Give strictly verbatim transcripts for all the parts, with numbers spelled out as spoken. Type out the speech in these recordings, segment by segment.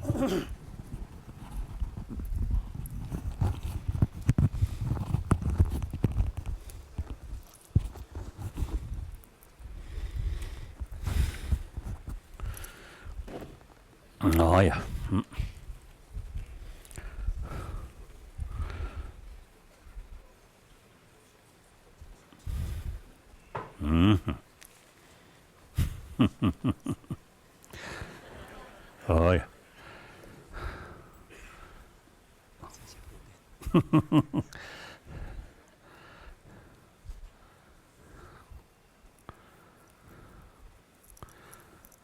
ཨ་ཡ། ཨ་ཡ།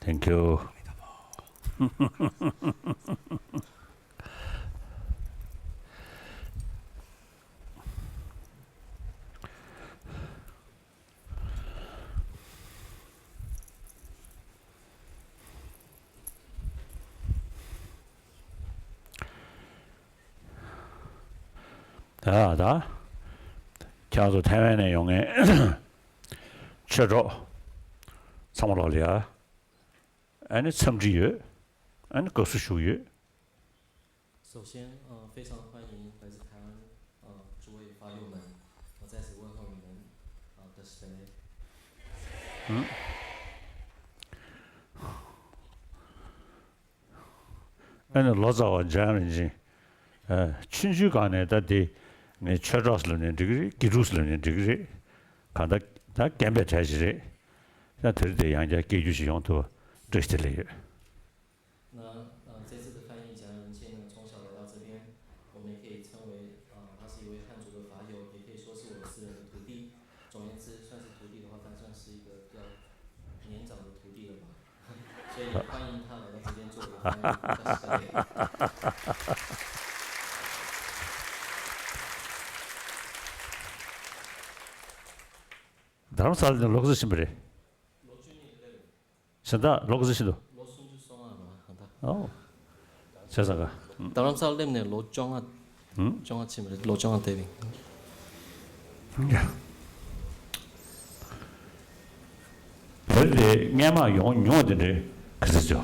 Thank you. ད་ད་ཁྱེད་ཚོ་ཐའེ་ཝན་ནས་ཡོང་མཁན་ཆོས་གྲོགས་ཚང་མ་ལོག་ལ་ཡ། ཨ་ནི་འཚམས་འདྲི་ཡོད། ཨ་ནི་དགའ་བསུ་ཞུ་ཡོད། 首先，呃，非常欢迎来自台湾，呃，诸位法友们，我在此问候你们，呃，的谁？嗯。 ཨ་ནི་ལོ་ཙཱ་བ་འཇམ་དབྱངས་རིན་ཆེན། ཨ། ཆུང་ཆུང་སྒང་ནས་ད་དེ་ངས་ཆོས་གྲོགས་ལབ་ནས་འགྲིག་གི་རེད། དགེ་ཕྲུག་ལབ་ནས་འགྲིག་གི་རེད། གང་ལྟར་ད་རྒན་པའི་གྲས་ཤིག་རེད། ད་དེ་རིང་དེ་ཡང་བསྐྱར་སྐད་སྒྱུར་ཞིག་ཡོང་ཐུབ་པ་བཀྲ་ཤིས་བདེ་ལེགས་ཡོད། 那呃，这次的翻译讲人气呢，从小来到这边，我们也可以称为呃，他是一位汉族的法友，也可以说是我私人的徒弟。总而言之，算是徒弟的话，他算是一个比较年长的徒弟了吧。所以欢迎他来到这边做一个翻译。但是 Dharamshala ནས་ལོག་ཟིན་ཕྱིན་པ་རེད། གཞན་དག་ལོག་ཟིན་ཕྱིན་འདུག་ཨོ། བྱས་ཙང་ག་རྡ་རམ་ས་ལ་སླེབས་ནས་ལོ་བཅོ་ལྔ། ཨུམ། བཅོ་ལྔ་ཕྱིན་པ་རེད། ལོ་བཅོ་ལྔ་འདས་པའི། ཡ། བོད་དེ་སྔས་མ་ཡོང་མྱོང་བ་དེ་འདྲའི་ག་ཚོད་ཅིག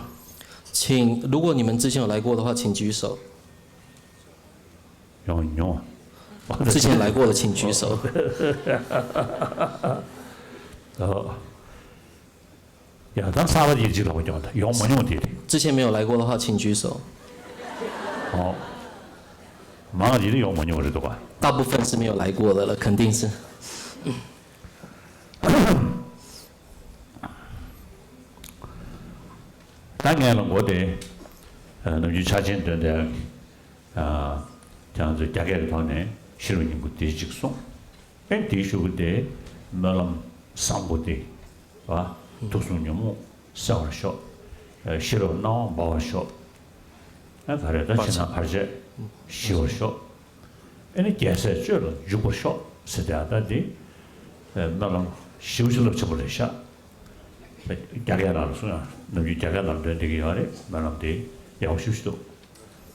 请，如果你们之前有来过的话，请举手。 ཡོང་མྱོང་། 之前来过的请举手。 ཨོ། ཡ། ད་གསར་པ་ཡིན་གཅིག་ལ་ཡོང་ད་ཡོང་མ་མྱོང་དེ་རེད། 之前没有来过的话，请举手。 ཨོ། མང་ཡིན་ཡོང་མ་མྱོང་རེད་འདུག་ག 大部分是没有来过的了，肯定是。 ད་ངས་ལ་མགོ་དེ། ཨ། ནམ་རྒྱུན་ཆ་ཆེན་འདོན་དེ། ཨ། ཁྱེད་རང་ཚོས་རྒྱ་སྐད་ཀྱི་ཐོག་ནས་ཤེས་རབ་སྙིང་པོ་དེ་གཅིག་གསུངས། ཨེ། དེའི་གཞུག་གུ་དེ་སྨོན་ལམ་བཟང་པོ་དེ། བ། ཐུགས་གསུང་ཉོན་མོངས་སེལ་བར་ཤོག་ཨ། ཤེས་རབ་སྣང་བ་འབར་བར་ཤོག་ཨ། ག་རེ་ད་ཕྱི་ནང་བར་ཆད་ཞི་བར་ཤོག་ཨེ་ནི་རྒྱལ་སྲས་སྤྱོད་ལ་འཇུག་པར་ཤོག་ཟེར་ཏེ། ཨ། ད་འདི་སྨོན་ལམ་ཞེ་པོ་ཅིག་རླབས་ཆེན་པོ་རེད་ཤག་རྒྱ་སྐད་ནང་ལ་གསུང་ཡང་ནམ་རྒྱུན་རྒྱ་སྐད་ནང་འདོན་བསྡད་ཀྱི་ཡོད་རེད། སྨོན་ལམ་དེ་ཡག་པོ་ཞེ་པོ་ཅིག་འདུག་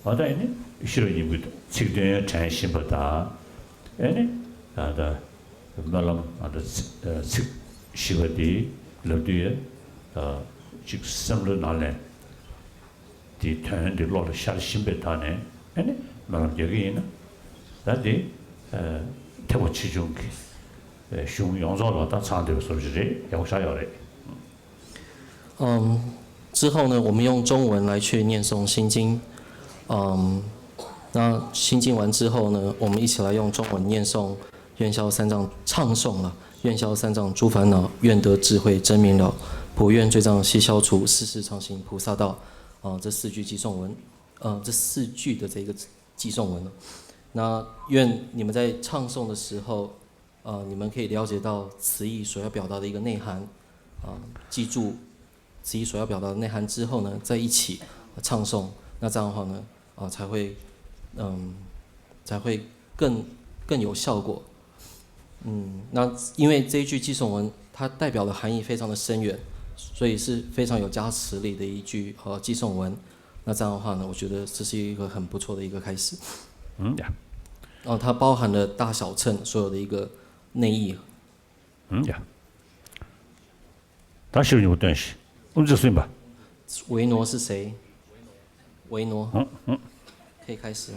འོ། ད་ཨེ་ནི་ཤེས་རབ་སྙིང་པོའི་ཚིག་དོན་དྲན་བཞིན་པ་དང་། ཨེ་ནི་ད་ལྟ་སྨོན་ལམ་ཨ་ད་ཚིག་བཞི་པ་དེ་ལབ་དུས། ཨ། ཅིག་སེམས་ལ་ནང་ལ་དེའི་དོན་དེ་བློ་ལ་ཤར་བཞིན་པའི་ཐོག་ནས་ཨེ་ནི་སྨོན་ལམ་རྒྱག་གི་ཡིན་ན། ད་དེ་ཨ་ཐེག་པ་ཆེ་ཆུང་གི་ཨ་གཞུང་ཡོངས་རྫོགས་ལ་ད་ཚང་བསྡད་པའི་བཟོ་འདྲ་ཅིག་རེད། ཡག་པོ་ཆགས་ཡོད་རེད། 嗯，之后呢，我们用中文来去念诵心经。嗯，那心经完之后呢，我们一起来用中文念诵愿消三障唱诵了。愿消三障诸烦恼，愿得智慧真明了，普愿罪障悉消除，世世常行菩萨道。啊，这四句偈颂文，呃，这四句的这个偈颂文呢，那愿你们在唱诵的时候， 呃，你们可以了解到词义所要表达的一个内涵，啊，记住词义所要表达的内涵之后呢，再一起唱诵，那这样的话呢，啊，才会，嗯，才会更，更有效果。嗯，那因为这一句偈颂文，它代表的含义非常的深远，所以是非常有加持力的一句，呃，偈颂文。那这样的话呢，我觉得这是一个很不错的一个开始。 ཨུམ། ཡ། 哦，它包含了大小乘所有的一个内意。 ཨུམ། ཡ། ད་ཤེས་རབ་སྙིང་པོ་སྟོན་ཞིག་དབུ་མཛད་སུ་ཡིན་པ། 维那是谁？维奴，可以开始。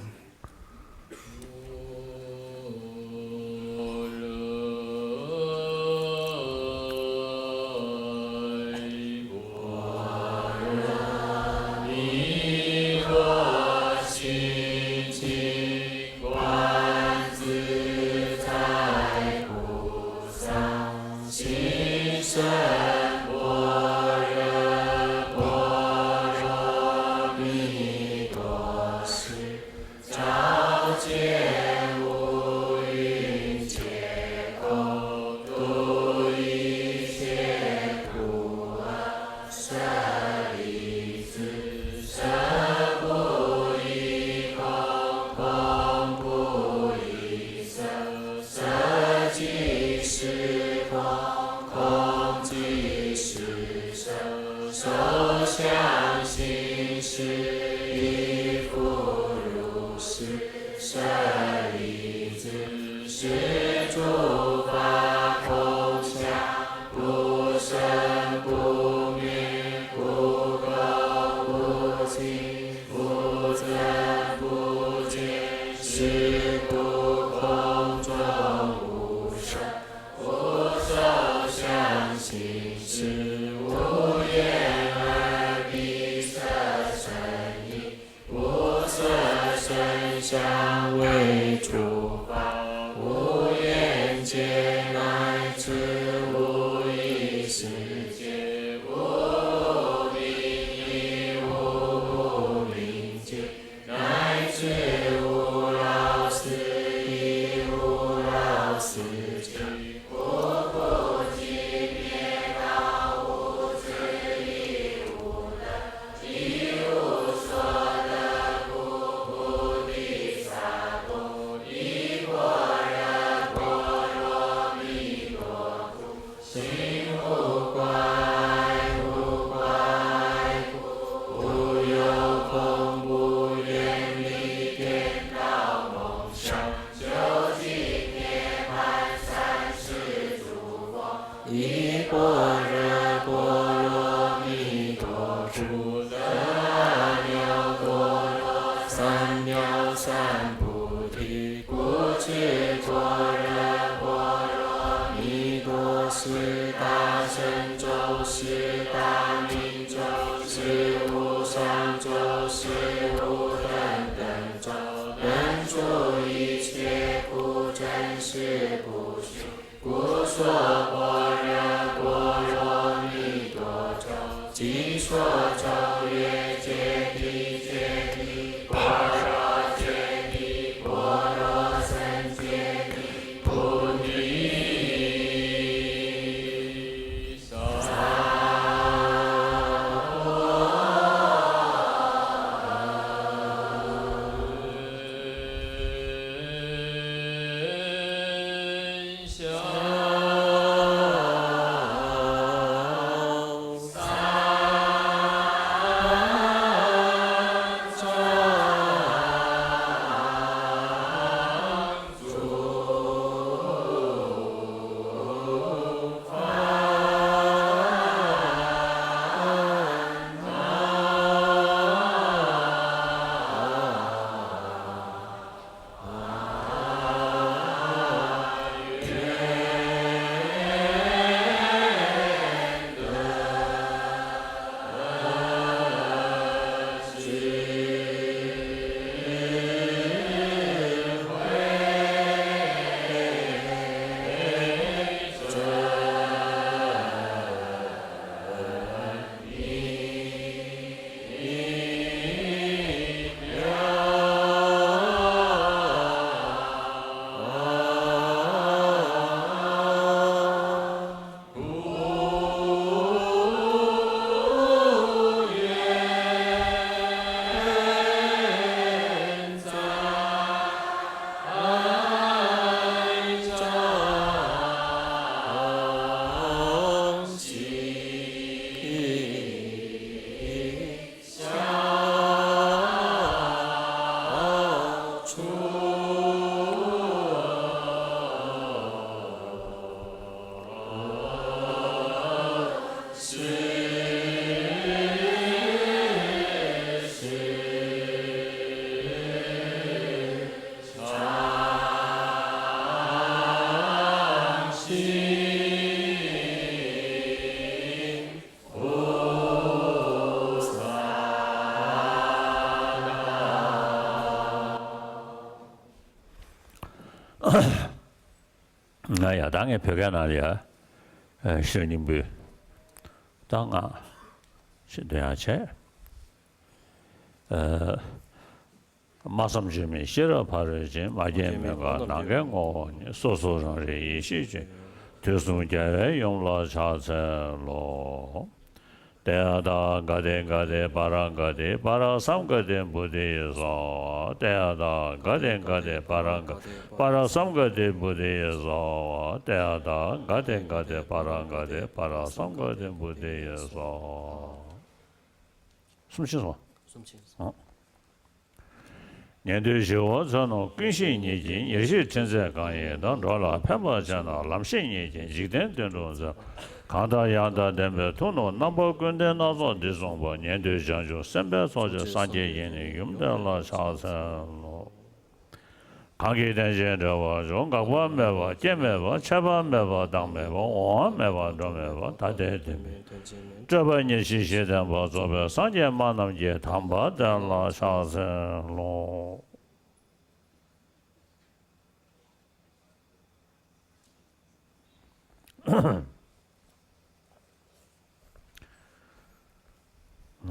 ང་ཡ་ད་ངས་བོད་སྐད་ནང་ལ་ཡ་ཨ་ཤེར་སྙིང་པོའི་ད་ང་ཤེར་འདོན་ཡ་བྱས། ཨ། སྨྲ་བསམ་བརྗོད་མེད་ཤེས་རབ་ཕ་རོལ་ཕྱིན། མ་སྐྱེས་མི་འགག་ནམ་མཁའི་ངོ་བོ་ཉིད། སོ་སོ་རང་རིག་ཡེ་ཤེས་ཀྱི། དུས་གསུམ་རྒྱལ་བའི་ཡུམ་ལ་ཕྱག་འཚལ་ལོ། ཏདྱ་ཐཱ། ག་ཏེ་ག་ཏེ་པཱ་ར་ག་ཏེ། པཱ་ར་སཾ་ག་ཏེ་བོ་དྷི་ཡེ་སྭཱ་ཧཱ། ཏདྱ་ཐཱ། ག་ཏེ་ག་ཏེ་པཱ་ར་ག་ཏེ། པཱ་ར་སཾ་ག་ཏེ་བོ་དྷི་ཡེ་སྭཱ་ཧཱ། ཏདྱ་ཐཱ། ག་ཏེ་ག་ཏེ་པཱ་ར་ག་ཏེ། པཱ་ར་སཾ་ག་ཏེ་བོ་དྷི་ཡེ་སྭཱ་ཧཱ། གསུང་ཆེན་སོང་། གསུང་ཆེན་སོང་། ཨང་། ཉན་ཐོས་ཞི་བ་ཚོལ་རྣམས་ཀུན་ཤེས་ཉིད་ཀྱིས། ཉེར་ཞིར་ཁྲིད་མཛད་གང་ཡིན་དང་། འགྲོ་ལ་ཕན་པར་བྱེད་ན་ལམ་ཤེས་ཉིད་ཀྱིས། འཇིག་རྟེན་དོན་སྒྲུབ་མཛད་གང་དང་ཡང་དག་ལྡན་པའི་མཐུ་རྣམས། རྣམ་པ་ཀུན་ལྡན་སྣ་ཚོགས་འདི་གསུངས་པ། ཉན་ཐོས་བྱང་ཆུབ་སེམས་དཔའི་ཚོགས་ཀྱིས། སངས་རྒྱས་ཀྱི་ནི་ཡུམ་དེ་ལ་ཕྱག་འཚལ་ལོ། གང་གིས་རྟེན་ཅིང་འབྲེལ་བར་འབྱུང་། འགག་པ་མེད་པ་སྐྱེ་མེད་པ། ཆད་པ་མེད་པ་བདག་མེད་པ། འོང་བ་མེད་པ་འགྲོ་མེད་པ། ཐ་དད་དོན་མེད་སྤྲོས་པ་ཉེར་ཞི་ཞི་བསྟན་པ་རྫོགས་པའི་སངས་རྒྱས་སྨྲ་རྣམས་ཀྱི་དམ་པ་དེ་ལ་ཕྱག་འཚལ་ལོ།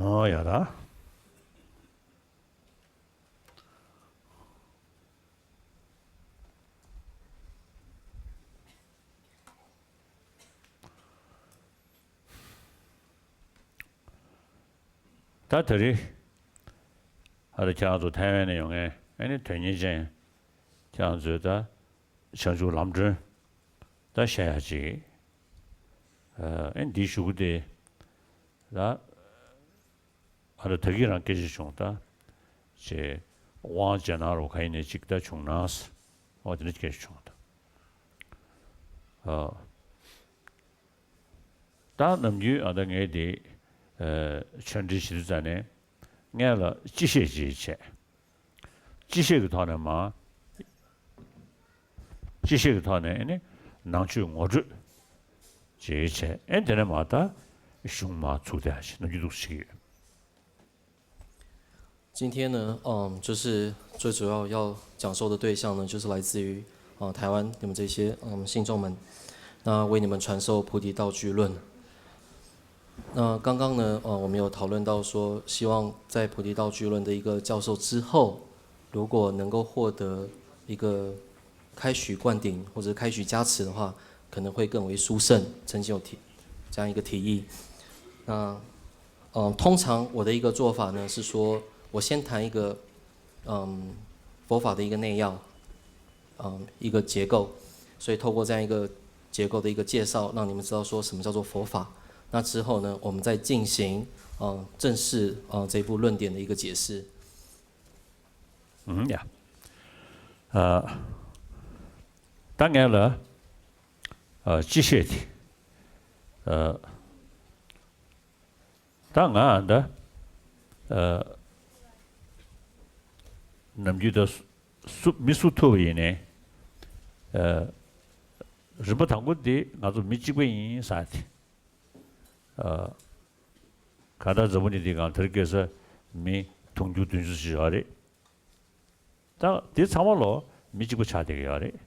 ཨོ་ཡ་ར། ད་དེ་རིང་ཨ་རི་ཁྱེད་རང་ཚོ་ཐའེ་ཝན་ནས་ཡོང་མཁན་ཨ་ནི་དོན་གཉེར་ཅན་ཁྱེད་རང་ཚོས་ད་བྱང་ཆུབ་ལམ་སྒྲོན་ད་བཤད་ཡ་ཅིག་ཨ་ནི་འདིའི་གཞུག་གུ་དེ་ད། ཨ་ར་ད་གིན་རང་སྐད་ཆ་བྱུང་ད། ཅེ། དབང་རྗེས་གནང་རོགས་ག་ཡིན་ནས་ཅིག་ད་བྱུང་ན། འོ་དེ་འདྲ་སྐད་ཆ་བྱུང་ད། ཨ། ད་ནམ་རྒྱུན་ཨ་ད་ངས་དེ། ཨ། ཆོས་འབྲེལ་ཞུ་དུས་ཙ་ནས། སྔོན་ལ་སྤྱི་བཤད་ཅིག་བྱས། སྤྱི་བཤད་ཀྱི་ཐོག་ནས་མ། སྤྱི་བཤད་ཀྱི་ཐོག་ནས་ཨ་ནི་ནང་ཆོས་ངོ་སྤྲོད་ཅིག་བྱས། ཨེ་དེ་ནས་མ་ད་གཞུང་མ་ཚུགས་བསྡད་ཞེས་ནམ་རྒྱུན་འདུག་ཞིག་ཡོད། 今天呢，嗯，就是最主要要讲授的对象呢，就是来自于啊、呃台湾你们这些嗯信众们，那为你们传授菩提道句论。那刚刚呢，呃，我们有讨论到说，希望在菩提道句论的一个教授之后，如果能够获得一个开许灌顶或者开许加持的话，可能会更为殊胜。曾经有提这样一个提议。那，嗯，通常我的一个做法呢是说，我先谈一个，嗯，佛法的一个内要，嗯，一个结构，所以透过这样一个结构的一个介绍，让你们知道说什么叫做佛法。那之后呢，我们再进行，嗯，正式，嗯，这部论点的一个解释。 ཨུམ། ཡ། ཨ། ད་ངས་ལ། ཨ། སྤྱི་བཤད་དེ། ཨ། ད་ང་ད། ཨ། ནམ་རྒྱུན་ད་སུ། མི་སུ་ཐུག་པ་ཡིན་ནའི། ཨ། རིམ་པ་དང་པོ་འདི་ང་ཚོ་མི་གཅིག་པ་ཡིན་ཟེར་དེ། ཨ། གང་ལྟར་འཛམ་བུ་གླིང་འདིའི་སྒང་དེར་སྐྱེས་ས་མི་དུང་ཕྱུར་བདུན་ཅུ་ཙམ་ཡོད་རེད། ད་དེ་ཚང་མ་ལོ་མི་གཅིག་པ་ཆགས་བསྡད་ཀྱི་ཡོད་རེད།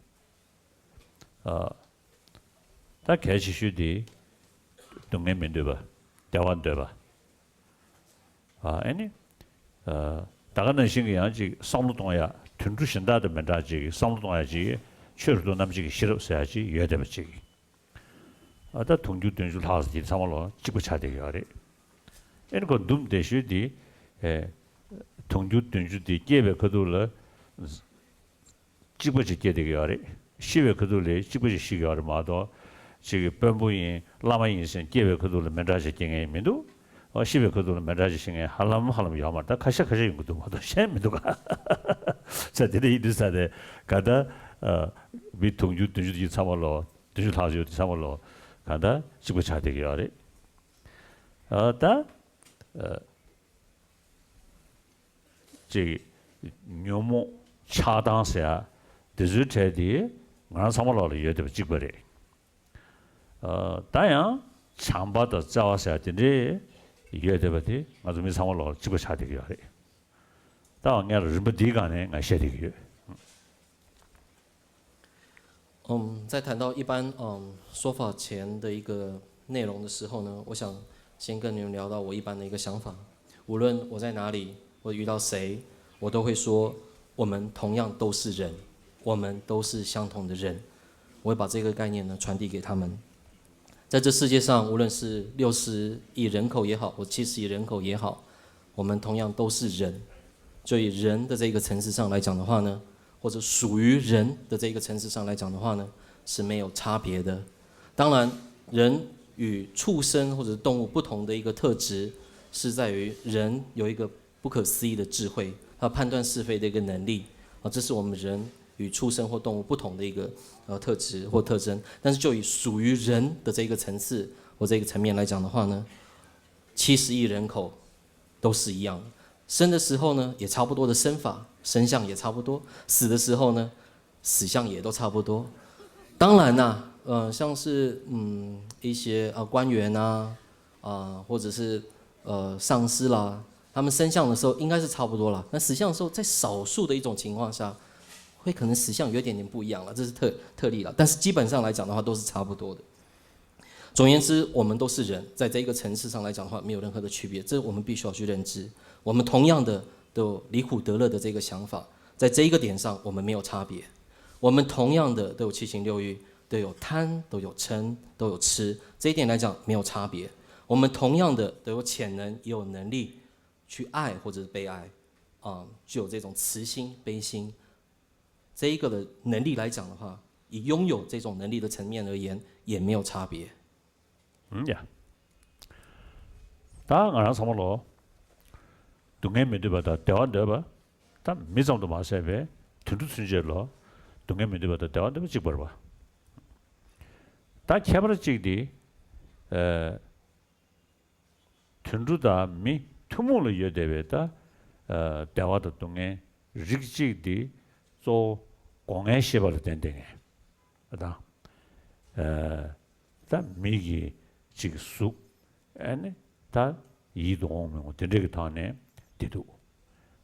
ཨ། ད་གལ་ཆེ་ཤོས་དེ་སྡུག་བསྔལ་མི་འདོད་པ། བདེ་བ་འདོད་པ། ཨ། ཨེ་ནི། ཨ། ད་ག་ནང་བཞིན་གྱི་ཡང་ཅིག་བསམ་བློ་གཏོང་ཡ། དུད་འགྲོ་གཞན་དག་དང་མི་འདྲ་ཅིག་བསམ་བློ་གཏོང་ཡ་ཅིག་ཆོས་རབ་ཏུ་རྣམ་འབྱེད་ཀྱི་ཤེས་རབ་ཟེར་ཡ་ཅིག་ཡོད་བསྡད་པ་ཅིག་ཨ། ད་དུང་ཕྱུར་བདུན་ཅུ་ལྷག་ཙམ་དེ་ཚང་མ་ལོ་གཅིག་པ་ཆགས་བསྡད་ཀྱི་ཡོད་རེད། ཨེ་ནི་ཁོ་འདུམ་བསྡད་ཤོས་དེ། ཨེ། དུང་ཕྱུར་བདུན་ཅུ་དེ་སྐྱེས་པའི་ཁ་ཐུག་ལ་གཅིག་པ་ཅིག་སྐྱེས་བསྡད་ཀྱི་ཡོད་རེད། ཤི་བའི་ཁ་ཐུག་ལ་གཅིག་པ་ཅིག་ཤི་གི་ཡོད་རེད་མ་གཏོགས། ཅིག་གི་དཔོན་པོ་ཡིན་བླ་མ་ཡིན་ཟེར་སྐྱེས་པའི་ཁ་ཐུག་ལ་མི་འདྲ་ཅིག་སྐྱེ་མཁན་མི་འདུག་ཨོ། ཤི་བའི་ཁ་ཐུག་ལ་མི་འདྲ་ཅིག་ཤི་མཁན་ཧ་ལམ་ཧ་ལམ་ཡོད་མ་རེད། ད་ཁ་ཤས་ཁ་ཤས་ཡོང་གི་འདུག་མ་གཏོགས་གཞན་མི་འདུག་ག་ས་དེ་འདྲ་ཡིན་དུས་ས་དེ་ག་ད། ཨ། མི་དུང་ཕྱུར་བདུན་ཅུ་དེ་ཚང་མ་ལོ། བདུན་ཅུ་ལྷག་ཡོད་དེ་ཚང་མ་ལོ། གང་ལྟར་གཅིག་པ་ཆགས་བསྡད་ཀྱི་ཡོད་རེད། ཨ། ད། ཨ། ཅིག་ཉོན་མོངས་ཆགས་སྡང་ཟེར་ཡ་དེ་ཚོའི་གྲས་དེ་ང་རང་ཚང་མ་ལོག་ལ་ཡོད་བསྡད་པ་གཅིག་པ་རེད། ཨ། ད་ཡང་བྱམས་པ་དང་བརྩེ་བ་ཟེར་ཡ་དེ་འདྲའི་ཡོད་བསྡད་པ་དེ་ང་ཚོ་མི་ཚང་མ་ལོག་ལ་གཅིག་པ་ཆགས་བསྡད་ཀྱི་ཡོད་རེད། ད་ང་ལ་རིམ་པ་འདིའི་སྒང་ནས་ང་བཤད་བསྡད་ཀྱི་ཡོད། 嗯，在谈到一般嗯说法前的一个内容的时候呢，我想先跟你们聊到我一般的一个想法。无论我在哪里，我遇到谁，我都会说，我们同样都是人，我们都是相同的人。我会把这个概念呢传递给他们。在这世界上，无论是六十亿人口也好，或七十亿人口也好，我们同样都是人。所以人的这个层次上来讲的话呢，或者属于人的这个层次上来讲的话呢，是没有差别的。当然，人与畜生或者动物不同的一个特质，是在于人有一个不可思议的智慧，他判断是非的一个能力啊，这是我们人与畜生或动物不同的一个呃特质或特征。但是就以属于人的这个层次或这个层面来讲的话呢，七十亿人口都是一样的，生的时候呢也差不多的生法，生相也差不多，死的时候呢死相也都差不多。当然啦，呃，像是嗯一些呃官员啊，啊、或者是呃上司啦，他们生相的时候应该是差不多了，但死相的时候，在少数的一种情况下，会可能死相有一点点不一样了，这是特特例了。但是基本上来讲的话，都是差不多的。总而言之，我们都是人，在这一个层次上来讲的话，没有任何的区别，这我们必须要去认知。我们同样的都有离苦得乐的这个想法，在这一个点上，我们没有差别。我们同样的都有七情六欲，都有贪，都有嗔，都有痴，这一点来讲没有差别。我们同样的都有潜能，也有能力去爱或者是被爱，啊、具有这种慈心、悲心，这一个的能力来讲的话，以拥有这种能力的层面而言，也没有差别。嗯呀，ད་ང་རང་ཚང་མ་ལོ། སྡུག་བསྔལ་མི་འདོད་པ་དང་བདེ་བ་འདོད་པ། ད་མི་ཙམ་དུ་མ་ཟད་པའི་དུད་འགྲོ་ཚུན་ཆད་ལོ། སྡུག་བསྔལ་མི་འདོད་པ་དང་བདེ་བ་འདོད་པ་གཅིག་པ་རེད་པ། ད་ཁྱད་པར་གཅིག་དེ། ཨ། དུད་འགྲོ་དང་མི་ཐུན་མོང་ལ་ཡོད་བསྡད་པའི་ད། ཨ། བདེ་བ་དང་སྡུག་བསྔལ་རིགས་གཅིག་དེ་གཙོ་བོ་སྒོ་ལྔའི་ཤེས་པ་ལ་བརྟེན་བསྡད་མཁན་དང་། ཨ། ད་མི་གི་གཅིག་གཟུགས། ཨ་ནི་ད་ཡིད་དུ་འོང་མི་འོང་དེ་འདྲ་གི་ཐོག་ནས་བདེ་སྡུག།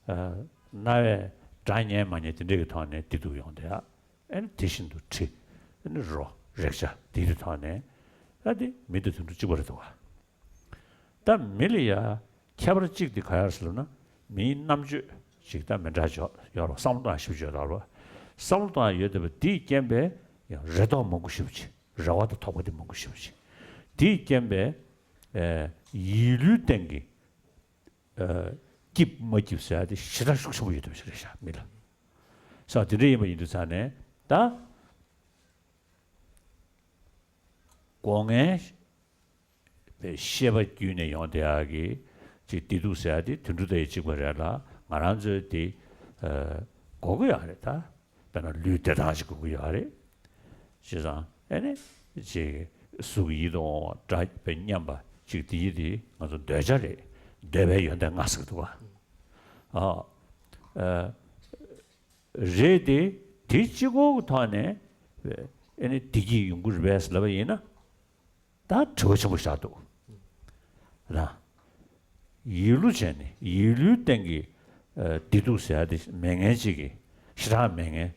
ཨ། རྣ་བས་སྒྲ་ཉན་མ་ཉན་དེ་འདྲ་གི་ཐོག་ནས་བདེ་སྡུག་ཡོང་བསྡད་ཡ། ཨ་ནི་དེ་བཞིན་དུ་དྲི། ཨ་ནི་རོ། རེག་བྱ་དེའི་ཐོག་ནས། ཨ། དེ་མི་དང་དུད་འགྲོ་གཅིག་པ་རེད་འདུག་ག། ད་མི་ལ་ཡ་ཁྱད་པར་གཅིག་དེ་ག་རེ་ཟེར་ལབ་ན། མིའི་རྣམ་དཔྱོད་ཅིག་ད་མི་འདྲ་ཅིག་ཡོད་རེད། བསམ་བློ་གཏོང་ཡ་ཞིབ་ཅིག་ཡོད་རེད། བསམ་བློ་གཏོང་ཡ་ཡོད་བསྡད་པ་དེའི་རྐྱེན་པས་ཡང་རེ་དོགས་མང་པོ་ཞེ་པོ་ཅིག། རེ་བ་དང་དོགས་པ་དེ་མང་པོ་ཞེ་པོ་ཅིག། དེའི་རྐྱེན་པས། ཨ། ཡིད་བློའི་སྟེང་གི། ཨ། སྐྱིད་མ་སྐྱིད་ཟེར་ཡ་དེ་ཞེ་དྲག་ཤུགས་ཆེན་པོ་ཡོད་བསྡད་པ་ཞིག་རེད་ཤག་མི་ལ། ས་དེ་འདྲ་ཡིན་པ་ཡིན་དུས་ཙང་ནས་ད། སྒོ་ལྔའི་ཤེས་པ་བརྒྱུད་ནས་ཡོང་བསྡད་ཡག་གི་ཅིག་བདེ་སྡུག་ཟེར་ཡག་དེ་དུད་འགྲོ་དང་གཅིག་པ་རེད་ལ། ང་རང་ཚོའི་དེ། ཨ། དགོས་ཀྱི་ཡོད་རེད་ད། དཔེར་ན་ལུས་བདེ་ཐང་ཞིག་དགོས་ཀྱི་ཡོད་རེད། བྱས་ཙང་ཨ་ནི་ཅིག་གཟུགས་ཡིད་དུ་འོང་བ་སྒྲ་དཔེ་སྙན་པ་ཅིག་དེ་ཡིད་དེ་ང་ཚོ་འདོད་ཆགས་རེད། འདོད་པའི་ཡོན་ཏན་ལྔ་ཟེར་གྱི་འདུག་ག། ཨ། ཨ། རེད་དེ། དེ་གཅིག་པོ་གི་ཐོག་ནས་ཨ་ནི་བདེ་སྐྱིད་ཡོང་གི་རེད་པས་ལབ་པ་ཡིན་ན། ད་དྲི་བ་ཆེན་པོ་བཞག་འདུག་ར། ཡིད་བློ་བྱས་ནས་ཡིད་བློའི་སྟེང་གི། ཨ། བདེ་སྡུག་ཟེར་ཡ་དེ་མེད་མཁན་ཅིག་གི་ཞེ་དྲག་མེད་མཁན།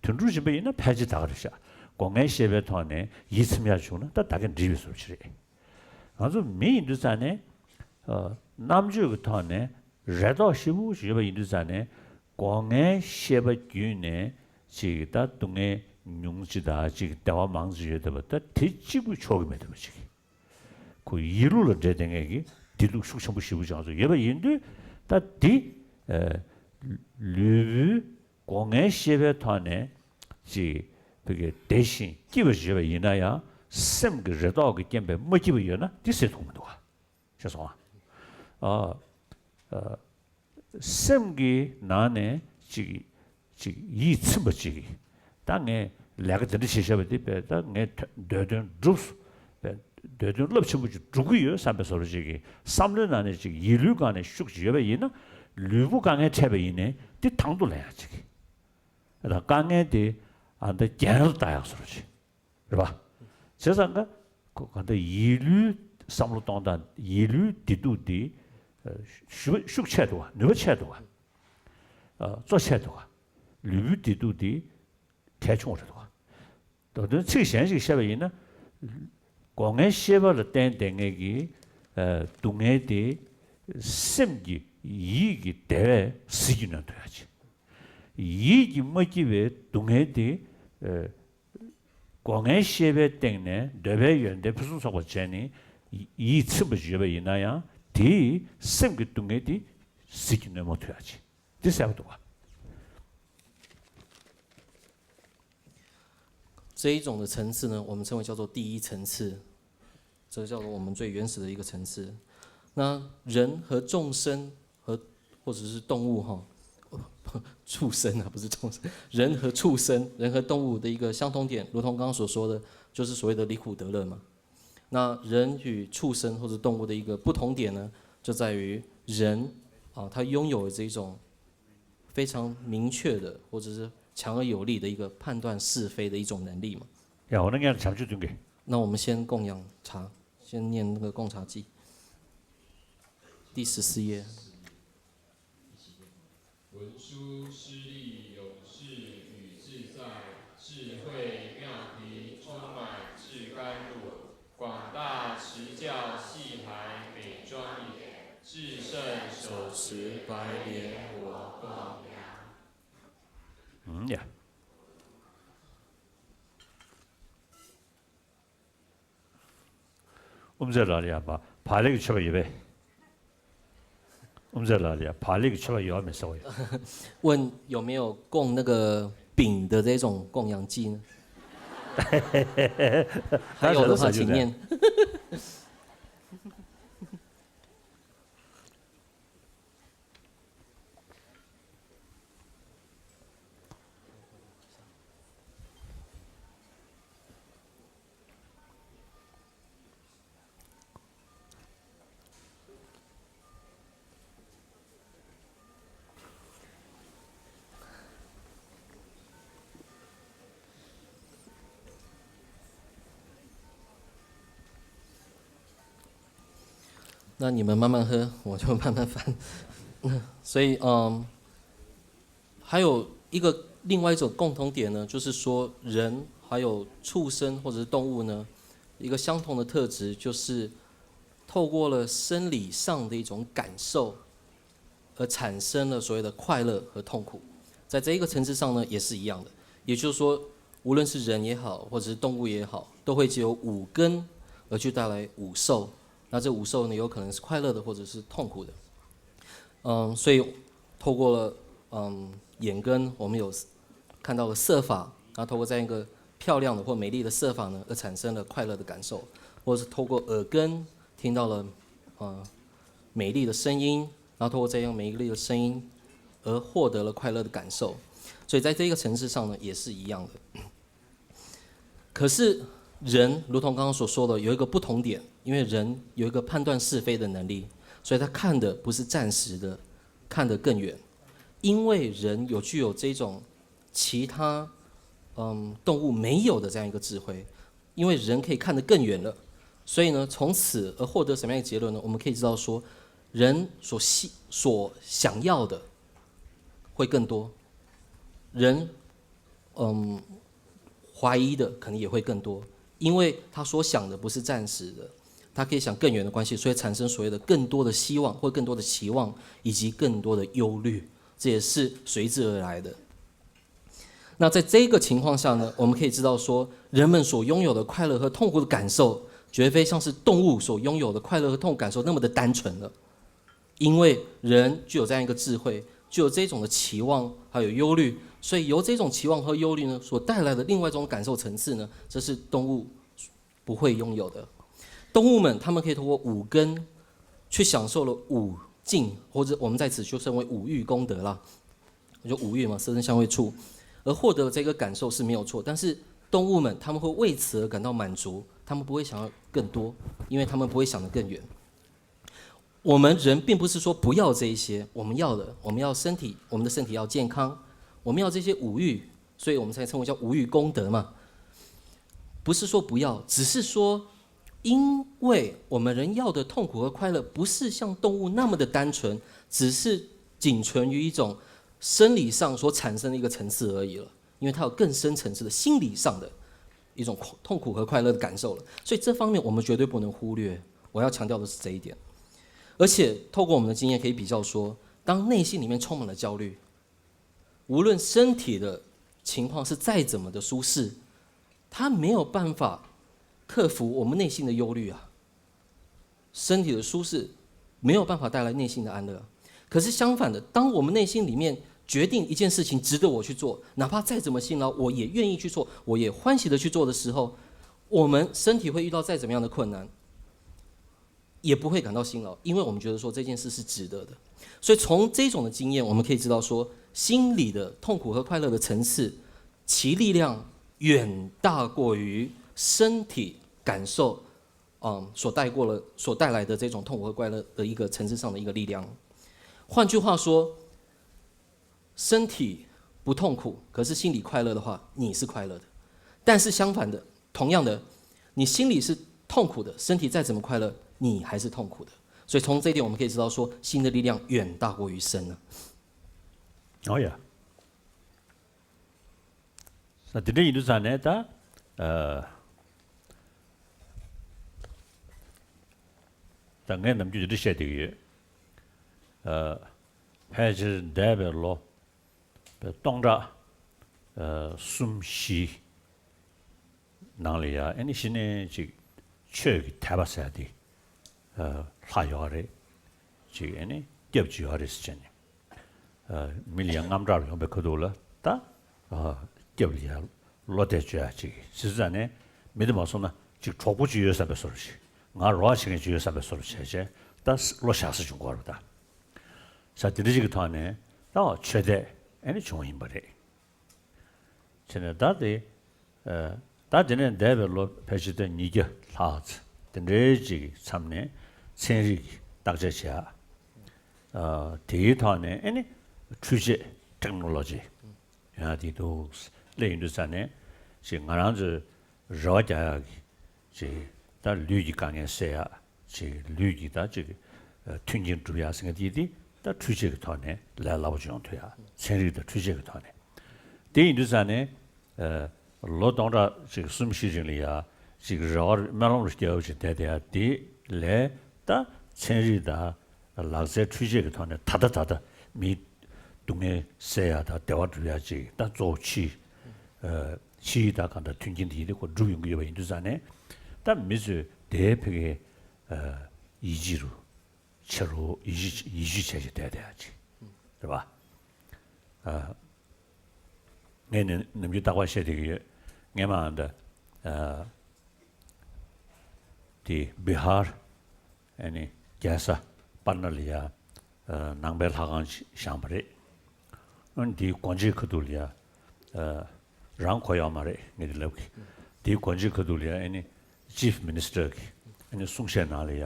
དུད་འགྲོ་ཡིན་པ་ཡིན་ན་ཕལ་ཆེར་ད་ག་རེད་ཤག། སྒོ་ལྔའི་ཤེས་པའི་ཐོག་ནས་ཡིད་ཚིམ་ཡག་བྱུང་ན་ད་ད་ག་འགྲིག་པའི་བཟོ་ཅིག་རེད། ང་ཚོ་མི་ཡིན་དུས་ཙང་ནས། ཨ། རྣམ་དཔྱོད་ཀྱི་ཐོག་ནས་རེ་དོགས་ཞེ་པོ་ཅིག་ཡོད་པ་ཡིན་དུས་ཙང་ནས། སྒོ་ལྔའི་ཤེས་པ་བརྒྱུད་ནས་ཅིག་ད་སྡུག་བསྔལ་མྱོང་ཅིག་དང་ཅིག་བདེ་བ་མང་ཅིག་ཡོད་བསྡད་པ་ད་དེ་གཅིག་པུས་ཆོག་གི་མེད་བསྡད་པ་ཅིག། ཁོ་ཡིད་བློ་ལ་འབྲེལ་བསྡད་མཁན་གྱི་བདེ་སྡུག་ཤུགས་ཆེན་པོ་ཞེ་པོ་ཅིག་ང་ཚོ་ཡོད་པ་ཡིན་དུས། ད་འདི། ཨ། ལུས་པོའི་སྒོ་ལྔའི་ཤེས་པའི་ཐོག་ནས་ཅིག་བདེ་ཞིང་སྐྱིད་པ་ཞིག་ཡོད་པ་ཡིན་ན་ཡང་། སེམས་ཀྱི་རེ་དོགས་ཀྱི་རྐྱེན་པས་མ་སྐྱིད་པ་ཡོད་ན་འདི་སེལ་ཐུབ་མི་འདུག་ག། ཤེས་སོང་ཨ། ཨ། ཨ། སེམས་ཀྱི་ནང་ནས་ཅིག་ཅིག་ཡིད་ཚིམ་པ་ཅིག་གིས། ད་ངས་ལས་ཀ་འདི་འདྲ་བྱས་བཞག་པ་འདི་བས་ད་ངས་འདོད་དོན་འགྲུབ། བས་འདོད་དོན་རླབས་ཆེན་པོ་ཅིག་འགྲུབ་ཀྱི་ཡོད་བསམ་པའི་བཟོ་འདྲ་ཅིག་གི་བསམ་བློའི་ནང་ནས་ཅིག་ཡིད་བློའི་སྒང་ནས་ཤུགས་ཅིག་ཡོད་པ་ཡིན་ན། ལུས་པོ་དཀའ་ངལ་འཕྲད་པ་ཡིན་ནའི་འདི་དང་དུ་ལེན་ཡག་ཅིག། ད་དཀའ་ངལ་དེ་ཨ་ད་རྒྱན་ལ་ལྟ་ཡག་བཟོ་འདྲ་ཅིག་རེད་པ། བྱས་ཙང་ཀ་ཁོ་ག་འདྲ་ཡིད་བློའི་བསམ་བློ་གཏོང་སྟངས། ཡིད་བློའི་བདེ་སྡུག་འདི་ཤུགས་ཤུགས་ཆེ་འདུག་ག། ནུས་པ་ཆེ་འདུག་ག། གཙོ་ཆེ་འདུག་ག། ལུས་པོའི་བདེ་སྡུག་འདི་གལ་ཆུང་བ་རེད་འདུག་ག། ད་དུང་ཚིག་གཞན་ཞིག་བཤད་པ་ཡིན་ན། སྒོ་ལྔའི་ཤེས་པ་ལ་བརྟེན་བསྡད་མཁན་གྱི་ཨ་སྡུག་བསྔལ་དེ། སེམས་ཀྱི་ཡིད་ཀྱི་བདེ་བས་ཟིལ་གྱིས་གནོན་ཐུབ་ཡ་ཆེ། ཡིད་ཀྱིས་མ་སྐྱིད་པའི་སྡུག་བསྔལ་དེ། ཨ་སྒོ་ལྔའི་ཤེས་པའི་སྟེང་ནས་འདོད་པའི་ཡོན་ཏན་ཕུན་སུམ་ཚོགས་པར་བྱས་ནས། ཡི་ཡིད་ཚིམ་པ་ཞིག་ཡོད་པ་ཡིན་ན་ཡང་། དེའི་སེམས་ཀྱི་སྡུག་བསྔལ་དེ་ཟིལ་གྱིས་གནོན་མ་ཐུབ་ཡ་ཆེ། འདི་གསལ་པོ་འདུག་ག། 这一种的层次呢，我们称为叫做第一层次，这叫做我们最原始的一个层次。那人和众生和或者是动物哈，畜生啊，不是众生，人和畜生，人和动物的一个相同点，如同刚刚所说的，就是所谓的离苦得乐嘛。那人与畜生或者动物的一个不同点呢，就在于人啊，他拥有这一种非常明确的或者是强而有力的一个判断是非的一种能力嘛。 ཡ། འོ་ན་ངས་བྱང་ཆུབ་སྟོན་གྱི། 那我们先供养茶，先念那个供茶偈，第十四页。 文殊师利永志语自在，智慧妙体充满至甘露，广大慈教系海美庄严，至圣手持白莲华供养。 ཨུམ། ཡ། དབུ་མཛད་ལགས་ལ་ཡ། བག་ལེབ་ཀྱི་མཆོད་པ་ཡོད་པས། དབུ་མཛད་ལགས་ལ་ཡ། བག་ལེབ་ཀྱི་མཆོད་པ་ཡོད་མེད་ཟེར་བ་ཡ། 问有没有供那个饼的这种供养祭呢？还有的话，请念。 那你们慢慢喝，我就慢慢翻。所以，嗯，还有一个另外一种共同点呢，就是说人还有畜生或者是动物呢，一个相同的特质就是透过了生理上的一种感受，而产生了所谓的快乐和痛苦。在这一个层次上呢，也是一样的。也就是说，无论是人也好，或者是动物也好，都会藉由五根而去带来五受。那这五受呢，有可能是快乐的，或者是痛苦的。嗯，所以透过了嗯眼根，我们有看到了色法，然后透过这样一个漂亮的或美丽的色法呢，而产生了快乐的感受，或者是透过耳根听到了呃美丽的声音，然后透过这样美丽的声音而获得了快乐的感受。所以在这个层次上呢，也是一样的。可是人如同刚刚所说的，有一个不同点，因为人有一个判断是非的能力，所以他看的不是暂时的，看得更远。因为人有具有这种其他嗯动物没有的这样一个智慧，因为人可以看得更远了，所以呢，从此而获得什么样的结论呢？我们可以知道说，人所希所想要的会更多，人嗯怀疑的可能也会更多，因为他所想的不是暂时的，他可以想更远的关系，所以产生所谓的更多的希望或更多的期望，以及更多的忧虑，这也是随之而来的。那在这个情况下呢，我们可以知道说，人们所拥有的快乐和痛苦的感受，绝非像是动物所拥有的快乐和痛苦感受那么的单纯了。因为人具有这样一个智慧，具有这种的期望还有忧虑，所以由这种期望和忧虑呢所带来的另外一种感受层次呢，这是动物不会拥有的。动物们他们可以通过五根去享受了五境，或者我们在此就称为五欲功德啦。就五欲嘛，色声香味触，而获得这个感受是没有错。但是动物们他们会为此而感到满足，他们不会想要更多，因为他们不会想得更远。我们人并不是说不要这一些，我们要的，我们要身体，我们的身体要健康，我们要这些五欲，所以我们才称为叫五欲功德嘛。不是说不要，只是说，因为我们人要的痛苦和快乐不是像动物那么的单纯，只是仅存于一种生理上所产生的一个层次而已了。因为它有更深层次的心理上的一种痛痛苦和快乐的感受了。所以这方面我们绝对不能忽略。我要强调的是这一点。而且透过我们的经验可以比较说，当内心里面充满了焦虑，无论身体的情况是再怎么的舒适，它没有办法克服我们内心的忧虑啊。身体的舒适没有办法带来内心的安乐。可是相反的，当我们内心里面决定一件事情值得我去做，哪怕再怎么辛劳，我也愿意去做，我也欢喜的去做的时候，我们身体会遇到再怎么样的困难，也不会感到辛劳，因为我们觉得说这件事是值得的。所以从这种的经验，我们可以知道说，心理的痛苦和快乐的层次，其力量远大过于身体感受，嗯，所带过了所带来的这种痛苦和快乐的一个层次上的一个力量。换句话说，身体不痛苦，可是心里快乐的话，你是快乐的。但是相反的，同样的，你心里是痛苦的，身体再怎么快乐，你还是痛苦的。所以从这一点，我们可以知道说，心的力量远大过于身了。哦呀，ས་དེ་འདྲ་ཡིན་དུས་ཙང་ནས་ད་ཨ་ད་ངས་ནམ་རྒྱུན་འདི་འདྲ་བཤད་བསྡད་ཀྱི་ཡོད། ཨ་ཕལ་ཆེར་འདས་པའི་ལོ་སྟོང་ཕྲག་ཨ་གསུམ་བཞི་ནང་ལ་ཡ་ཨ་ནི་གཞི་ནས་ཅིག་ཆོས་ཀྱི་དད་པ་ཟེར་ཡ་དེ་ཨ་ལྷག་ཡོད་རེད། ཅིག་ཨ་ནི་སྐྱབས་བཅོལ་ཡོད་རེད་ཟེར་བྱས་ནས། མི་ལ་ཡང་དངངས་སྐྲག་ལ་ཡོང་པའི་ཁ་ཐུག་ལ་ད་སྐྱབས་ལ་ཡང་བློ་གཏད་བཅོལ་ཡ་ཅིག་ཟེར་ཙང་ནས་མི་དེ་མ་སོང་ན་ཅིག་གྲོགས་པོ་ཅིག་ཡོད་བསམ་པའི་བཟོ་འདྲ་ཞིག་ང་རོགས་བྱེད་མཁན་ཅིག་ཡོད་བསམ་པའི་བཟོ་འདྲ་བྱས་བྱས་ད་བློ་བཞག་ས་བྱུང་གི་ཡོད་རེད་ད། ས་དེ་འདྲ་ཞིག་གི་ཐོག་ནས་ད་ཆོས་དད་ཨ་ནི་བྱུང་བ་ཡིན་པ་རེད། བྱས་ནས་ད་དེ། ད་དེ་ནས་འདས་པའི་ལོ་ཕལ་ཆེར་ད་ཉིས་བརྒྱ་ལྷག་ཙམ་དེ་འདྲའི་ཅིག་མཚམས་ནས་ཚན་རིག་གི་བརྟག་དཔྱད་བྱས། དེའི་ཐོག་ནས་ཨེ་ནི་འཕྲུལ་ཆས་ཊེག་ནོ་ལོ་ཇི་ཡོང་ཡ་དེ་འདུག་སླེབས་ཡོང་དུས་ཙང་ནས་ཅིག་ང་རང་ཚོའི་རེ་བ་རྒྱག་ཡག་གི་ཅིག་ད་ལུས་ཀྱི་དཀའ་ངལ་སེལ་ཡག་ཅིག་ལུས་ཀྱི་ད་ཅིག་མཐུན་རྐྱེན་སྒྲུབ་ཡག་ཟེར་མཁན་དེ་དེ་ད་འཕྲུལ་ཆས་ཀྱི་ཐོག་ནས་ལས་སླ་པོ་ཅིག་ཡོང་ཐུབ་ཡག་ཚན་རིག་དང་འཕྲུལ་ཆས་ཀྱི་ཐོག་ནས། དེ་ཡིན་དུས་ཙང་ནས་ལོ་སྟོང་ཕྲག་ཅིག་གསུམ་བཞི་རིང་ལ་ཡ་ཅིག་རེ་བ་སྨོན་ལམ་རུ་སྐྱེ་བ་ཅིག་བསྡད་དེ་ཡ་དེ་ལས་ད་ཚན་རིག་དང་ལག་རྩལ་འཕྲུལ་ཆས་ཀྱི་ཐོག་ནས་ད་ལྟ་ད་ལྟ་མིའི་སྡུག་བསྔལ་སེལ་ཡག་དང་བདེ་བ་སྒྲུབ་ཡག་ཅིག་ད་གཙོ་བོ་ཕྱིའི་ཕྱིའི་ད་གང་ལྟར་མཐུན་རྐྱེན་དེ་ཡིན་དེ་ཁོ་སྒྲུབ་ཡོང་གི་ཡོད་པ་ཡིན་དུས་ཙང་ནས་ད་མི་ཚོས་དེའི་ཕ་གིའི་ཡིད་ཆེས་རུ་ཆེ་རུ་ཡིད་ཆེས་ཡིད་ཆེས་བྱས་བྱས་བསྡད་བསྡད་ཡག་ཅིག་རེད་པ། ངས་ནི་ནམ་རྒྱུན་རྟག་པར་བཤད་བསྡད་ཀྱི་ཡོད། སྔས་མ་འདི་དེ་བི་ཧར་ཨ་ནི་རྒྱལ་ས་པ་ཊ་ན་ལ་ཡ་ནང་པའི་ལྷ་ཁང་ཞིག་བཞེངས་པ་རེད། ཨ་ནི་དེའི་སྒོ་འབྱེད་ཁ་ཐུག་ལ་ཡ་རང་གོ་ཡོད་མ་རེད་ངས་དེ་ལབ་ཀྱི། དེའི་སྒོ་འབྱེད་ཁ་ཐུག་ལ་ཡ་ཨ་ནི་ཅིཕ་མི་ནི་སི་ཊར་གྱི་ཨ་ནི་གསུང་བཤད་ནང་ལ་ཡ་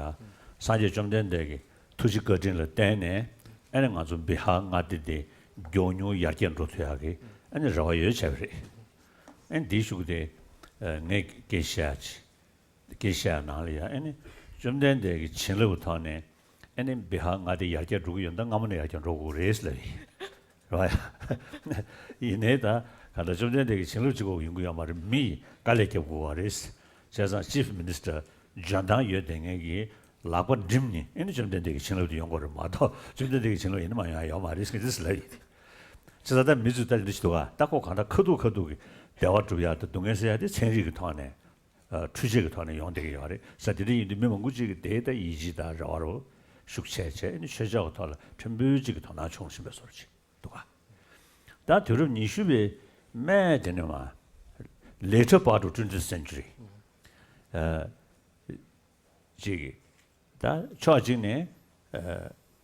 སངས་རྒྱས་བཅོམ་ལྡན་འདས་ཀྱི་ཐུགས་རྗེ་བཀའ་དྲིན་ལ་བརྟེན་ནས་ཨ་ནི་ང་ཚོ་བི་ཧར་མངའ་སྡེ་འདི་མགྱོགས་མྱུར་ཡར་རྒྱས་འགྲོ་ཐུབ་ཡག་གི་ཨ་ནི་རེ་བ་ཡོད་བྱས་པ་རེད། ཨ་ནི་དེའི་གཞུག་དེ་ངས་སྐད་ཆ་བཤད་ཡག་ཅིག་སྐད་ཆ་ནང་ལ་ཡང་ཨ་ནི་བཅོམ་ལྡན་འདས་ཀྱི་བྱིན་རླབས་ཐོག་ནས་ཨ་ནི་བི་ཧར་མངའ་སྡེ་ཡར་རྒྱས་འགྲོ་གི་ཡོད་ན་སྔ་མོ་ནས་ཡར་རྒྱས་འགྲོ་དགོས་རེད་ལབ་ཡིན། རེད་བ་ཡ། ཡིན་ནའི་ད་ག་ད་བཅོམ་ལྡན་འདས་ཀྱི་བྱིན་རླབས་གཅིག་པོ་ཡོང་གི་ཡོད་མ་རེད། མི་ཡིས་དཀའ་ལས་རྒྱབ་དགོས་པ་རེད། བྱས་ཙང་ཅིཕ་མི་ནི་སི་ཊར་འཇོན་ཐང་ཡོད་བསྡད་མཁན་གྱི་ལག་པ་འགྲིམ་ནས་ཨ་ནི་བཅོམ་ལྡན་འདས་ཀྱི་བྱིན་རླབས་དེ་ཡོང་དགོས་རེད་མ་གཏོགས་བཅོམ་ལྡན་འདས་ཀྱི་བྱིན་རླབས་ཡིན་ན་མ་ཡོང་ཡ་ཡོད་མ་རེད་ཟེར་གྱི་འདུག་ལབ་ཡིན། བྱས་ཙང་ད་མི་ཚོས་ད་འདི་འདྲ་ཞིག་འདུག་ག་ད་ཁོ་གང་ལྟར་ཁ་ཐུག་ཁ་ཐུག་གི་བདེ་བ་སྒྲུབ་ཡག་དང་སྡུག་བསྔལ་སེལ་ཡག་དེ་ཚན་རིག་གི་ཐོག་ནས། འཕྲུལ་ཆས་ཀྱི་ཐོག་ནས་ཡོང་བསྡད་ཀྱི་ཡོད་རེད་ཟེར། དེ་འདྲ་ཡིན་དུས་མི་མང་པོ་ཅིག་གིས་དེ་ལྟ་ཡིད་ཆེས་དང་རེ་བ་རུ་ཤུགས་ཆེ་བྱས་ནས་ཆོས་ཕྱོགས་ཀྱི་ཐོག་ལ་ཕྲན་བུ་ཅིག་གི་དོ་སྣང་བྱུང་བཞིན་པའི་བཟོ་འདྲ་ཅིག་འདུག་ག་ད་དུས་རབས་ཉི་ཤུ་པའི་སྨད་དེ་ནས་མར་later part of twentieth century ཅིག་གི་ད་ཕྱོགས་གཅིག་ནས་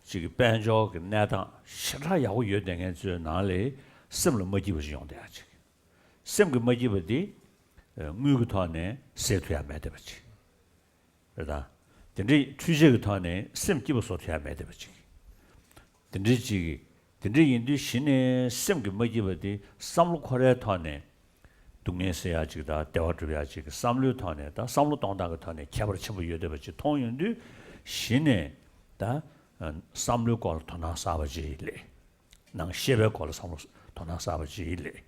ཅིག་གི་དཔལ་འབྱོར་གྱི་གནས་སྟངས་ཞེ་དྲག་ཡག་པོ་ཡོད་བསྡད་མཁན་ཚོའི་ནང་ལས་སེམས་ལ་མ་སྐྱིད་པ་ཞིག་ཡོང་བསྡད་ཡག་ཅིག་སེམས་ཀྱི་མ་སྐྱིད་པ་དེ་དངུལ་གྱི་ཐོག་ནས་སེལ་ཐུབ་ཡག་མེད་བསྡད་པ་ཅིག་རེད་ད། དེ་འདྲའི་འཕྲུལ་ཆས་ཀྱི་ཐོག་ནས་སེམས་སྐྱིད་པོ་བཟོ་ཐུབ་ཡག་མེད་བསྡད་པ་ཅིག་དེ་འདྲའི་ཅིག་དེ་འདྲ་ཡིན་དུས་གཞི་ནས་སེམས་ཀྱི་མ་སྐྱིད་པ་དེ་བསམ་བློ་འཁོར་ཡག་ཐོག་ནས་སྡུག་བསྔལ་སེལ་ཡག་ཅིག་དང་བདེ་བ་སྒྲུབ་ཡག་ཅིག་གི་བསམ་བློའི་ཐོག་ནས་ད་བསམ་བློ་གཏོང་སྟངས་ཀྱི་ཐོག་ནས་ཁྱད་པར་ཆེན་པོ་ཡོད་བསྡད་པ་ཅིག་མཐོང་ཡོང་དུས་གཞི་ནས་ད་བསམ་བློའི་སྐོར་ལ་དོ་སྣང་གསར་པ་ཅིག་སླེབས། ནང་ཤེས་པའི་སྐོར་ལ་བསམ་བློ་དོ་སྣང་གསར་པ་ཅིག་སླེབས།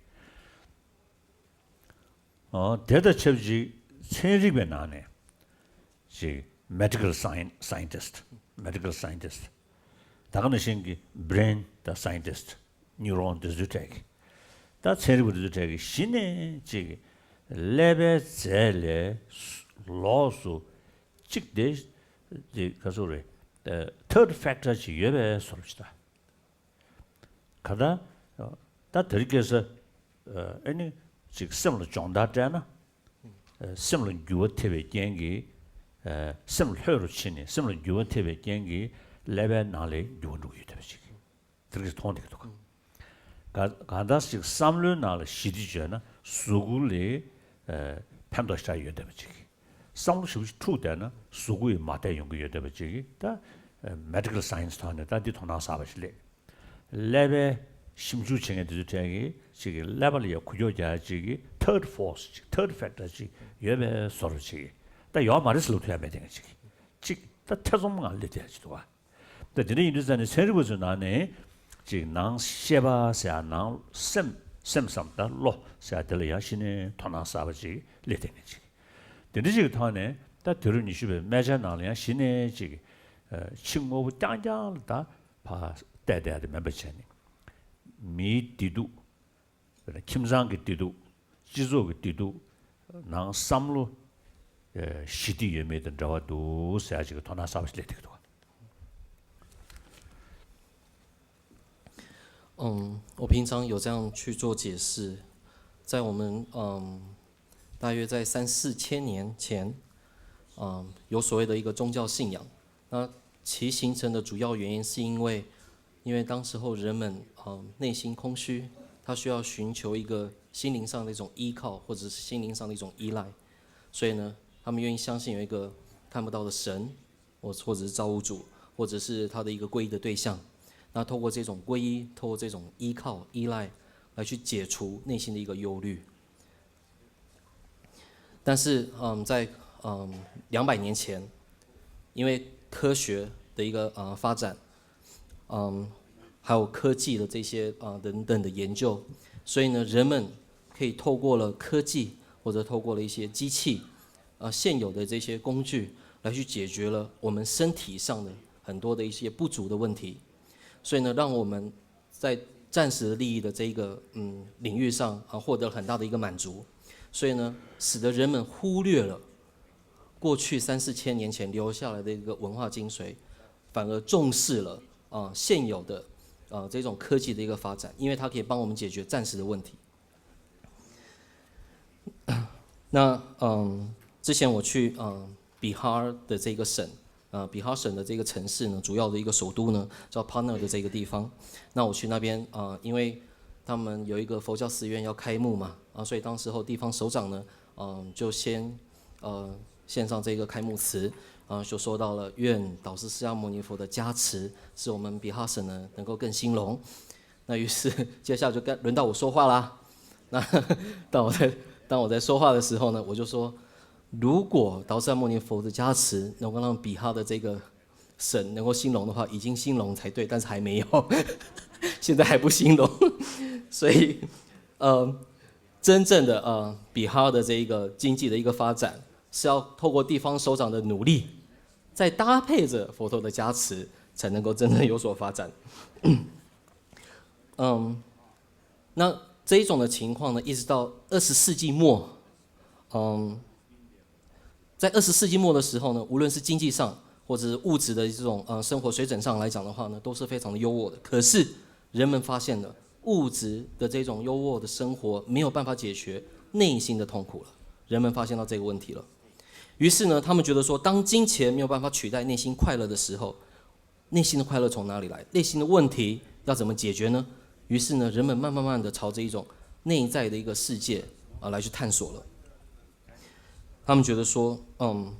ཨོ། དེ་དང་ཆབས་ཅིག་ཚན་རིག་པའི་ནང་ནས་ཅིག་medical science scientist, medical scientist། ད་ག་ནང་བཞིན་གྱི་brain དང་scientist, neuron དེ་ཚོའི་གྲས་ཀྱི། ད་ཚན་རིག་པ་དེ་ཚོའི་གྲས་ཀྱི་གཞི་ནས་ཅིག་ཀླད་པའི་རྫས་ལས་ལོགས་སུ་གཅིག་དེ་དེ་ག་ཚོད་རེད། third factor ཅིག་ཡོད་པའི་བཟོ་འདྲ་ཅིག་ད། ག་ད། ད་དེ་རིང་ཁ་སང་ཨ་ནི་ཅིག་སེམས་ལ་སྦྱོང་བརྡར་སྤྲད་ན། སེམས་ལ་འགྱུར་བ་ཐེབས་པའི་རྐྱེན་གྱིས། སེམས་ལྷོད་རུ་ཕྱིན་ནས་སེམས་ལ་འགྱུར་བ་ཐེབས་པའི་རྐྱེན་གྱིས་ཀླད་པའི་ནང་ལ་འགྱུར་བ་འགྲོ་གི་ཡོད་བསྡད་པ་ཅིག་དེ་རིང་མཐོང་བསྡད་ཀྱི་འདུག་ག་གང་ལྟར་ཅིག་བསམ་བློའི་ནང་ལ་ཞི་བདེ་བྱུང་ན་གཟུགས་པོ་ལ་ཕན་ཐོགས་ཞེ་དྲག་ཡོད་བསྡད་པ་ཅིག་བསམ་བློ་ཞེ་པོ་ཅིག་འཁྲུག་བསྡད་ན་གཟུགས་པོ་ཡི་མ་བདེ་ཡོང་གི་ཡོད་བསྡད་པ་ཅིག་ད་medical science ཐོག་ནས་ད་འདི་དོ་སྣང་གསར་པ་ཞིག་སླེབས། ཀླད་པའི་ཞིབ་འཇུག་བྱེད་མཁན་དེ་ཚོའི་གྲས་ཀྱིས་ཅིག་གི་ཀླད་པ་ལ་ཡང་འགུལ་སྐྱོད་རྒྱག་ཅིག་གི་third force ཅིག third factor ཅིག་ཡོད་པའི་བཟོ་འདྲ་ཅིག་ད་ཡོད་མ་རེད་ཟེར་ལབ་ཐུབ་ཡ་མེད་དེ་ངས་ཅིག་ཅིག་ད་ཐེ་ཚོམ་ངང་སླེབས་བསྡད་ཅིག་འདུག་ག་ད་དེ་འདྲ་ཡིན་དུས་ཙང་ནས་ཚན་རིག་པ་ཚོའི་ནང་ནས་ཅིག་ནང་ཤེས་པ་ཟེར་ཡ་ནང་སེམས་སེམས་སམ་ད་བློ་ཟེར་ཡ་དེ་ལ་ཡང་གཞི་ནས་དོ་སྣང་གསར་པ་ཅིག་སླེབས་བསྡད་མཁན་ཅིག་དེ་འདྲ་ཅིག་གི་ཐོག་ནས་ད་དུས་རབས་ཉི་ཤུ་པའི་སྨན་སྦྱར་ནང་ལ་ཡང་གཞི་ནས་ཅིག་ཕྱི་དངོས་པོ་རྐྱང་རྐྱང་ལ་ད་ཕར་བལྟས་བསྡད་ཡ་དེ་མིན་པ་བྱས་ནས། མིའི་བདེ་སྡུག་ཁྱིམ་ཚང་གི་བདེ་སྡུག་སྤྱི་ཚོགས་ཀྱི་བདེ་སྡུག་ནང་བསམ་བློ་ཞི་བདེ་ཡོད་མེད་དང་འབྲེལ་བ་འདུག་ཟེར་ཡ་ཅིག་གི་དོ་སྣང་གསར་པ་ཞིག་སླེབས་བསྡད་ཀྱི་འདུག嗯，我平常有这样去做解释，在我们嗯，大约在三四千年前，嗯，有所谓的一个宗教信仰。那其形成的主要原因是因为，因为当时候人们嗯内心空虚，他需要寻求一个心灵上的一种依靠，或者是心灵上的一种依赖，所以呢，他们愿意相信有一个看不到的神，或或者是造物主，或者是他的一个皈依的对象。那透过这种皈依，透过这种依靠、依赖，来去解除内心的一个忧虑。但是，嗯，在嗯两百年前，因为科学的一个呃发展，嗯，还有科技的这些呃等等的研究，所以呢，人们可以透过了科技或者透过了一些机器，呃现有的这些工具来去解决了我们身体上的很多的一些不足的问题，所以呢，让我们在暂时的利益的这一个嗯领域上啊获得了很大的一个满足，所以呢，使得人们忽略了过去三四千年前留下来的一个文化精髓，反而重视了啊现有的啊这种科技的一个发展，因为它可以帮我们解决暂时的问题。那嗯，之前我去嗯比哈的这个省，呃，比哈省的这个城市呢，主要的一个首都呢叫帕纳的这个地方。那我去那边啊，因为他们有一个佛教寺院要开幕嘛，啊，所以当时候地方首长呢，嗯，就先呃献上这个开幕词，啊，就说到了愿导师释迦牟尼佛的加持，使我们比哈省呢能够更兴隆。那于是接下来就该轮到我说话啦。那当我在当我在说话的时候呢，我就说，如果达赖摩尼佛的加持能够让比哈的这个省能够兴隆的话，已经兴隆才对，但是还没有，现在还不兴隆，所以呃，真正的呃比哈的这一个经济的一个发展是要透过地方首长的努力，再搭配着佛陀的加持，才能够真正有所发展。嗯，那这一种的情况呢，一直到二十世纪末，嗯，在二十世纪末的时候呢，无论是经济上或者是物质的这种呃生活水准上来讲的话呢，都是非常的优渥的。可是人们发现了物质的这种优渥的生活没有办法解决内心的痛苦了，人们发现到这个问题了。于是呢，他们觉得说，当金钱没有办法取代内心快乐的时候，内心的快乐从哪里来？内心的问题要怎么解决呢？于是呢，人们慢慢慢的朝着一种内在的一个世界啊来去探索了。他们觉得说，嗯，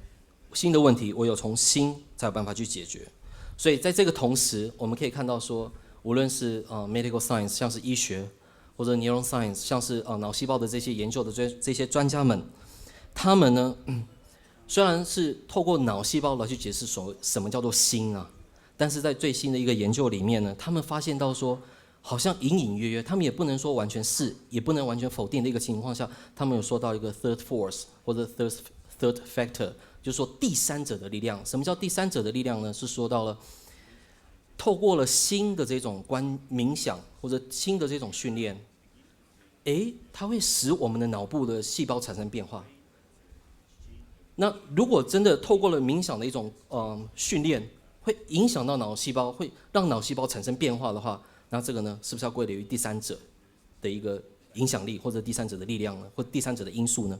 新的问题唯有从心才有办法去解决。所以在这个同时，我们可以看到说，无论是呃 medical science，像是医学，或者 neuroscience，像是呃脑细胞的这些研究的这这些专家们，他们呢，虽然是透过脑细胞来去解释所什么叫做心啊，但是在最新的一个研究里面呢，他们发现到说，好像隐隐约约，他们也不能说完全是，也不能完全否定的一个情况下，他们有说到一个 third force 或者 third third factor，就是说第三者的力量。什么叫第三者的力量呢？是说到了透过了新的这种观冥想或者新的这种训练，诶，它会使我们的脑部的细胞产生变化。那如果真的透过了冥想的一种嗯训练，会影响到脑细胞，会让脑细胞产生变化的话，那这个呢，是不是要归类于第三者的一个影响力，或者第三者的力量呢，或第三者的因素呢？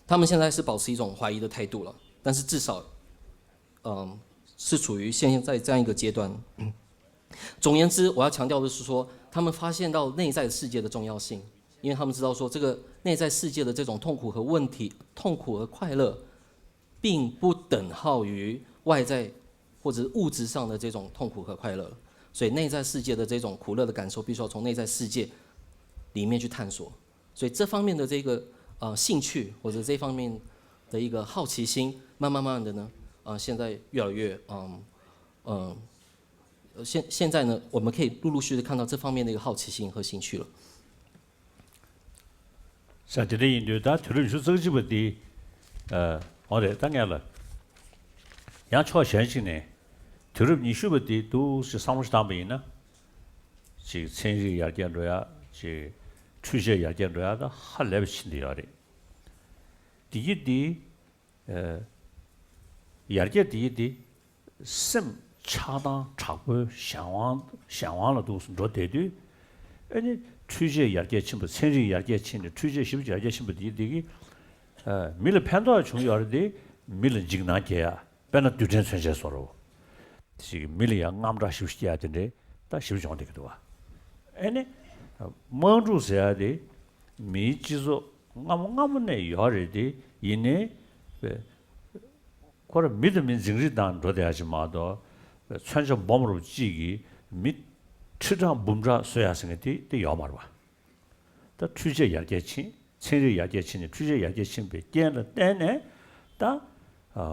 他们现在是保持一种怀疑的态度了，但是至少，嗯，是处于现在这样一个阶段。总而言之，我要强调的是说，他们发现到内在世界的重要性，因为他们知道说这个内在世界的这种痛苦和问题、痛苦和快乐，并不等号于外在或者物质上的这种痛苦和快乐，所以内在世界的这种苦乐的感受，必须要从内在世界里面去探索。所以这方面的这个呃兴趣或者这方面的一个好奇心，慢慢慢慢的呢，呃，现在越来越嗯嗯。现现在呢，我们可以陆陆续续看到这方面的一个好奇心和兴趣了。ས་དེ་འདྲ་ཡིན་དུས་ད་དུས་རབས་ཉི་ཤུ་རྩ་གཅིག་པ་འདི་ཨ་འོ་རེད། ད་ངས་ལ་ཡང་ཕྱོགས་གཞན་ཞིག་ནས་དུས་རབས་ཉི་ཤུ་པ་འདི་འདུག་ཅེས་བསམ་བློ་ཞིག་བཏང་པ་ཡིན་ན། ཅིག་ཚན་རིག་ཡར་རྒྱས་འགྲོ་ཡ། ཅིག་འཕྲུལ་ཆས་ཡར་རྒྱས་འགྲོ་ཡ་ད་ཧ་ལས་པ་ཕྱིན་བསྡད་ཡོད་རེད། དེ་གི་འདི་ཨ་ཡར་རྒྱས་དེ་ཡི་དེ་སེམས་ཆགས་སྡང་དྲག་པོའི་གཞན་དབང་གཞན་དབང་ལ་འདུག་སེ་འགྲོ་བསྡད་དུས། ཨ་ནི་འཕྲུལ་ཆས་ཡར་རྒྱས་ཕྱིན་པ། ཚན་རིག་ཡར་རྒྱས་ཕྱིན་ནས་འཕྲུལ་ཆས་ཞེ་པོ་ཅིག་ཡར་རྒྱས་ཕྱིན་པ་དེ་ཡི་དེ་གི་ཨ་མི་ལ་ཕན་ཐོགས་བྱུང་ཡོད་རེད་དེ། མི་ལ་འཇིགས་སྣང་སྐྱེ་ཡ། དཔེར་ན་རྡུལ་ཕྲན་མཚོན་ཆའི་བཟོ་འདྲ་ཞིག་མི་ལ་ཡང་དངངས་སྐྲག་ཞེ་པོ་ཅིག་སྐྱེ་ཡ་དེ་འདྲའི་ད་ཞེ་པོ་བྱུང་བསྡད་ཀྱི་འདུག་བ། ཨ་ནི་དམག་འཁྲུག་ཟེར་ཡ་དེ་མིའི་སྤྱི་ཚོགས་སྔ་མོ་སྔ་མོ་ནས་ཡོད་རེད་དེ། ཡིན་ནའི་ཁོ་རང་མི་དང་མི་འཛིང་རེས་དང་འགྲོ་བསྡད་ཡ་ཞིག་མ་གཏོགས། མཚོན་ཆ་སྦོམ་རུ་གཅིག་གིས་མི་ཁྲི་ཕྲག་འབུམ་ཕྲག་གསོད་ཡ་ཟེར་མཁན་དེ་དེ་ཡོད་མ་རེད་བ། ད་འཕྲུལ་ཆས་ཡར་རྒྱས་ཕྱིན། ཚན་རིག་ཡར་རྒྱས་ཕྱིན་ནས་འཕྲུལ་ཆས་ཡར་རྒྱས་ཕྱིན་པའི་རྐྱེན་ལ་བརྟེན་ནས་ད་ཨ་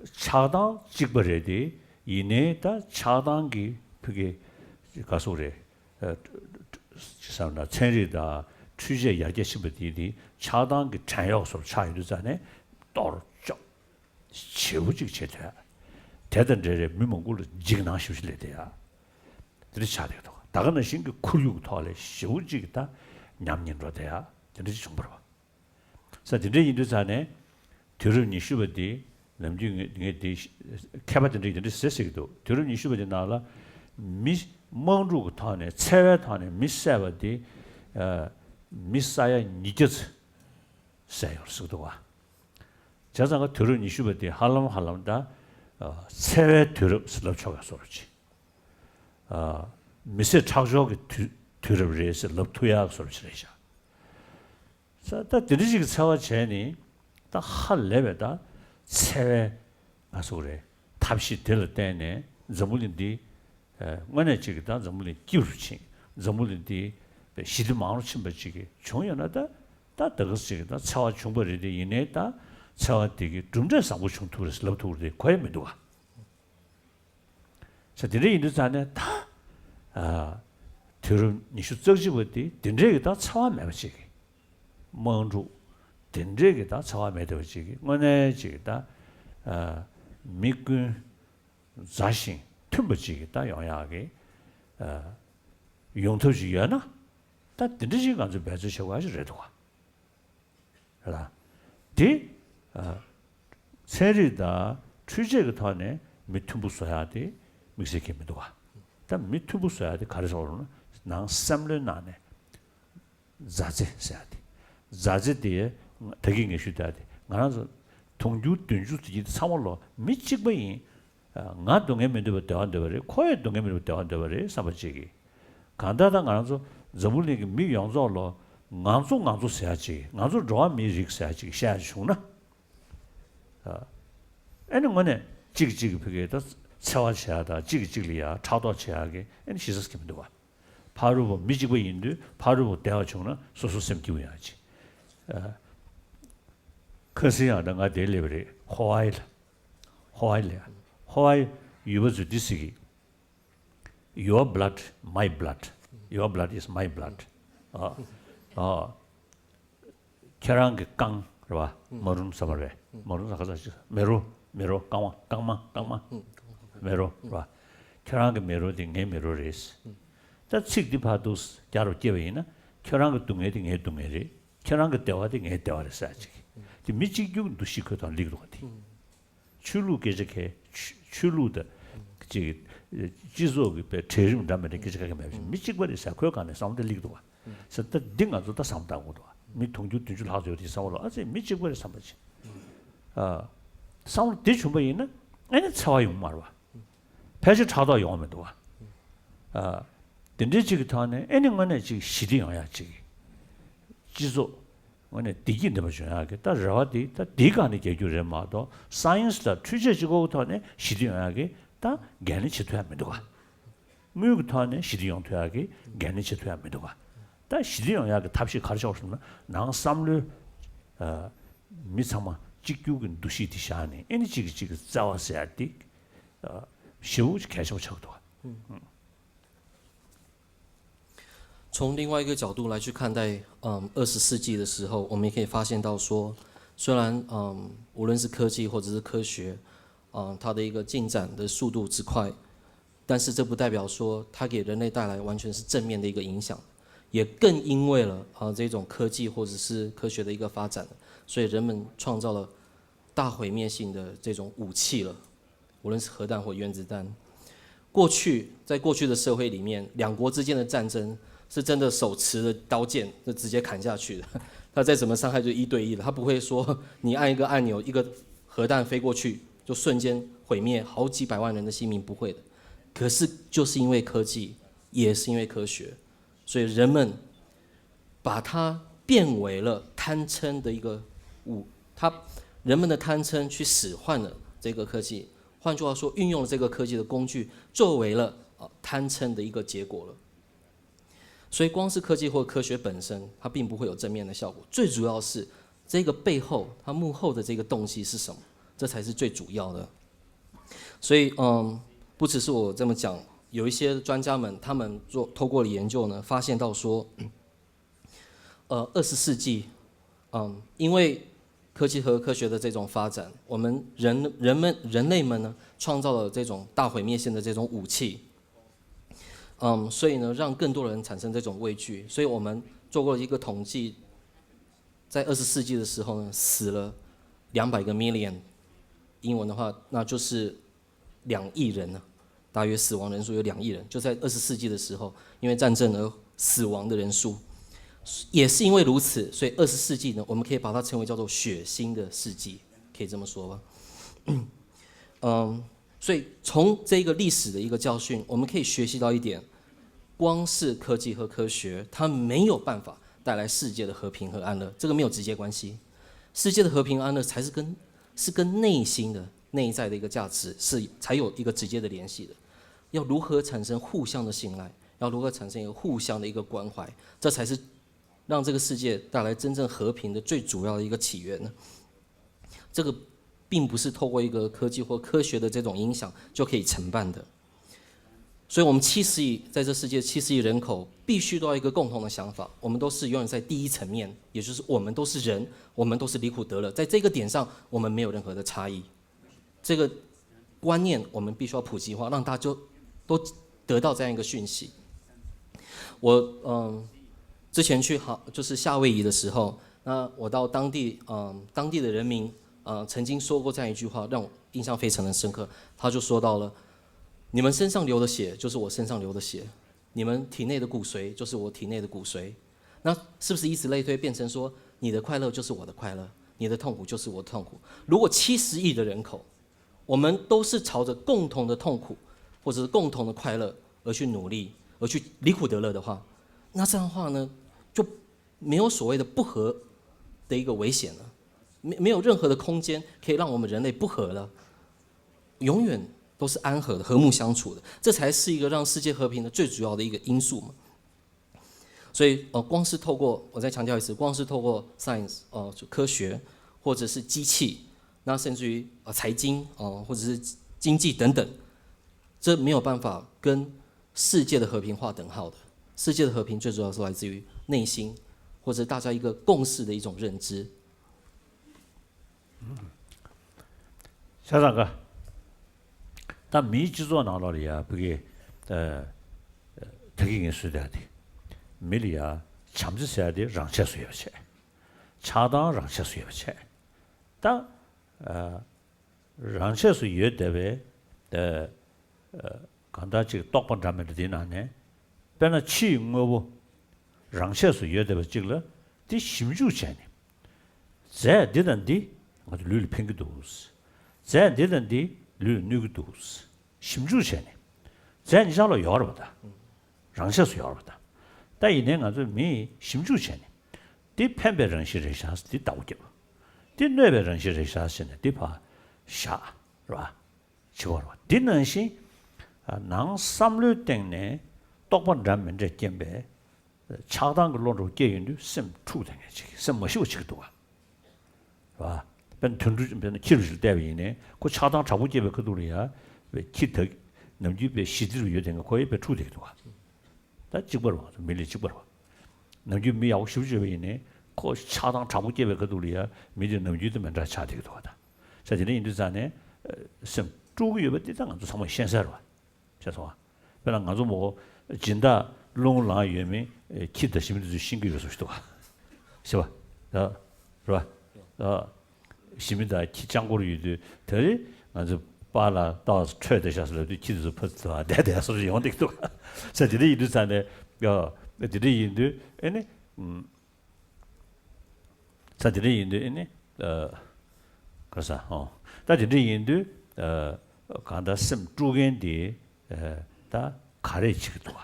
ཆགས་སྡང་གཅིག་པ་རེད་དེ། ཡིན་ནའི་ད་ཆགས་སྡང་གི་ཕ་གི་ག་ཟེར་རེད། ཨ་བསམ་ན་ཚན་རིག་དང་འཕྲུལ་ཆས་ཡར་རྒྱས་ཕྱིན་པ་དེ་དེ་ཆགས་སྡང་གི་བྲན་གཡོག་བཟོ་འདྲ་ཆགས་ཡོང་དུས་ཙ་ནས་གཏོར་བཅོམ་ཞེ་པོ་ཅིག་བྱེད་ཐུབ་ཡ། དེ་དང་འབྲེལ་བའི་མི་མང་པོ་ལ་འཇིགས་སྣང་ཞེ་པོ་ཅིག་སླེབས་བསྡད་ཡ། དེ་འདྲ་ཆགས་བསྡད་འདུག་ད་ག་ནང་བཞིན་གྱི་ཁོར་ཡུག་གི་ཐོག་ལ་ཞེ་པོ་ཅིག་ད་ཉམས་ཉེས་འགྲོ་བསྡད་ཡ་དེ་འདྲ་ཅིག་བྱུང་བ་རེད་བ། ས་དེ་འདྲ་ཡིན་དུས་ཙ་ནས་དུས་རབས་ཉི་ཤུ་པ་འདི་ནམ་རྒྱུན་ངས་ངས་འདི་མཁས་པ་དེ་འདྲ་དེ་འདྲ་ཟེར་ཟེར་གྱི་འདུག་དུས་རབས་ཉི་ཤུ་པ་འདི་ནང་ལ་མི་དམག་འཁྲུག་གི་ཐོག་ནས་འཚེ་བའི་ཐོག་ནས་མི་བསད་པ་འདི་ཨ་མི་ས་ཡ་ཉིས་བརྒྱ་ཙམ་བསད་ཡོད་ཟེར་གྱི་འདུག་བ། བྱས་ཙང་ཀ་དུས་རབས་ཉི་ཤུ་པ་དེ་ཧ་ལམ་ཧ་ལམ་ད་ཨ་འཚེ་བའི་དུས་རབས་ཟེར་ལབ་ཆོག་ཡ་བཟོ་འདྲ་ཅིག་ཨ་མི་བསད་ཁྲག་སྦྱོར་གྱི་དུས་དུས་རབས་རེད་ཟེར་ལབ་ཐུབ་ཡ་བཟོ་འདྲ་ཅིག་རེད་ཤག་ས་ད་དེ་འདྲ་ཞིག་གི་འཚེ་བ་བྱས་ནས་ད་ཧ་ལས་པའི་ད་འཚེ་བའི་ང་ཚོ་རེད་ཐབས་ཤེས་དེ་ལ་བརྟེན་ནས་འཛམ་བུ་གླིང་འདི་ཨ་དངོས་གནས་ཅིག་གི་ད་འཛམ་བུ་གླིང་སྐྱིད་རུ་ཕྱིན། འཛམ་བུ་གླིང་འདི་ཞི་བདེ་མང་རུ་ཕྱིན་པ་ཅིག་གི་བྱུང་ཡོད་ན། ད་ད་ད་ག་ཅིག་གི་ད་འཚེ་བ་བྱུང་པ་རེད་དེ། ཡིན་ནའི་ད་འཚེ་བ་དེ་གི་གྲུབ་འབྲས་བཟང་པོ་བྱུང་ཐུབ་རེད་ལབ་ཐུབ་རེད་གོ་ཡ་མི་འདུག་ག་ས་དེ་འདྲ་ཡིན་དུས་ཙང་ནས་ད་ཨ་དུས་རབས་ཉི་ཤུ་རྩ་གཅིག་པ་དེ་དེ་འདྲའི་གི་ད་འཚེ་བ་མེད་པ་ཅིག་གི་དམག་འཁྲུག་དེ་འདྲའི་གི་ད་འཚེ་བ་མེད་བསྡད་པ་ཅིག་གི་དངོས་གནས་ཅིག་གི་ད་ཨ་མི་ཀུན་མཛའ་ཞིང་མཐུན་པ་ཅིག་གི་ད་ཡོང་ཡག་གི་ཨ་ཡོང་ཐབས་ཅིག་ཡོད་ན། ད་དེ་འདྲ་ཅིག་ང་ཚོས་འབད་རྩོལ་བྱེད་དགོས་ཡ་ཅིག་རེད་འདུག་ག་རེད་ལ། དེ་ཨ་ཚན་རིག་དང་འཕྲུལ་ཆས་ཀྱི་ཐོག་ནས་མི་མཐུན་པོ་བཟོ་ཡག་དེ་དམིགས་བསལ་གྱི་མི་འདུག་ག་ད་མི་མཐུན་པོ་བཟོ་ཡག་དེ་ག་རེ་ཟེར་བ་ལབ་ན། ནང་སེམས་བློའི་ནང་ནས་མཛའ་བརྩེ་ཟེར་ཡག་དེ། མཛའ་བརྩེ་དེ་ད་གིན་ངས་ཞུས་ད་དེ་ང་རང་ཚོ་དུང་ཕྱུར་བདུན་ཅུ་དེ་ཚང་མ་ལོ་མི་གཅིག་པ་ཡིན། ང་སྡུག་བསྔལ་མི་འདོད་པར་བདེ་བ་འདོད་པ་རེད། ཁོ་ཡང་སྡུག་བསྔལ་མི་འདོད་པར་བདེ་བ་འདོད་པ་རེད་བསམ་པ་ཅིག་གིས། གང་ལྟར་ད་ང་རང་ཚོ་འཛམ་བུ་གླིང་གི་མི་ཡོངས་རྫོགས་ལོ་ང་ཚོ་ང་ཚོ་ཟེར་ཡ་ཅིག་ང་ཚོ་འགྲོ་བ་མིའི་རིགས་ཟེར་ཡ་ཅིག་བཤད་ཡ་བྱུང་ན། ཨ་ནི་དངོས་གནས་གཅིག་གིས་གཅིག་གི་ཕ་གི་ད་འཚེ་བ་བྱེད་ཡ་དང་། གཅིག་གིས་གཅིག་ལ་ཡ་ཕྲག་དོག་བྱེད་ཡ་གི་ཨ་ནི་ཞེ་ས་གི་མི་འདུག་བ། ཕ་རོལ་པོ་མི་གཅིག་པ་ཡིན་དུས་ཕ་རོལ་པོ་བདེ་བ་བྱུང་ན་སོ་སོ་སེམས་སྐྱིད་པོ་ཡོང་ཡ་ཅིག་ཨ་ཁ་སང་ཡང་ད་ང་དེ་སླེབས་པ་རེད། ཧོ་ཝའི་ལ། ཧོ་ཝའི་ལ་ཡ། ཧོ་ཝའི་ཡུལ་པ་ཚོས་འདི་ཟེར་གི། Your blood, my blood. Your blood is my blood. ཨ། ཨ། ཁྱེད་རང་གི་རྐང་རེད་བ། ཨུམ། མ་རུམ་ས་མ་རེད། ཨུམ། མ་རུམ་ས་ག་ས་ཞིག་མེ་རོ། མེ་རོ། རྐང་བ། རྐང་མ། རྐང་མ། ཨུམ། མེ་རོ་རེད་བ། ཁྱེད་རང་གི་མེ་རོ་དེ་ངའི་མེ་རོ་རེད། ཨུམ། ད་ཚིག་འདི་ཕར་འདུག་རྒྱ་རུ་སྐྱེལ་བ་ཡིན་ན། ཁྱེད་རང་གི་སྡུག་བསྔལ་དེ་ངའི་སྡུག་བསྔལ་རེད། ཁྱེད་རང་གི་བདེ་བ་དེ་ངའི་བདེ་བ་རེད་ཟེར་ཅིག་དེ་མི་གཅིག་གྱུར་གྱི་འདུ་ཤེས་ཁོའི་ཐོག་སླེབས་འདུག་ག་དེ། ཨུམ། ཆོས་ལུགས་སྐད་ཆ་གལ། ཆོས་ཆོས་ལུགས་དང་། ཅིག་སྤྱི་ཚོགས་ཀྱི་པའི་གྲལ་རིམ་འདྲ་མི་འདྲ་སྐད་ཆ་ག་གེ་མེད་པ་ཞིག་མི་གཅིག་པ་རེད་ཟེར་ཁོའི་སྒང་ནས་བསམ་བློ་དེ་སླེབས་འདུག་བ། ཟེར་ད་འདི་ང་ཚོ་ད་བསམ་བློ་བཏང་དགོས་འདུག་བ། མི་དུང་ཕྱུར་བདུན་ཅུ་ལྷག་ཙམ་ཡོད་དེ་བསམ་བློ་ཨ་ཙི་མི་གཅིག་པ་རེད་བསམ་པ་ཅིག་ཨ། བསམ་བློ་དེ་བྱུང་པ་ཡིན་ན་ཨ་ནི་འཚེ་བ་ཡོང་མ་རེད་བ། ཕལ་ཆེར་ཕྲག་དོག་ཡོང་མི་འདུག་བ། ཨ། དེ་འདྲའི་ཅིག་གི་ཐོག་ནས་ཨ་ནི་དངོས་གནས་ཅིག་ཞི་བདེ་ཡོང་ཡ་ཅིག་སྤྱི་ཚོགས་དངོས་གནས་བདེ་སྐྱིད་ལྡན་པ་བྱུང་ཡག་གི་ད་རེ་བ་དེ་ད་དེའི་སྒང་ནས་རྒྱག་རྒྱུ་རེད་མ་གཏོགས། སའེན་སི་ལ་འཕྲུལ་ཆས་གཅིག་པོའི་ཐོག་ནས་ཞི་བདེ་ཡོང་ཡག་གི་ད་འགན་ལེན་བྱེད་ཐུབ་ཡ་མི་འདུག་ག་དངུལ་གྱི་ཐོག་ནས་ཞི་བདེ་ཡོང་ཐུབ་ཡག་གི་འགན་ལེན་བྱེད་ཐུབ་ཡ་མི་འདུག་ག་ད་ཞི་བདེ་ཡོང་ཡག་གི་ཐབས་ཤེས་ག་རེ་ཆགས་སོང་ན། ནང་བསམ་བློའི། ཨ། མི་ཚང་མ་གཅིག་གྱུར་གྱི་འདུ་ཤེས་དེ་བཞག་ནས་ཨ་ནི་གཅིག་གིས་གཅིག་གི་བརྩེ་བ་ཟེར་ཡ་དེ། ཨ། ཞེ་པོ་གལ་ཆེན་པོ་ཆགས་འདུག་ག་ཨུམ། 从另外一个角度来去看待，嗯，二十世纪的时候，我们也可以发现到说，虽然，嗯，无论是科技或者是科学，嗯，它的一个进展的速度之快，但是这不代表说它给人类带来完全是正面的一个影响，也更因为了啊这种科技或者是科学的一个发展，所以人们创造了大毁灭性的这种武器了。无论是核弹或原子弹。过去，在过去的社会里面，两国之间的战争是真的手持着刀剑就直接砍下去的，他再怎么伤害就一对一的，他不会说你按一个按钮，一个核弹飞过去就瞬间毁灭好几百万人的性命，不会的。可是就是因为科技，也是因为科学，所以人们把它变为了贪嗔的一个物，他人们的贪嗔去使唤了这个科技，换句话说，运用了这个科技的工具作为了呃贪嗔的一个结果了。所以光是科技或科学本身，它并不会有正面的效果。最主要是这个背后，它幕后的这个动机是什么，这才是最主要的。所以，嗯，不只是我这么讲，有一些专家们，他们做透过了研究呢，发现到说，呃，二十世纪，嗯，因为科技和科学的这种发展，我们人人们人类们呢，创造了这种大毁灭性的这种武器，嗯，所以呢，让更多人产生这种畏惧。所以我们做过一个统计，在二十世纪的时候呢，死了两百个 million，英文的话，那就是两亿人呢，大约死亡人数有两亿人，就在二十世纪的时候，因为战争而死亡的人数，也是因为如此，所以二十世纪呢，我们可以把它称为叫做血腥的世纪，可以这么说吧。嗯，所以从这个历史的一个教训，我们可以学习到一点，光是科技和科学，它没有办法带来世界的和平和安乐，这个没有直接关系。世界的和平安乐才是跟是跟内心的内在的一个价值是才有一个直接的联系的。要如何产生互相的信赖？要如何产生一个互相的一个关怀？这才是让这个世界带来真正和平的最主要的一个起源呢。这个并不是透过一个科技或科学的这种影响就可以承办的。所以，我们七十亿在这世界七十亿人口，必须都要一个共同的想法，我们都是永远在第一层面，也就是我们都是人，我们都是离苦得乐，在这个点上，我们没有任何的差异。这个观念我们必须要普及化，让大家就都得到这样一个讯息。我嗯，之前去好就是夏威夷的时候，那我到当地嗯当地的人民呃曾经说过这样一句话，让我印象非常的深刻。他就说到了，你们身上流的血就是我身上流的血，你们体内的骨髓就是我体内的骨髓。那是不是以此类推，变成说你的快乐就是我的快乐，你的痛苦就是我的痛苦？如果七十亿的人口，我们都是朝着共同的痛苦或者是共同的快乐而去努力，而去离苦得乐的话，那这样的话呢，就没有所谓的不和的一个危险了，没没有任何的空间可以让我们人类不和了，永远都是安和的、和睦相处的，这才是一个让世界和平的最主要的一个因素嘛。所以，呃，光是透过，我再强调一次，光是透过 science，呃，就科学，或者是机器，那甚至于呃财经，呃，或者是经济等等，这没有办法跟世界的和平划等号的。世界的和平最主要是来自于内心，或者大家一个共识的一种认知。 ཤ་ཚང་ཀ། ད་མིའི་སྤྱི་ཚོགས་ནང་ལོགས་ལ་ཡ་ཕ་གི་ད་གི་ངས་སུས་བསྡད་དེ། མི་ལ་ཡ་བྱམས་བརྩེ་ཟེར་ཡ་དེ་རང་ཆས་སུ་ཡོད་པ་བྱས། ཆགས་སྡང་རང་ཆས་སུ་ཡོད་པ་བྱས། ད་རང་ཆས་སུ་ཡོད་བསྡད་པའི་ད་གང་ལྟར་ཅིག་རྟོག་པ་འདྲ་མི་འདྲ་དེའི་ནང་ནས། དཔེར་ན་ཕྱིའི་དངོས་པོ་རང་ཆས་སུ་ཡོད་བསྡད་པ་ཅིག་ལ་དེ་ཞིབ་འཇུག་བྱས་ནས། རྫས་འདི་དང་འདི་ང་ཚོ་ལུས་ལ་ཕན་གྱི་འདུག་རྫས་འདི་དང་འདི་ལུས་ལ་གནོད་ཀྱི་འདུག་ཞིབ་འཇུག་བྱས་ནས། རྫས་ཉིད་ཆ་ལ་ཡོད་རེད་པ་ད། རང་ཆས་སུ་ཡོད་རེད་པ་ད། ད་ཡིན་ནའི་ང་ཚོས་མིས་ཞིབ་འཇུག་བྱས་ནས། འདི་ཕན་པའི་རང་བཞིན་རེད་ཤག་འདི་ལྟ་བ་བརྒྱབ། འདི་གནོད་པའི་རང་བཞིན་རེད་ཤག་ཟེར་ནས་འདི་ཕར་བཞག་རེད་པ། བྱེད་པ་རེད་པ། འདི་ནང་བཞིན་ནང་བསམ་བློའི་སྟེང་ནས་རྟོག་པ་འདྲ་མི་འདྲ་སྐྱེས་པའི་ཆགས་སྡང་གི་བློ་འདྲ་བོ་སྐྱེས་ཡོང་དུས་སེམས་འཁྲུག་བསྡད་མཁན་ཅིག་སེམས་མ་ཞི་བ་ཅིག་འདུག་ག་རེད་པ། དཔེར་ན་དུད་འགྲོ་དཔེར་ན་ཁྱི་རུ་ཞིག་བལྟས་པ་ཡིན་ནའི་ཁོ་ཆགས་སྡང་དྲག་པོ་སྐྱེས་པའི་ཁ་ཐུག་ལ་ཡ་བའི་ཁྱི་དག་ནམ་རྒྱུན་པའི་ཞི་བདེ་རུ་ཡོད་དེ་ཁོ་ཡི་བའི་འཁྲུག་བསྡད་ཀྱི་འདུག་ག་ད་གཅིག་པ་རེད་པ། མི་ལ་གཅིག་པ་རེད་པ། ནམ་རྒྱུན་མི་ཡག་པོ་ཞེ་པོ་ཅིག་ཡོད་པ་ཡིན་ནའི་ཁོ་ཆགས་སྡང་དྲག་པོ་སྐྱེས་པའི་ཁ་ཐུག་ལ་ཡ་མི་དེ་ནམ་རྒྱུན་དང་མི་འདྲ་ཆགས་བསྡད་ཀྱི་འདུག་ག་ད་ས་དེ་འདྲ་ཡིན་དུས་ཙང་ནས་སེམས་དཀྲུག་གི་ཡོད་པ་འདི་ད་ང་ཚོ་ཚང་མས་ཤེས་གསལ་རེད་པ། ཤེས་སོང་ཨ། དཔེར་ན་ང་ཚོ་མོ་སྦྱིན་བདག་རླུང་ལངས་ཡོད་མེད་ཁྱི་དང་ཞི་མི་དེ་ཚོས་ཤེས་ཀྱི་ཡོད་བཟོ་ཞིག་འདུག་ག་ཤེས་པ། ད་རེད་པ། ད་ཞི་མི་དང་ཁྱི་སྤྱང་པོར་ཡོད་དུས་དེ་རིང་ང་ཚོ་པཱ་ལགས་ལྟ་བ་ཁྲོས་བསྡད་ཤག་ཟེར་ལབ་དུས་ཁྱི་དེ་ཚོ་ཕར་ཚུར་བསྡད་བསྡད་སོགས་ཡོང་བསྡད་འདུག་ག་ས་དེ་འདྲ་ཡིན་དུས་ཙང་ནས་དེ་འདྲ་ཡིན་དུས་ཨེ་ནི། ས་དེ་འདྲ་ཡིན་དུས་ཨེ་ནི། ག་ས་ཨོ། ད་དེ་འདྲ་ཡིན་དུས་གང་ལྟར་སེམས་དཀྲུག་མཁན་དེ་ད་ག་རེ་བྱེད་ཀྱི་འདུག་ག་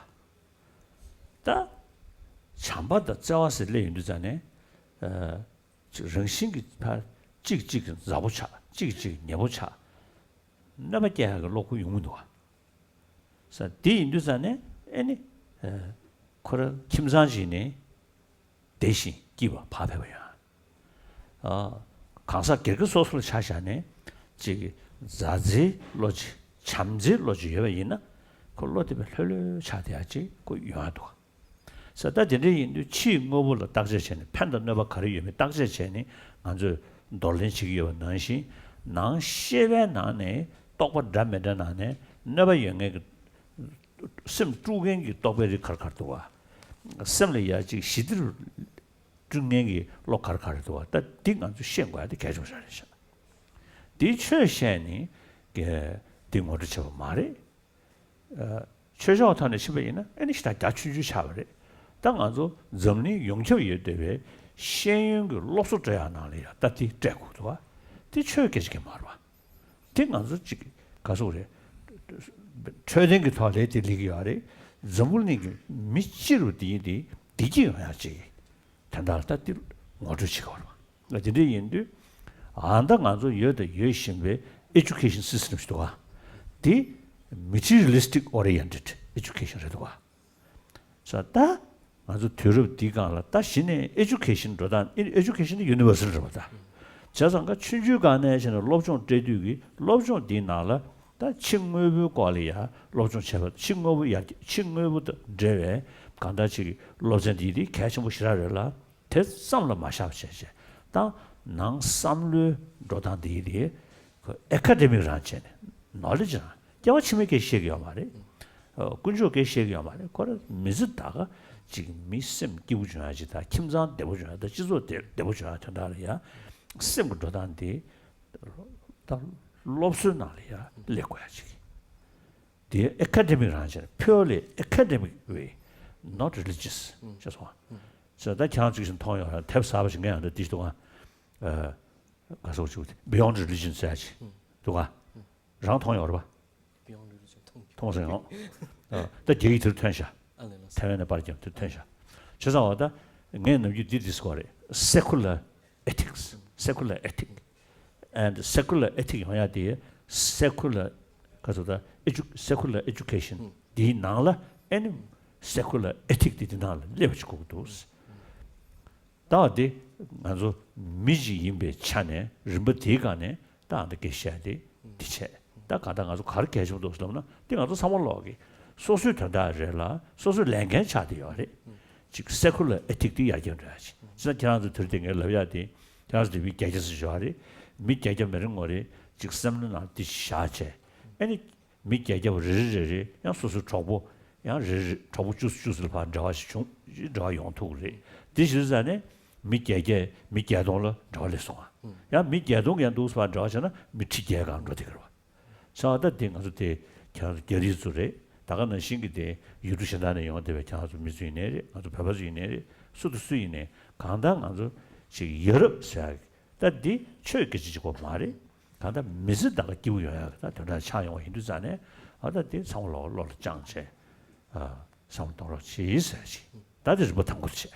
ད་བྱམས་པ་དང་བརྩེ་བ་ཟེར་སླེབས་ཡོང་དུས་ཙང་ནས་ཅིག་རང་བཞིན་གྱིས་ཕར་གཅིག་གཅིག་གི་མཛའ་པོ་ཆགས། གཅིག་གཅིག་ཉེ་པོ་ཆགས། གནོད་པ་སྐྱེལ་ཡག་གི་བློ་ཁོ་ཡོང་གི་འདུག་ག་ས་དེ་ཡིན་དུས་ཙང་ནས་ཨེ་ནི། ཁོ་རང་ཁྱིམ་ཚང་ཞིག་ནས་བདེ་ཞིང་སྐྱིད་པ་ཕར་ཕེབས་པ་ཡོང་། གང་ཟག་སྒེར་གྱི་སོ་སོ་ལ་ཆ་བཞག་ནས་ཅིག་མཛའ་བརྩེའི་བློ་ཅིག་བྱམས་བརྩེའི་བློ་ཅིག་ཡོད་པ་ཡིན་ན་ཁོ་བློ་བདེ་བའི་ལྷོད་ལྷོད་ཆགས་བསྡད་ཡག་ཅིག་ཁོ་ཡོང་ཡག་འདུག་ག་ས་ད་དེ་འདྲ་ཡིན་དུས་ཕྱིའི་དངོས་པོ་ལ་བརྟག་དཔྱད་བྱས་ནས་ཕན་དང་གནོད་པ་ག་རེ་ཡོད་མེད་བརྟག་དཔྱད་བྱས་ནས་ང་ཚོས་འདོར་ལེན་བྱེད་ཀྱི་ཡོད་པ་ནང་བཞིན་ནང་ཤེས་པའི་ནང་ནས་རྟོག་པ་འདྲ་མི་འདྲ་ནང་ནས་གནོད་པ་ཡོད་མཁན་གྱི་སེམས་དཀྲུག་མཁན་གྱི་རྟོག་པའི་རིགས་ག་རེ་ག་རེ་འདུག་ག་སེམས་ལ་ཡ་གཅིག་ཞི་བདེ་རུ་བསྐྲུན་མཁན་གྱི་བློ་ག་རེ་ག་རེ་འདུག་ག་ད་འདི་ང་ཚོས་ཤེས་དགོས་ཡ་དེ་གལ་ཆེན་པོ་ཞིག་རེད་ཤག་འདི་ཆོས་བཤད་ནས་འདི་ངོ་སྤྲོད་བྱས་པ་མ་རེད། ཆོས་ཕྱོགས་ཐོག་ནས་ཕྱིན་པ་ཡིན་ན་ཨེ་ནི་ཞེ་དྲག་རྒྱ་ཆུང་ཆུང་ཆགས་པ་རེད། ད་ང་ཚོ་འཛམ་གླིང་ཡོངས་ཁྱབ་ཡོད་བསྡད་པའི་ཤེས་ཡོན་གྱི་སློབ་གསོ་སྤྲད་ཡག་ནང་ལ་ཡ་ད་འདི་སྤྲད་དགོས་འདུག་ག་འདི་ཆོས་སྐད་ཆ་གང་ཡང་མ་རེད་པ། དེ་ང་ཚོ་གཅིག་ག་ཟེར་དགོས་རེད། འཕྲོད་བསྟེན་གྱི་ཐོག་ལས་དེ་སླེབས་ཀྱི་ཡོད་རེད། འཛམ་བུ་གླིང་གི་མི་སྤྱི་རུ་དེ་ཡིན་དེ་བདེ་སྐྱིད་ཡོང་ཡག་ཅིག་དོན་དག་ལ་ད་དེ་ངོ་སྤྲོད་བྱེད་དགོས་རེད་པ། དེ་འདྲ་ཡིན་དུས་ཨ་ད་ང་ཚོ་ཡོད་དང་ཡོད་བཞིན་པའི་education system་ཞིག་འདུག་ག་དེ་materialistic oriented education་རེད་འདུག་ག་ས་ད་ང་ཚོ་དུས་རབས་འདིའི་སྒང་ལ་ད་གཞི་ནས་education་འགྲོ་སྟངས་ཨེ་education་ནི་universal་རེད་པ་ད། བྱས་ཙང་ཀ་ཆུང་ཆུང་སྒང་ནས་བྱས་ནས་སློབ་སྦྱོང་སྤྲད་དུས་ཀྱི་སློབ་སྦྱོང་འདིའི་ནང་ལ་ད་ཕྱི་དངོས་པོའི་སྐོར་ལ་ཡ་སློབ་སྦྱོང་བྱས་པ་ཕྱི་དངོས་པོ་ཡར་རྒྱས་ཕྱི་དངོས་པོ་དང་འབྲེལ་བའི་གང་ལྟར་ཅིག་གི་སློབ་ཚན་འདི་འདི་གལ་ཆེན་པོ་ཞེ་དྲག་རེད་ལ་དེ་ཙམ་ལ་མ་བཞག་པ་བྱས་བྱས་ད་ནང་བསམ་བློའི་འགྲོ་སྟངས་འདི་འདི་academic་རང་བྱས་ནས་knowledge་རང་སྐྱེ་བ་ཕྱི་མའི་སྐད་ཆ་བཤད་ཀྱི་ཡོད་མ་རེད། དཀོན་མཆོག་སྐད་བཤད་ཀྱི་ཡོད་མ་རེད། ཁོ་རང་མི་ཚེ་ད་ག་ཅིག་མི་སེམས་སྐྱིད་པོ་བྱུང་ཡ་ཅིག་དང་ཁྱིམ་ཚང་བདེ་པོ་བྱུང་ཡ་དང་སྤྱི་ཚོགས་བདེ་བདེ་པོ་བྱུང་ཡ་དོན་དག་ལ་ཡ་སེམས་ཀྱི་འགྲོ་སྟངས་དེ་ད་སློབ་གསོའི་ནང་ལ་ཡ་སླེབས་དགོས་ཡ་ཅིག་དེ་academic་རང་བྱས་purely academic way not religious་ཅེས་སོང་བ། ཟེར་ད་ཁྱེད་རང་ཚོས་ཀྱིས་མཐོང་ཡོད་རེད། དེབ་གསར་པ་ཞིག་ངས་ཡང་འདི་འདི་ཞིག་འདུག་ག་ག་སོགས་ཅིག་Beyond Religion་ཟེར་ཡ་ཅིག་འདུག་ག་རང་མཐོང་ཡོད་རེད་པ། Beyond Religion་མཐོང་མཐོང་སོང་ཡོང་། ད་རྒྱ་ཡིག་དེར་ཐོན་ཤག་ཨ་ལས་ལགས་ཐའེ་ཝན་ནས་པར་བརྒྱབ་དེར་ཐོན་ཤག་བྱས་ཙང་བ་ད་ངས་ནམ་རྒྱུན་འདི་འདི་ཟེར་བ་རེད། Secular ethics, secular ethic and secular ethic་ཡོང་ཡ་དེ་secular་ག་ཚོད་ད་edu secular education་འདིའི་ནང་ལ་ཨེ་ནི་secular ethic་དེ་འདི་ནང་ལ་སླེབས་པ་ཅིག་དགོས་ཀྱི་འདུག་ད་བ་དེ་ང་ཚོ་མི་ཞིག་ཡིན་པའི་ཆ་ནས་རིམ་པ་དེའི་སྒང་ནས་ད་ཨ་ད་སྐད་བཤད་དེ་དེ་བྱས་ད་ག་ད་ང་ཚོ་ག་རེ་གལ་ཆེན་པོ་འདུག་ཟེར་ལབ་ན་དེ་ང་ཚོ་ཚང་མ་ལོག་གི་ སོ་སོའི་དོན་དག་རེད་ལ་སོ་སོའི་ལས་འགན་ཆགས་བསྡད་ཡོད་རེད། ཅིག་སེ་ཁུ་ལར་ཨེ་ཐིག་དེ་ཡར་རྒྱས་འགྲོ་ཡ་ཅིག་བྱས་ཙང་ཁྱེད་རང་ཚོ་དུས་དེ་ངས་ལབ་ཡ་དེ་ཁྱེད་རང་ཚོ་དེ་མི་བརྒྱད་བརྒྱ་ཟེར་ཞོག་རེད། མི་བརྒྱད་བརྒྱ་མི་རེ་ངོ་རེ་ཅིག་བསམ་བློ་ནང་དེ་བཞག་བྱས་ཨ་ནི། མི་བརྒྱད་བརྒྱ་རེ་རེ་རེ་རེ་ཡང་སོ་སོའི་གྲོགས་པོ་ཡང་རེ་རེ་གྲོགས་པོ་བཅུ་བཅུ་ལ་ཕར་འབྲེལ་བ་ཞིག་བྱུང་འབྲེལ་བ་ཡོང་ཐུབ་ཀྱི་རེད། དེ་བྱེད་དུས་ཙང་ནས་མི་བརྒྱད་བརྒྱས་མི་བརྒྱད་སྟོང་ལ་འབྲེལ་བ་སླེབས་སོང་ང་། ཡང་མི་བརྒྱད་སྟོང་ཡང་འདུག་ཕར་འབྲེལ་བ་བྱས་ན་མི་ཁྲི་བརྒྱད་སྒང་འགྲོ་བསྡད་ཀྱི་རེད་བ། བྱས་ཙང་ད་འདི་ང་ཚོ་དེ་ཁྱེད་རང་ཚོ་རྒྱ་རིགས་ཚོ་རེད། ད་ག་ནང་བཞིན་གྱི་དེ་ཡུལ་གྲུ་གཞན་དག་ནས་ཡོང་བསྡད་པའི་ཁྱེད་རང་ཚོ་མི་ཚོ་ཡིན་ནའི་རེད། ང་ཚོ་བོད་པ་ཚོ་ཡིན་ནའི་རེད། སུ་དང་སུ་ཡིན་ནའི་གང་ལྟར་ང་ཚོ་ཅིག་ཡ་རབས་ཟེར་ཡག་ད་འདི་ཆོས་སྐད་ཆ་གཅིག་པོ་མ་རེད། གང་ལྟར་མི་ཚེ་ད་ག་སྐྱིད་པོ་ཡོང་ཡག་གི་ད་དོན་དག་ཆགས་ཡོང་བ་ཡིན་དུས་ཙང་ནས་ཨ་ད་འདི་ཚང་མ་ལོག་བློ་ལ་བཅངས་བྱས་ཨ་བསམ་བློ་གཏོང་རོགས་བྱེད་ཟེར་ཞིག་ད་འདི་རིམ་པ་དང་པོ་བྱས།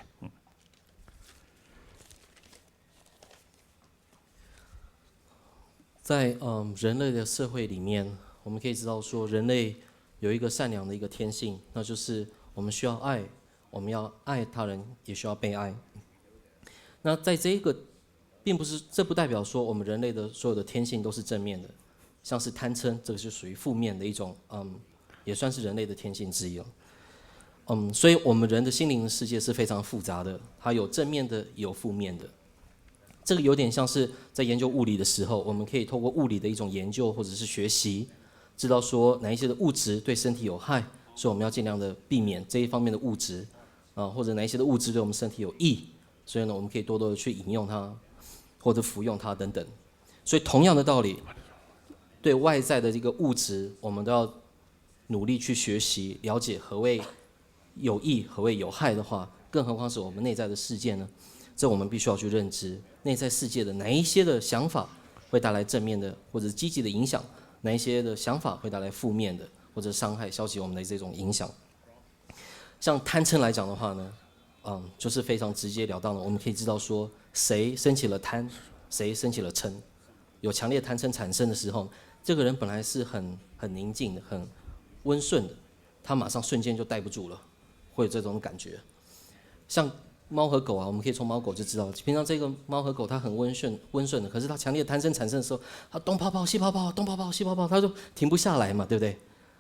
在嗯人类的社会里面，我们可以知道说，人类有一个善良的一个天性，那就是我们需要爱，我们要爱他人，也需要被爱。那在这一个，并不是，这不代表说我们人类的所有的天性都是正面的，像是贪嗔，这个是属于负面的一种，嗯，也算是人类的天性之一了。嗯，所以我们人的心灵世界是非常复杂的，它有正面的，也有负面的。这个有点像是在研究物理的时候，我们可以透过物理的一种研究或者是学习，知道说哪一些的物质对身体有害，所以我们要尽量的避免这一方面的物质，啊，或者哪一些的物质对我们身体有益，所以呢，我们可以多多的去饮用它，或者服用它等等。所以同样的道理，对外在的这个物质，我们都要努力去学习了解何谓有益、何谓有害的话，更何况是我们内在的世界呢？这我们必须要去认知，内在世界的哪一些的想法会带来正面的或者积极的影响，哪一些的想法会带来负面的或者伤害、消极我们的这种影响。像贪嗔来讲的话呢，嗯，就是非常直截了当的，我们可以知道说谁升起了贪，谁升起了嗔。有强烈贪嗔产生的时候，这个人本来是很很宁静的、很温顺的，他马上瞬间就待不住了，会有这种感觉。像猫和狗啊，我们可以从猫狗就知道，平常这个猫和狗它很温顺温顺的，可是它强烈贪嗔产生的时候，它东跑跑西跑跑，东跑跑西跑跑，它就停不下来嘛，对不对？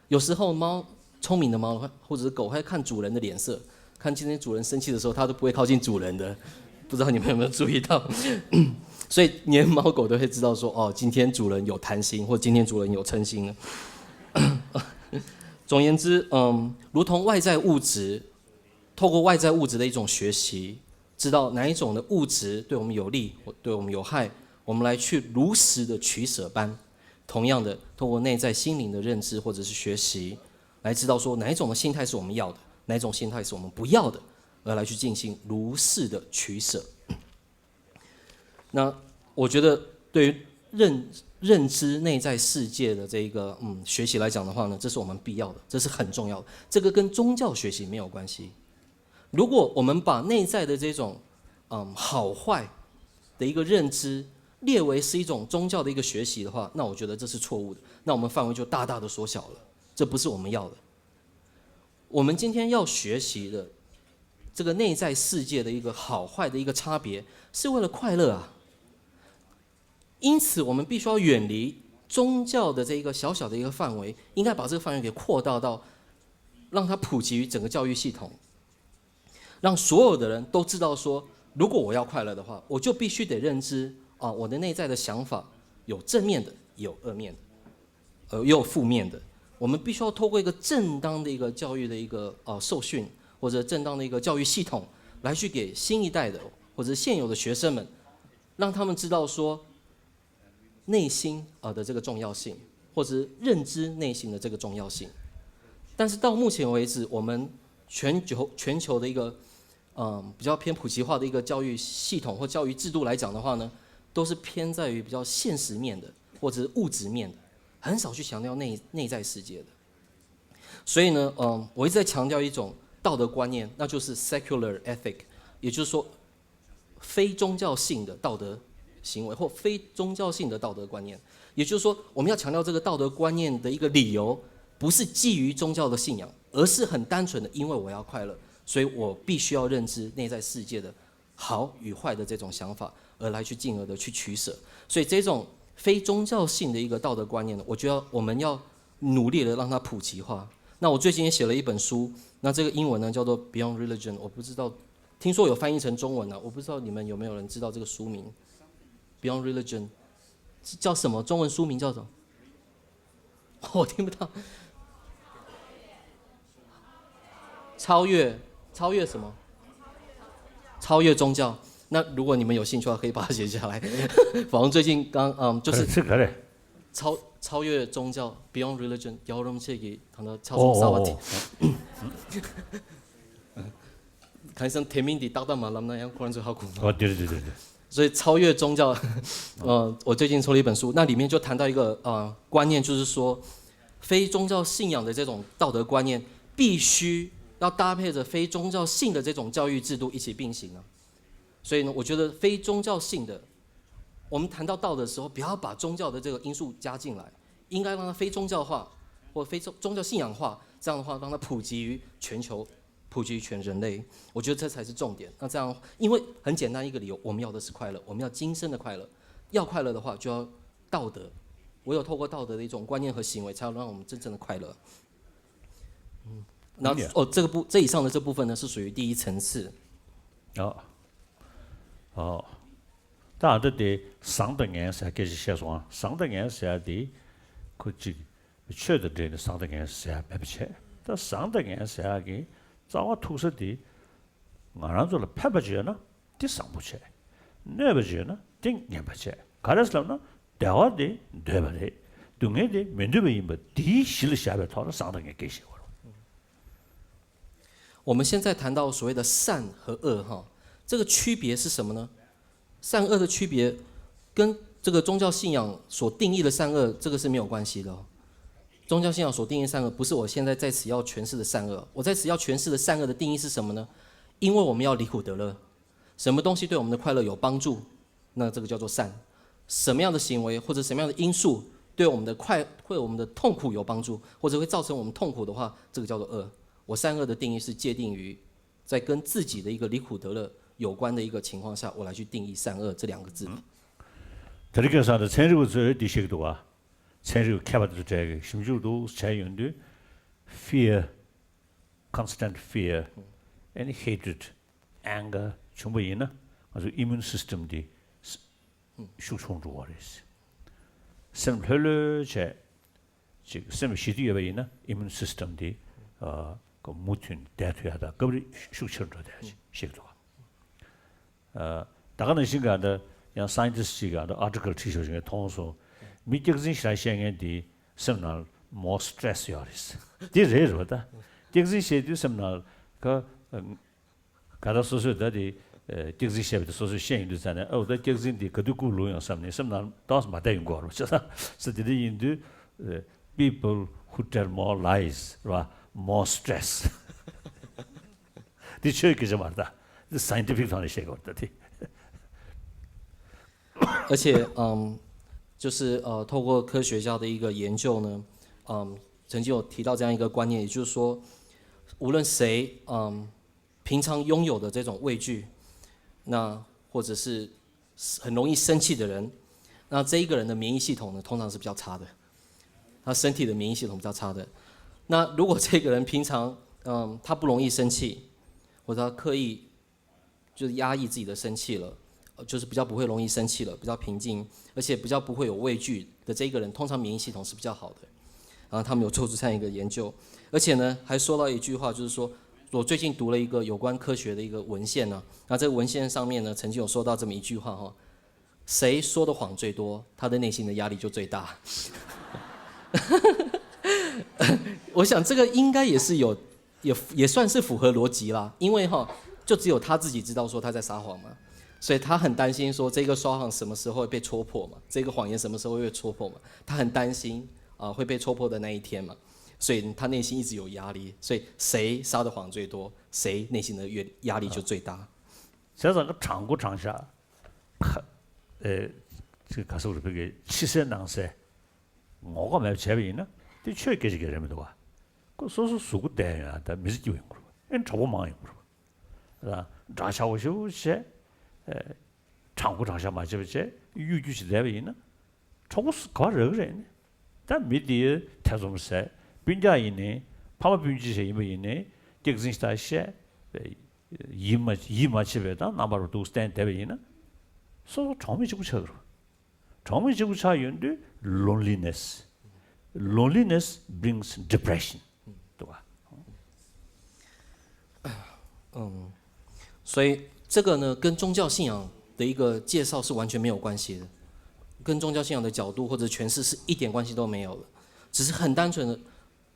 有时候猫聪明的猫或者是狗，会看主人的脸色，看今天主人生气的时候，它都不会靠近主人的。不知道你们有没有注意到？所以连猫狗都会知道说，哦，今天主人有贪心，或今天主人有嗔心了。总而言之，嗯，如同外在物质，透过外在物质的一种学习，知道哪一种的物质对我们有利，或对我们有害，我们来去如实的取舍般。同样的，透过内在心灵的认知或者是学习，来知道说哪一种的心态是我们要的，哪一种心态是我们不要的，而来去进行如实的取舍。那我觉得对于认认知内在世界的这一个嗯学习来讲的话呢，这是我们必要的，这是很重要的。这个跟宗教学习没有关系。如果我们把内在的这种嗯好坏的一个认知列为是一种宗教的一个学习的话，那我觉得这是错误的。那我们范围就大大的缩小了，这不是我们要的。我们今天要学习的这个内在世界的一个好坏的一个差别，是为了快乐啊。因此，我们必须要远离宗教的这一个小小的一个范围，应该把这个范围给扩大到，让它普及于整个教育系统，让所有的人都知道说，如果我要快乐的话，我就必须得认知啊，我的内在的想法有正面的，也有恶面的。呃，也有负面的。我们必须要透过一个正当的一个教育的一个呃受训，或者正当的一个教育系统，来去给新一代的或者现有的学生们，让他们知道说内心呃的这个重要性，或者是认知内心的这个重要性。但是到目前为止，我们全球全球的一个嗯比较偏普及化的一个教育系统或教育制度来讲的话呢，都是偏在于比较现实面的或者是物质面的，很少去强调内内在世界的。所以呢，嗯，我一直在强调一种道德观念，那就是 secular ethic，也就是说非宗教性的道德行为或非宗教性的道德观念。也就是说，我们要强调这个道德观念的一个理由，不是基于宗教的信仰，而是很单纯的因为我要快乐，所以我必须要认知内在世界的好与坏的这种想法，而来去进而的去取舍。所以这种非宗教性的一个道德观念呢，我觉得我们要努力的让它普及化，那我最近也写了一本书，那这个英文呢叫做《Beyond Religion》，我不知道，听说有翻译成中文了，我不知道你们有没有人知道这个书名，《Beyond Religion》是叫什么？中文书名叫什么？我听不到。超越，超越什么？超越宗教。那如果你们有兴趣的话，可以把它写下来。反正最近刚，嗯，就是这个嘞，超超越宗教，Beyond Religion，여러분들이谈到超宗教话题。哦哦哦，가능성대민이딱딱말람나양코란조하고。哦，对对对对对。所以超越宗教，呃，我最近出了一本书，那里面就谈到一个呃观念，就是说，非宗教信仰的这种道德观念，必须要搭配着非宗教性的这种教育制度一起并行啊。所以呢，我觉得非宗教性的，我们谈到道德的时候，不要把宗教的这个因素加进来，应该让它非宗教化或非宗宗教信仰化，这样的话让它普及于全球，普及于全人类。我觉得这才是重点。那这样，因为很简单一个理由，我们要的是快乐，我们要今生的快乐。要快乐的话，就要道德。唯有透过道德的一种观念和行为，才能让我们真正的快乐。嗯，那哦，这个部这以上的这部分呢，是属于第一层次。哦，哦，ད་ཨ་འདི་དེ་བཟང་དང་ངན་ཟེར་སྐད་ཆ་བཤད་སོང་ཨ། བཟང་དང་ངན་ཟེར་ཡ་དེ་ཁོ་གཅིག་ཆོས་དང་འབྲེལ་ནས་བཟང་དང་ངན་ཟེར་ཡ་མེད་པ་བྱས། ད་བཟང་དང་ངན་ཟེར་ཡ་གི་རྩ་བ་ཐུག་ས་དེ་ང་རང་ཚོ་ལ་ཕན་པ་ཅིག་ཡོད་ན་དེ་བཟང་པོ་བྱས། གནོད་པ་ཅིག་ཡོད་ན་དེ་ངན་པ་བྱས། ག་རེ་ཟེར་ལབ་ན་བདེ་བ་དེ་འདོད་པ་རེད། སྡུག་བསྔལ་དེ་མི་འདོད་པ་ཡིན་པ་དེའི་གཞི་ལ་བཞག་པའི་ཐོག་ལ་བཟང་དང་ངན་སྐད་བཤད་པ་རེད། 我们现在谈到所谓的善和恶哈，这个区别是什么呢？善恶的区别跟这个宗教信仰所定义的善恶，这个是没有关系的哦。宗教信仰所定义的善恶，不是我现在在此要诠释的善恶。我在此要诠释的善恶的定义是什么呢？因为我们要离苦得乐，什么东西对我们的快乐有帮助，那这个叫做善。什么样的行为或者什么样的因素对我们的快，对我们的痛苦有帮助，或者会造成我们痛苦的话，这个叫做恶。我善恶的定义是界定于在跟自己的一个离苦得乐有关的一个情况下，我来去定义善恶这两个字。 དེ་རིང་ཁ་སང་དུ་ཚན་རིག་པ་ཚོས་འདི་བཤད་ཀྱི་འདུག་བ། ཚན་རིག་མཁས་པ་དེ་ཚོ་གྲས་ཀྱིས་ཞིབ་འཇུག་འདུག་བྱས་ཡོང་དུས། Fear, constant fear, any hatred, anger བྱུང་བ་ཡིན་ན་ང་ཚོ་immune system དེ་ཤུགས་ཆུང་འགྲོ་བ་རེད། སེམས་ལྷོད་ལྷོད་བྱས། ཅིག་སེམས་ཞི་དུ་ཡོད་པ་ཡིན་ན་immune system དེ་ཨ་མུ་མཐུད་བསྡད་ཐུབ་ཡ་དང་སྐབས་རེ་ཤུགས་ཆེར་འགྲོ་བསྡད་ཡ་ཞིག་ཤིག་འདུག་ཨ་ད་ག་ནང་བཞིན་ག་འདྲ་ཡང་scientist ཅིག་ག་འདྲ་article བྲིས་ཤོག་ཅིག་ངས་མཐོང་སོང་། མི་སྐྱག་རྫུན་ཞེ་དྲག་བཤད་མཁན་དེ་སེམས་ནང་more stress ཡོད་རེད། དེ་རེད་རེད་པ། ད་སྐྱག་རྫུན་བཤད་དུས་སེམས་ནང་ག་ག་ད་སོ་སོས་ད་དེ་སྐྱག་རྫུན་བཤད་པ་དེ་སོ་སོས་བཤད་ཡོང་དུས་ཙ་ནས་ཨོ་ད་སྐྱག་རྫུན་དེ་ག་དུས་ལྐུགས་ལུག་ཡོང་བསམ་ནས་སེམས་ནང་ཏོག་ཙམ་མ་བསྡད་ཡོང་གི་ཡོད་རེད་པ། བྱས་ཙང་དེ་འདྲ་ཡིན་དུས་people who tell more lies རེད་པ། more stress དེ་ཆོས་སྐད་ཆ་མ་རེད། ད་དེ་scientific ཐོག་ནས་བཤད་དགོས་རེད་ད་དེ། 而且，嗯，就是呃，透过科学家的一个研究呢，嗯，曾经有提到这样一个观念，也就是说，无论谁，嗯，平常拥有的这种畏惧，那或者是很容易生气的人，那这一个人的免疫系统呢，通常是比较差的，他身体的免疫系统比较差的。那如果这个人平常，嗯，他不容易生气，或者他刻意就是压抑自己的生气了，呃，就是比较不会容易生气了，比较平静，而且比较不会有畏惧的这一个人，通常免疫系统是比较好的。然后他们有做出这样一个研究，而且呢，还说到一句话，就是说我最近读了一个有关科学的一个文献呢，那这个文献上面呢，曾经有说到这么一句话哈，谁说的谎最多，他的内心的压力就最大。我想这个应该也是有，也也算是符合逻辑啦，因为哈，就只有他自己知道说他在撒谎嘛，所以他很担心说这个撒谎什么时候会被戳破嘛，这个谎言什么时候会被戳破嘛，他很担心啊，会被戳破的那一天嘛，所以他内心一直有压力，所以谁撒的谎最多，谁内心的越压力就最大。 བྱས་ཙང་གི་དྲང་པོ་དྲང་བཞག་ཁ་ཨེ་ཅིག་ག་ཟེར་བ་རེད། བོད་སྐད་ཕྱི་གསལ་ནང་གསལ་ངོ་ག་མེད་བྱས་པ་ཡིན་ན་དེ་ཆོས་སྐད་ཆ་གི་རེད་མི་འདུག་བ། ཁོ་སོ་སོ་གཟུགས་པོ་བསྡད་ཡོང་ཡ་ད་མི་ཚེ་སྐྱིད་པོ་ཡོང་གི་རེད། ཨེ་དྲང་པོ་མང་ཡོང་གི་རེད། ད་འདྲ་ཆགས་པོ་ཞེ་པོ་བྱས། ཨེ་དྲང་པོ་དྲང་བཞག་མ་བྱས་པ་བྱས་གཡོ་སྒྱུ་ཞིག་བསྡད་པ་ཡིན་ན་གྲོགས་པོ་ག་པར་རག་གི་རེད་ནི། ད་མི་དེའི་ཐེ་ཚོམ་ཟད་སྤུན་ཀྱག་ཡིན་ནའི་ ཕ་མ་སྤུན་མཆེད་ཞིག་ཡིན་པ་ཡིན་ནའི་སྐྱག་རྫུན་ཞིག་བཤད། ཡིད་མ་ཡིད་མ་ཆེས་པའི་དང་རྣམ་པར་འདུག་བསྟན་བསྡད་པ་ཡིན་ན། སོ་སོ་གྲོགས་མེད་གཅིག་པུ་ཆགས་ཀྱི་རེད། གྲོགས་མེད་གཅིག་པུ་ཆགས་ཡོང་དུས་loneliness, loneliness brings depression. 对吧？嗯，所以这个呢，跟宗教信仰的一个介绍是完全没有关系的，跟宗教信仰的角度或者诠释是一点关系都没有的，只是很单纯的，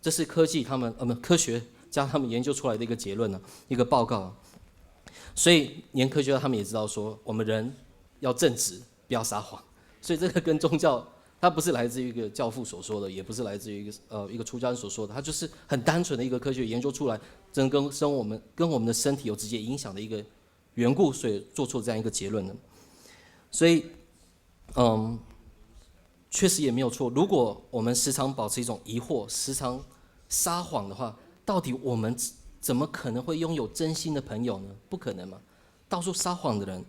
这是科技他们呃不科学家他们研究出来的一个结论呢，一个报告。所以连科学家他们也知道说，我们人要正直，不要撒谎。所以这个跟宗教，它不是来自于一个教父所说的，也不是来自于一个呃一个出家人所说的，它就是很单纯的一个科学研究出来，真跟生我们跟我们的身体有直接影响的一个缘故，所以做出这样一个结论的。所以，嗯，确实也没有错。如果我们时常保持一种疑惑，时常撒谎的话，到底我们怎么可能会拥有真心的朋友呢？不可能嘛！到处撒谎的人，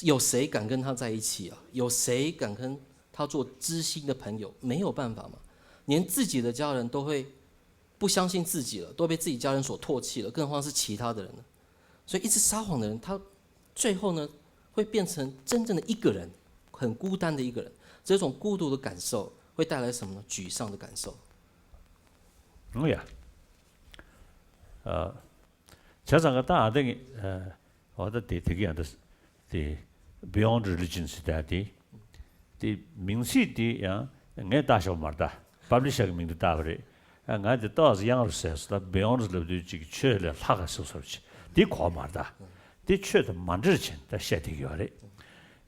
有谁敢跟他在一起啊？有谁敢跟他做知心的朋友？没有办法嘛！连自己的家人都会不相信自己了，都被自己家人所唾弃了，更何况是其他的人呢？所以一直撒谎的人，他最后呢，会变成真正的一个人，很孤单的一个人。这种孤独的感受会带来什么呢？沮丧的感受。 ཨོ་ཡ། བྱས་ཙང་ག་ད་ཨ་ད་ངས་ཨོ་ད་དེ་དེ་གི་ཡང་ད་དེ་Beyond Religion ཟེར་ད་དེ་དེ་མིང་ཚིག་དེ་ཡང་ངས་བཏགས་ཤོག་མ་རེད། ད་པབ་ལི་ཤར་གི་མིང་དེ་བཏགས་པ་རེད། ཨ་ང་དེ་ཏོག་ཙམ་གཡང་རུ་ཟེར་སོང་། ད་Beyond ལབ་དུས་ཅིག་ཆོས་ལས་ལྷག་ག་སོ་སོར་ཅིག་དེ་གོ་མ་རེད། ད་དེ་ཆོས་དང་མ་འདྲེས་ཕྱིན་ད་བཤད་བསྡད་ཀྱི་ཡོད་རེད།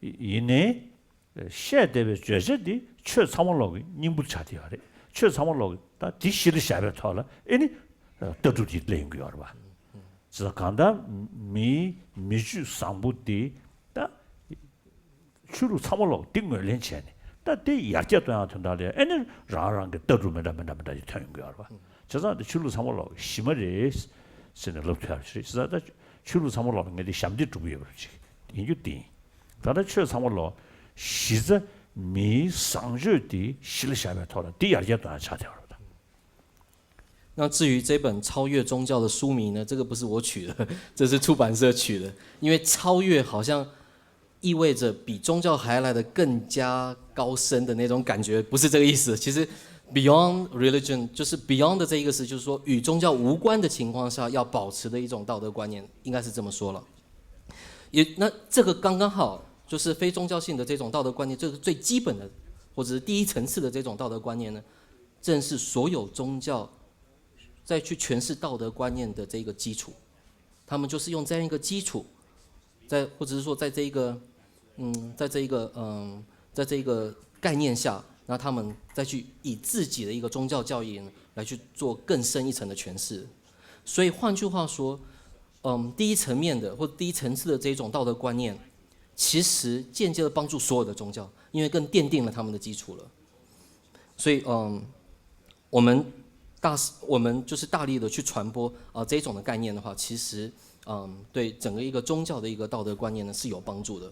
ཡིན་ནའི། བཤད་བསྡད་པའི་བརྗོད་བྱ་འདི་ཆོས་ཚང་མ་ལོག་གི་སྙིང་པོ་ཆགས་བསྡད་ཡོད་རེད། ཆོས་ཚང་མ་ལོག་གི་ད་འདི་གཞི་ལ་བཞག་པའི་ཐོག་ལ་ཨེ་ནི་ལྟ་གྲུབ་ཅིག་སླེབས་ཡོང་གི་ཡོད་རེད་པ། ཅི་ལྟར་གང་ལྟར་མིའི་མི་རྒྱུད་བཟང་པོ་འདི་ད་ཆོས་ལུགས་ཚང་མ་ལོག་འདི་ངོས་ལེན་བྱས་ནས་ད་དེ་ཡར་རྒྱས་གཏོང་ཡག་དོན་དག་ལ་ཨེ་ནི་རང་རང་གི་ལྟ་གྲུབ་མི་འདྲ་མི་འདྲ་མི་འདྲ་ཅིག་ཐོན་ཡོང་གི་ཡོད་རེད་པ། བྱས་ཙང་འདི་ཆོས་ལུགས་ཚང་མ་ལོག་གི་གཞི་མ་རེད་ཟེར་ནས་ལབ་ཐུབ་ཡག་ཅིག་རེད། བྱས་ཙང་ད་ཆོས་ལུགས་ཚང་མ་ལོག་ལ་ངས་འདི་ཞབས་འདེགས་སྒྲུབ་ཀྱི་ཡོད་པ་ཅིག་ཡིན་རྒྱུ་འདི་ཡིན། ད་ལྟ་ཆོས་ཚང་མ་ལོག་གཞི་རྩ་མིའི་བཟང་སྤྱོད་དེ་གཞི་ལ་བཞག་པའི་ཐོག་ལ་འདི་ཡར་རྒྱས་གཏོང་ཡག་ཆགས་བསྡད་པ་རེད། 那至于这本《超越宗教》的书名呢，这个不是我取的，这是出版社取的，因为超越好像意味着比宗教还来得更加高深的那种感觉，不是这个意思。其实 beyond religion 就是 beyond 的这一个词，就是说与宗教无关的情况下要保持的一种道德观念，应该是这么说了。也那这个刚刚好就是非宗教性的这种道德观念，这个最基本的或者是第一层次的这种道德观念呢，正是所有宗教在去诠释道德观念的这个基础。他们就是用这样一个基础，在或者是说在这一个嗯，在这一个嗯，在这一个概念下，那他们再去以自己的一个宗教教义呢来去做更深一层的诠释。所以换句话说，嗯，第一层面的或第一层次的这一种道德观念，其实间接的帮助所有的宗教，因为更奠定了他们的基础了。所以，嗯，我们大我们就是大力的去传播啊、呃、这一种的概念的话，其实嗯，对整个一个宗教的一个道德观念呢是有帮助的。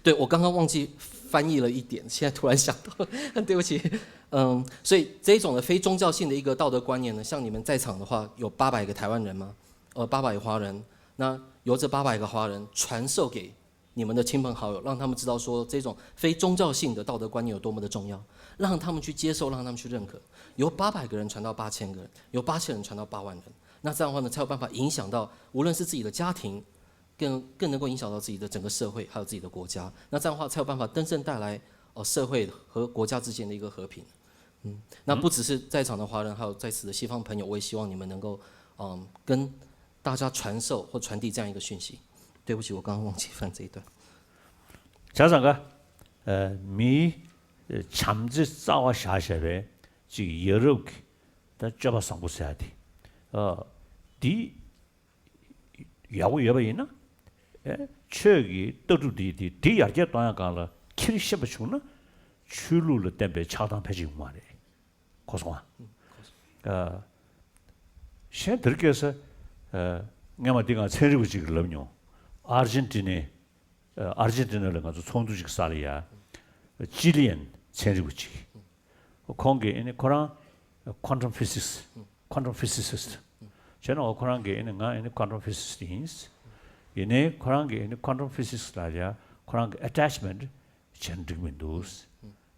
对，我刚刚忘记翻译了一点，现在突然想到，对不起。嗯，所以这一种的非宗教性的一个道德观念呢，像你们在场的话，有八百个台湾人吗？呃，八百个华人。那由这八百个华人传授给你们的亲朋好友，让他们知道说这种非宗教性的道德观念有多么的重要，让他们去接受，让他们去认可。由八百个人传到八千个人，由八千人传到八万人，那这样的话呢，才有办法影响到无论是自己的家庭，更更能够影响到自己的整个社会，还有自己的国家。那这样的话，才有办法真正带来呃社会和国家之间的一个和平。嗯，那不只是在场的华人，还有在此的西方朋友，我也希望你们能够嗯跟大家传授或传递这样一个讯息。对不起，我刚刚忘记翻这一段。 བྱས་ཙང་ག་མིའི་བྱམས་བརྩེ་རྩ་བ་བཞག་བཞག་པའི་ཅིག་ཡ་རབས་ཀྱི་ད་སྤྱོད་པ་བཟང་པོ་ཟེར་ཡག་དེ་འདི་ཡག་པོ་ཡོད་པ་ཡིན་ན། ཆོས་ཀྱི་ལྟ་གྲུབ་འདི་འདི་འདི་ཡར་རྒྱས་གཏོང་ཡག་སྒང་ལ་འཁྱེར་ཤེས་པ་བྱུང་ན། ཆོས་ལུགས་ལ་བརྟེན་པའི་ཆགས་སྡང་ཕལ་ཆེར་ཡོང་མ་རེད། གོ་སོང་ཨ། གཞན་དེར་སྐྱེས་ས། སྔན་མ་འདི་ང་ཚན་རིག་པ་ཅིག་གིས་ལབ་མྱོང་། ཨར་ཇེན་ཏི་ནའི། ཨར་ཇེན་ཏི་ན་ལ་ང་ཚོ་ཚོགས་འདུ་ཅིག་སལ་ཡ། ཅི་ལི་ཡན་ཚན་རིག་པ་ཅིག་ཁོང་གིས་ཨ་ནི་ཁོ་རང་quantum physics quantum physicist། བྱས་ན་འོ་ཁོ་རང་གིས་ཨ་ནི་ང་ཨ་ནི་quantum physicist་ཡིན། ཡིན་ནའི་ཁོ་རང་གིས་ཨ་ནི་quantum physics་ལ་ཡ་ཁོ་རང་གི་attachment་བྱས་ན་འགྲིག་མི་འདུག་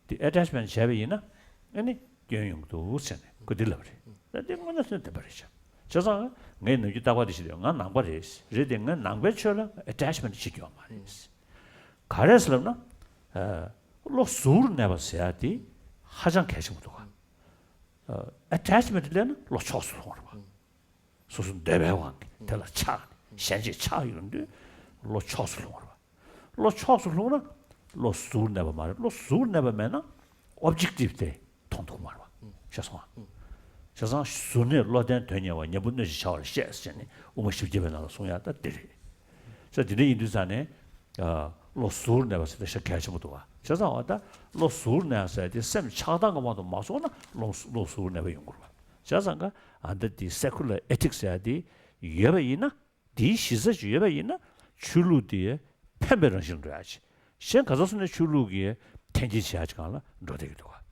དེ་attachment་བྱས་པ་ཡིན་ན་ཨ་ནི་སྐྱོན་ཡོང་གི་འདུག་ཟེར་ནས་ཁོ་འདི་ལབ་རེད། ད་དེ་དངོས་གནས་སེམས་བདེན་པ་རེད་ཤག་བྱས་ཙང་ངའི་ནམ་རྒྱུན་རྟག་པར་དེ་བཤད་དུས་ང་ནང་པ་རེད། རེད་དེ་ངས་ནང་པའི་ཆོས་ལ་attachment་བྱེད་རྒྱུ་ཡོད་མ་རེད། ག་རེ་ཟེར་ལབ་ན། ཨ། བློ་གཟུ་བོར་གནས་པ་ཟེར་ཡ་དེ་ཧ་ཅང་གལ་ཆེན་པོ་འདུག་ག་ཨ། attachment་སླེབས་ན་བློ་ཕྱོགས་སུ་ལྷུང་བ་རེད་པ། སོ་སོ་འདོད་པའི་དབང་གིས་དེ་ལ་ཆགས་ནས་ཞེན་ཆགས་ཆགས་ཡོང་དུས་བློ་ཕྱོགས་སུ་ལྷུང་བ་རེད་པ། བློ་ཕྱོགས་སུ་ལྷུང་ན་བློ་གཟུ་བོར་གནས་པ་མ་རེད། བློ་གཟུ་བོར་གནས་པ་མེད་ན་objective་དེ་མཐོང་ཐུབ་མ་རེད་པ། ཤེས་སོང་ང་། བྱས་ཙང་གཟུར་གནས་བློ་ལྡན་དོན་གཉེར་བ། ཉན་པོ་གནོད་བྱེད་བྱ་བར་བཤད་ཟེར་ནས་དབུ་མ་བཞི་བརྒྱ་པའི་ནང་ལ་གསུང་ཡ་ད་འདི་རེད། ས་དེ་འདྲ་ཡིན་དུས་ཙང་ནས། ཨ། བློ་གཟུར་གནས་པ་ཟེར་ད་ཤ་གལ་ཆེན་པོ་འདུག་བ། བྱས་ཙང་བ་ད་བློ་གཟུར་གནས་ཟེར་དེ་སེམས་ཆགས་སྡང་གི་དབང་དུ་མ་སོང་ན་བློ་བློ་གཟུར་གནས་པ་ཡོང་དགོས་རེད་བ། བྱས་ཙང་ག་ཨ་ད་དེ་secular ethics་ཟེར་དེ་ཡོད་པ་ཡིན་ན། དེའི་གཞི་རྩ་ཅིག་ཡོད་པ་ཡིན་ན་ཆོས་ལུགས་དེ་ཕན་པའི་རང་བཞིན་འགྲོ་ཡ་ཅིག་གཞན་ག་ཚོད་སོང་ནས་ཆོས་ལུགས་ཀྱི་འཐེན་འཁྱེར་བྱེད་ཡ་ཅིག་སྒང་ལ་འགྲོ་བསྡད་ཀྱི་འདུག་ག་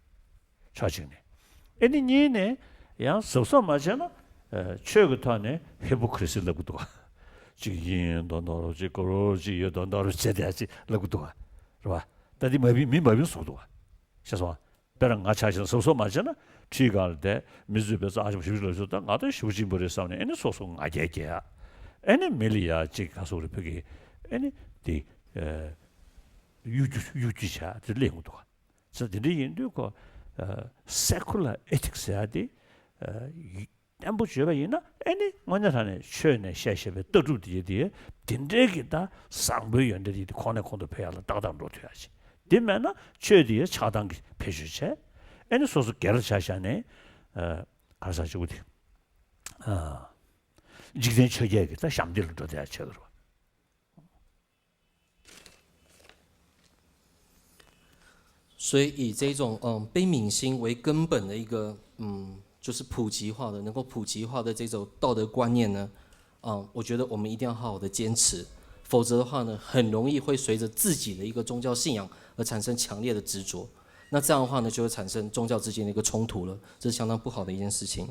ཕྱོགས་གཅིག་ནས། ཨེ་ནི་གཉིས་ནས་ཡང་གཟབ་གཟབ་མ་བྱས་ན། ཨ། ཆོས་ཀྱི་ཐོག་ནས་hypocrisy་ལབ་ཀྱི་འདུག་ག་གཅིག་ཡིན་མདོག་མདོག་རོགས་གཅིག་གོ་རོགས་གཅིག་ཡོད་མདོག་མདོག་རོགས་བྱས་བསྡད་ཡ་ཅིག་ལབ་ཀྱི་འདུག་ག་རེད་བ། ད་འདི་མ་བིན་མི་མ་བིན་བཟོ་གི་འདུག་ག་ཤེས་སོང་ང་། དཔེར་ན་ང་ཆ་བཞག་ན་གཟབ་གཟབ་མ་བྱས་ན་ཁྲིའི་སྒང་ལ་བསྡད། མི་ཚོས་བོད་ས་ཨ་ཞང་ཞིབ་ཞིབ་ལ་བཟོ། ད་ང་ད་ཞེ་པོ་ཅིག་ཡིན་པ་རེད་བསམ་ནས་ཨེ་ནི་སོ་སོ་ང་རྒྱལ་སྐྱེ་ཡ། ཨེ་ནི་མི་ལ་ཡ་ཅིག་ག་སོགས་རེ་བོད་ཀྱི་ཨེ་ནི་དེ་ཨ་གཡོ་སྒྱུ་གཡོ་སྒྱུ་བྱ་དེ་ལས་ཡོང་གི་འདུག་ག་ས་དེ་འདྲ་ཡིན་དུས་ཁོ་ཨ་secular ethics་ཟེར་ཡ་དེ་ཨ་བརྟན་པོ་བརྗོད་པ་ཡིན་ན་ཨེ་ནི་དངོས་གནས་དྲང་གནས་ཆོས་ནས་བཤད་བཤད་པའི་ལྟ་གྲུབ་དེ་དེ་དེ་འདྲའི་གི་ད་བཟང་པོའི་ཡོན་ཏན་དེ་དེ་ཁོང་ནས་ཁོང་དུ་འཕེལ་ཡ་ལ་ཏག་ཏག་འགྲོ་ཐུབ་ཡ་ཅིག་དེ་མེད་ན་ཆོས་དེ་ཆགས་སྡང་གི་འཕེལ་ཤུགས་བྱས། ཨེ་ནི་སོ་སོ་སྒེར་ལ་ཆ་བཞག་ནས་ཨ་ག་རེ་ཟ་ཅིག་པོ་དེ་ཨ་འཇིག་རྟེན་ཆོས་བརྒྱད་ཀྱི་ད་ཞབས་འདེགས་ལ་འགྲོ་བསྡད་ཡ་ཆགས་ཀྱི་རེད་བ།所以以这种嗯悲悯心为根本的一个嗯就是普及化的，能够普及化的这种道德观念呢，嗯，我觉得我们一定要好好的坚持，否则的话呢，很容易会随着自己的一个宗教信仰而产生强烈的执着。那这样的话呢，就会产生宗教之间的一个冲突了，这是相当不好的一件事情。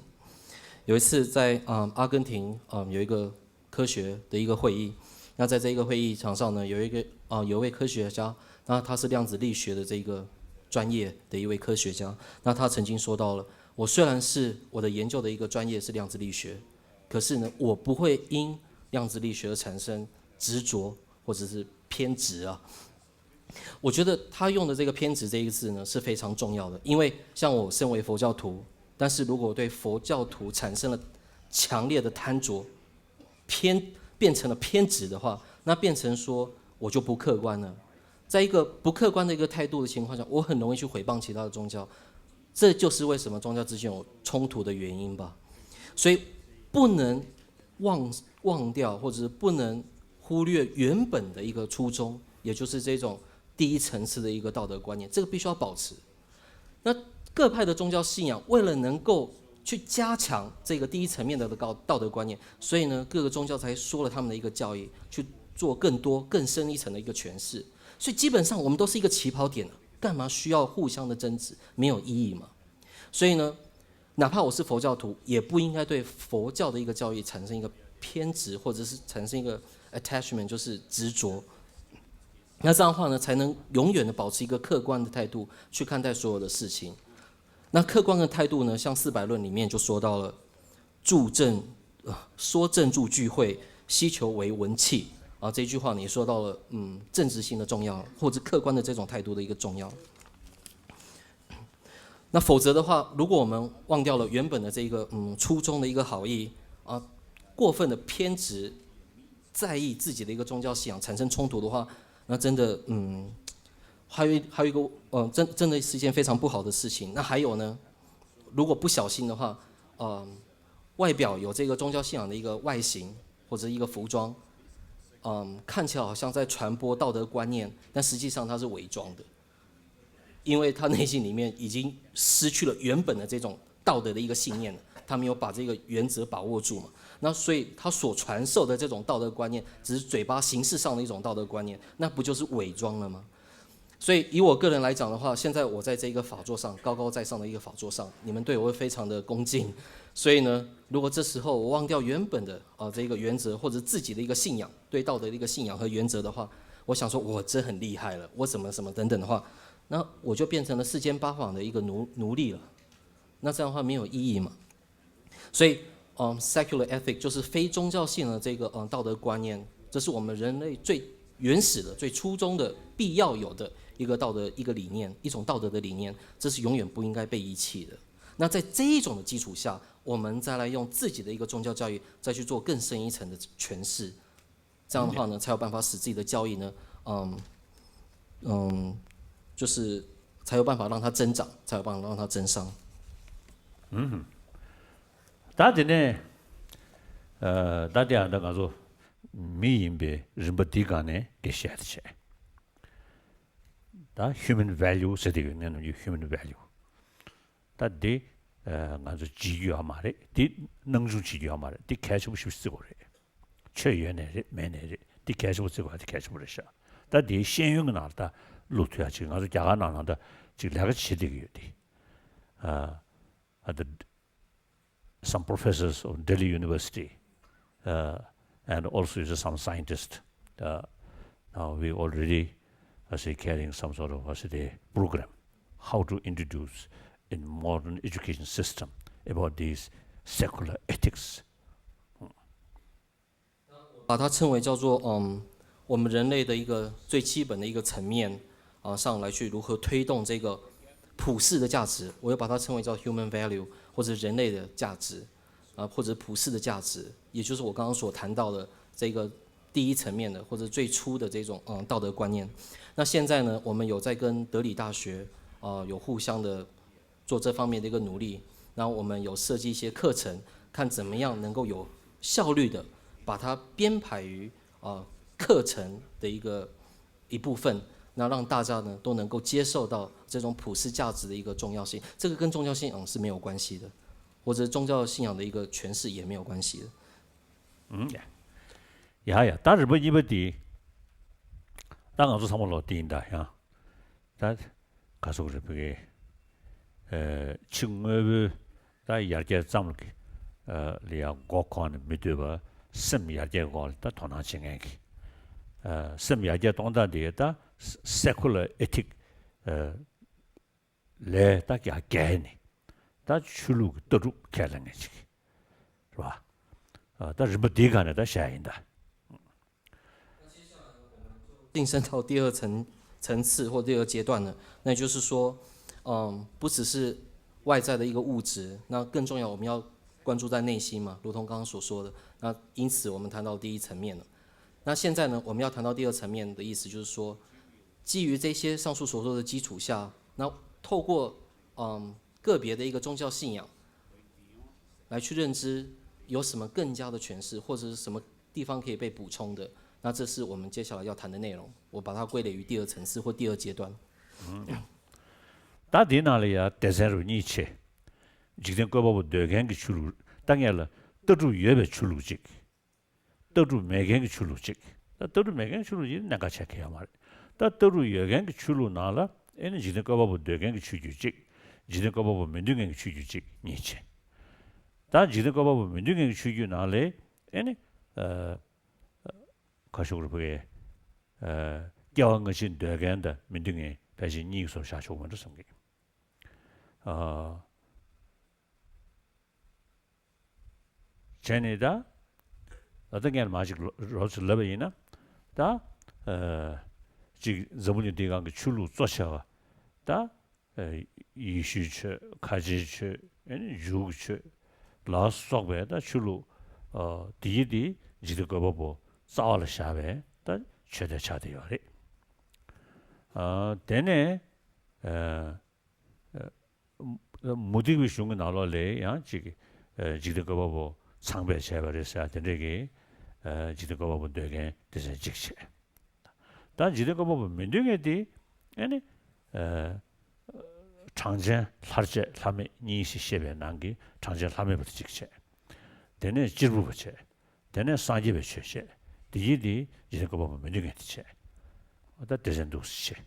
有一次在嗯阿根廷嗯有一个科学的一个会议。那在这一个会议场上呢，有一个啊、有一位科学家，那他是量子力学的这个专业的一位科学家，那他曾经说到了，我虽然是我的研究的一个专业是量子力学，可是呢，我不会因量子力学而产生执着或者是偏执啊。我觉得他用的这个偏执这一个字呢是非常重要的，因为像我身为佛教徒，但是如果对佛教徒产生了强烈的贪着，偏变成了偏执的话，那变成说我就不客观了。在一个不客观的一个态度的情况下，我很容易去毁谤其他的宗教，这就是为什么宗教之间有冲突的原因吧。所以不能忘忘掉，或者是不能忽略原本的一个初衷，也就是这种第一层次的一个道德观念，这个必须要保持。那各派的宗教信仰为了能够去加强这个第一层面的道道德观念，所以呢，各个宗教才说了他们的一个教义，去做更多更深一层的一个诠释。所以基本上我们都是一个起跑点了，干嘛需要互相的争执？没有意义嘛。所以呢，哪怕我是佛教徒，也不应该对佛教的一个教义产生一个偏执，或者是产生一个 attachment，就是执着。那这样的话呢，才能永远的保持一个客观的态度去看待所有的事情。那客观的态度呢，像四百论里面就说到了，助正，呃，说正助聚会，希求为文契。啊，这句话呢也说到了，嗯，正直性的重要，或者客观的这种态度的一个重要。那否则的话，如果我们忘掉了原本的这一个嗯初衷的一个好意啊，过分的偏执，在意自己的一个宗教信仰产生冲突的话，那真的嗯，还有一还有一个呃，真真的是一件非常不好的事情。那还有呢，如果不小心的话，呃，外表有这个宗教信仰的一个外形或者一个服装，嗯，看起来好像在传播道德观念，但实际上它是伪装的。因为他内心里面已经失去了原本的这种道德的一个信念了，他没有把这个原则把握住嘛。那所以他所传授的这种道德观念，只是嘴巴形式上的一种道德观念，那不就是伪装了吗？所以以我个人来讲的话，现在我在这一个法座上，高高在上的一个法座上，你们对我会非常的恭敬，所以呢，如果这时候我忘掉原本的呃这个原则或者自己的一个信仰，对道德的一个信仰和原则的话，我想说我真很厉害了，我怎么什么等等的话，那我就变成了世间八方的一个奴奴隶了。那这样的话没有意义嘛。所以，嗯，secular ethic 就是非宗教性的这个嗯道德观念，这是我们人类最原始的、最初衷的必要有的一个道德一个理念，一种道德的理念，这是永远不应该被遗弃的。那在这一种的基础下，我们再来用自己的一个宗教教育，再去做更深一层的诠释，这样的话呢，才有办法使自己的教义呢，嗯嗯，就是才有办法让它增长，才有办法让它增伤。ད་དེ་ནས་ད་དེ་ཡང་ད་ང་ཚོ་མི་ཡིན་པའི་རིམ་པ་འདི་སྒང་ནས་དེ་བཤད་དེ་བྱས། ད་human value ཟེར་དེ་ཡོད་ནས་ནམ་རྒྱུན་human value ད་འདི་ང་ཚོ་བརྗེད་རྒྱུ་ཡོད་མ་རེད། འདི་སྣང་ཆུང་བྱེད་རྒྱུ་ཡོད་མ་རེད། འདི་གལ་ཆེན་པོ་ཞིག་བརྩི་དགོས་རེད། ཆོས་ཡོད་ནས་རེད་མེད་ནས་རེད། འདི་གལ་ཆེན་པོ་བརྩི་དགོས་འདི་གལ་ཆེན་པོ་རེད་ཤག་ད་འདི་ཤེས་ཡོན་གྱི་ནང་ལ་ད་བླུག་ཐུབ་ཡ་ཅིག་ང་ཚོ་རྒྱ་གར་ནང་ནང་ད་ཅིག་ལས་ཀ་བྱེད་བསྡད་ཀྱི་ཡོད་དེ། ཨ་ད་some professors of Delhi University, uh, and also is some scientist. Uh, now we already, I say, carrying some sort of, I say, the program, how to introduce in modern education system about these secular ethics. 把它称为叫做嗯，我们人类的一个最基本的一个层面啊上来去如何推动这个普世的价值，我又把它称为叫 human value 或者人类的价值啊，或者普世的价值，也就是我刚刚所谈到的这个第一层面的或者最初的这种嗯道德观念。那现在呢，我们有在跟德里大学啊有互相的做这方面的一个努力。那我们有设计一些课程，看怎么样能够有效率的把它编排于呃课程的一个一部分，那让大家呢都能够接受到这种普世价值的一个重要性。这个跟宗教信仰是没有关系的，或者宗教信仰的一个诠释也没有关系的。ཡ་ཡ། ད་རིམ་པ་གཉིས་པ་དེ་ད་ང་ཚོ་ཚང་མ་ལོག་དེ་ཡིན་ད་ཡང་། ད་ག་སོག་རེད་བི་གེ་ཕྱི་དངོས་པོའི་ད་ཡར་རྒྱས་ཙམ་ལ་ཡང་མགོ་འཁོར་ནས་མི་སྡོད་པ། སེམས་ཡར་རྒྱས་སྐོར་ལ་ད་དོ་སྣང་བྱེད་མཁན་གྱི་སེམས་ཡར་རྒྱས་གཏོང་སྟངས་དེ་ད་secular ethic ལས་ད་ཀྱང་བརྒལ་ནས་ད་ཆོས་ལུགས་ཀྱི་ལྟ་གྲུབ་ཁས་ལེན་མཁན་ཅིག་རེད་བ། ད་རིམ་པ་འདིའི་སྒང་ནས་ད་བཤད་ཡིན་ད། 晋升到第二层层次或第二阶段了，那就是说，嗯，不只是外在的一个物质，那更重要，我们要关注在内心嘛，如同刚刚所说的，那因此我们谈到第一层面了。那现在呢，我们要谈到第二层面的意思，就是说，基于这些上述所说的基础下，那透过嗯个别的一个宗教信仰来去认知有什么更加的诠释，或者是什么地方可以被补充的，那这是我们接下来要谈的内容。我把它归类于第二层次或第二阶段。ད་དེའི་ནང་ལ་ཡང་སྡེ་ཚན་རུ་གཉིས་ཕྱེ། འཇིག་རྟེན་བཀོད་པ་པོ་འདོད་མཁན་གྱི་ཆོས་ལུགས། ད་ངས་ལ་ལྟ་གྲུབ་ཡོད་པའི་ཆོས་ལུགས་གཅིག་ལྟ་གྲུབ་མེད་མཁན་གྱི་ཆོས་ལུགས་གཅིག་ད་ལྟ་གྲུབ་མེད་མཁན་གྱི་ཆོས་ལུགས་ཡིན་གནད་འགག་ཆགས་ཀྱི་ཡོད་མ་རེད། ད་ལྟ་གྲུབ་ཡོད་མཁན་གྱི་ཆོས་ལུགས་ནང་ལ་ཨེ་ནི་འཇིག་རྟེན་བཀོད་པ་པོ་འདོད་མཁན་གྱི་ཆོས་བརྒྱུད་གཅིག་འཇིག་རྟེན་བཀོད་པ་པོ་མི་འདོད་མཁན་གྱི་ཆོས་བརྒྱུད་གཅིག་གཉིས་བྱས། ད་འཇིག་རྟེན་བཀོད་པ་པོ་མི་འདོད་མཁན་གྱི་ཆོས་བརྒྱུད་ནང་ལས་ཨེ་ནི་ག་ཤོག་རུ་བུ་ཡས་སྐྱེ་བ་སྔ་ཕྱི་འདོད་མཁན་དང་མི་འདོད་མཁན་ཕལ་ཆེར་གཉིས་སུ་བཞག་ཆོག་མ་འགྲོ་བསམ་གི། བྱས་ནས་ད། ད་ལྟ་ངས་མ་ཅིག་རོབ་ཙམ་ལབ་པ་ཡིན་ན། ད། ཅིག་འཛམ་བུ་གླིང་འདིའི་སྒང་གི་ཆོས་ལུགས་གཙོ་ཆེ་བ། ད། ཡེ་ཤུའི་ཆོས། ཁ་ཆེའི་ཆོས། ཨེ་ནི་འཇུའུ་གི་ཆོས། ལ་སོགས་པའི་ད་ཆོས་ལུགས། དེ་ཡི་དེ་འཇིག་རྟེན་བཀོད་པ་པོ་རྩ་བ་ལ་བཞག་པའི་ད་ཆོས་དེ་ཆགས་བསྡད་ཡོད་རེད། དེ་ནས། མུ་སྟེགས་པའི་གཞུང་གི་ནང་ལོགས་ལ་ཡང་ཅིག་འཇིག་རྟེན་བཀོད་པ་པོ་ཚངས་པས་བྱས་པ་རེད་ཟེར་དེ་འདྲས་ཀྱི་འཇིག་རྟེན་བཀོད་པ་པོ་འདོད་མཁན་དེ་ཚོ་གཅིག་བྱས། ད་འཇིག་རྟེན་བཀོད་པ་པོ་མི་འདོད་མཁན་དེ་ཨེ་ནི་གྲངས་ཅན་ལྷར་བཅས་ལྷ་མེད་གཉིས་ཞེས་བཤད་པའི་ནང་གི་གྲངས་ཅན་ལྷ་མེད་པ་དེ་གཅིག་བྱས། དེ་ནས་གཅེར་བུ་པ་བྱས། དེ་ནས་སངས་རྒྱས་པའི་ཆོས་བྱས། དེ་ཡིན་དེ་འཇིག་རྟེན་བཀོད་པ་པོ་མི་འདོད་མཁན་དེ་བྱས། ད་དེ་ཚོ་འདུག་སེ་བྱས།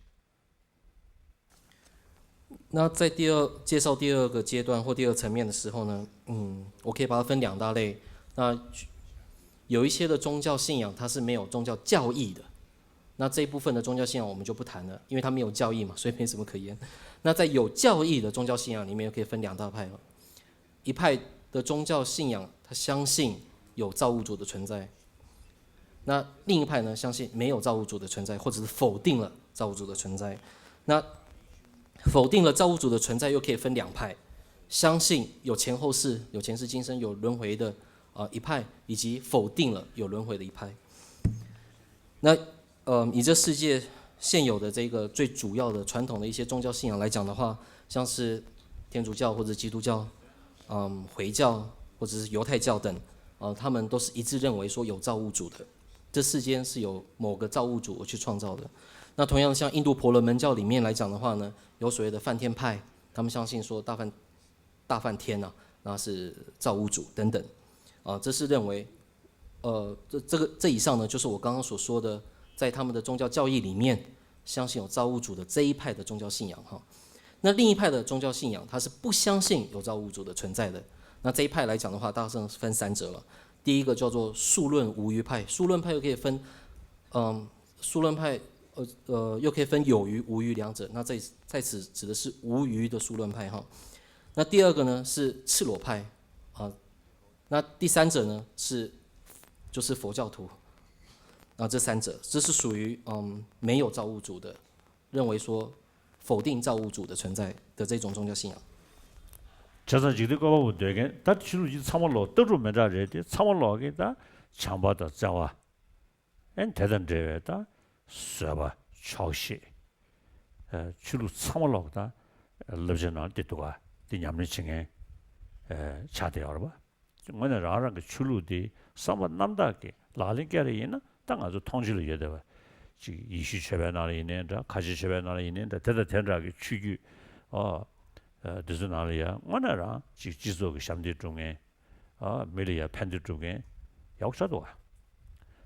那在第二介绍第二个阶段或第二层面的时候呢，嗯，我可以把它分两大类。那有一些的宗教信仰它是没有宗教教义的，那这一部分的宗教信仰我们就不谈了，因为它没有教义嘛，所以没什么可言。那在有教义的宗教信仰里面又可以分两大派了。一派的宗教信仰，他相信有造物主的存在，那另一派呢，相信没有造物主的存在，或者是否定了造物主的存在。那否定了造物主的存在，又可以分两派：相信有前后世、有前世今生、有轮回的呃一派，以及否定了有轮回的一派。那呃，以这世界现有的这个最主要的传统的一些宗教信仰来讲的话，像是天主教或者基督教，嗯，回教或者是犹太教等，呃，他们都是一致认为说有造物主的，这世间是有某个造物主而去创造的。那同样像印度婆罗门教里面来讲的话呢，有所谓的梵天派，他们相信说大梵大梵天呢、那是造物主等等，啊，这是认为，呃，这这个这以上呢，就是我刚刚所说的，在他们的宗教教义里面，相信有造物主的这一派的宗教信仰哈。那另一派的宗教信仰，它是不相信有造物主的存在的。那这一派来讲的话，大致上是分三者了。第一个叫做数论无余派，数论派又可以分，嗯，数论派，呃呃，又可以分有余无余两者。那在在此指的是无余的数论派哈。那第二个呢是赤裸派啊，那第三者呢是就是佛教徒。那这三者，这是属于嗯没有造物主的，认为说否定造物主的存在的这种宗教信仰。 བྱས་ཙང་འཇིག་རྟེན་བཀོད་པ་པོ་འདོད་མཁན་ད་ཆོས་ལུགས་ཀྱི་ཚང་མ་ལོག་ལྟ་གྲུབ་མི་འདྲ་རེད་དེ། ཚང་མ་ལོག་གི་ད་བྱམས་པ་དང་བརྩེ་བ། ཨེ་དེ་དང་འབྲེལ་བའི་ད་བཟོད་པ་ཆོག་ཤེས། ཨེ་ཆོས་ལུགས་ཚང་མ་ལོག་ད་བསླབ་བྱའི་ནང་དེ་འདུག་ག་དེ་ཉམས་ལེན་བྱེད་མཁན་ཨེ་ཆགས་བསྡད་ཡོད་རེད་པ། དངོས་གནས་རང་རང་གི་ཆོས་ལུགས་དེ་བསམ་པ་རྣམ་དག་གིས་ལག་ལེན་བཀལ་རེ་ཡིན་ན་ད་ང་ཚོ་མཐོང་ཆོས་ལ་ཡོད་བསྡད་པ། ཅིག་ཡེ་ཤུ་ཆོས་པའི་ནང་ལ་ཡིན་ནའི་འདྲ། ཁ་ཆེ་ཆོས་པའི་ནང་ལ་ཡིན་ནའི་འདྲ། དེ་དང་དེ་འདྲ་གི་ཆོས་བརྒྱུད་ཨ་དེ་ཚོའི་ནང་ལ་ཡང་དངོས་གནས་རང་ཅིག་སྤྱི་ཚོགས་ཀྱི་ཞབས་འདེགས་སྒྲུབ་མཁན་ཨ་མི་ལ་ཡང་ཕན་བདེ་སྒྲུབ་མཁན་ཡག་པོ་ཆགས་འདུག་ག་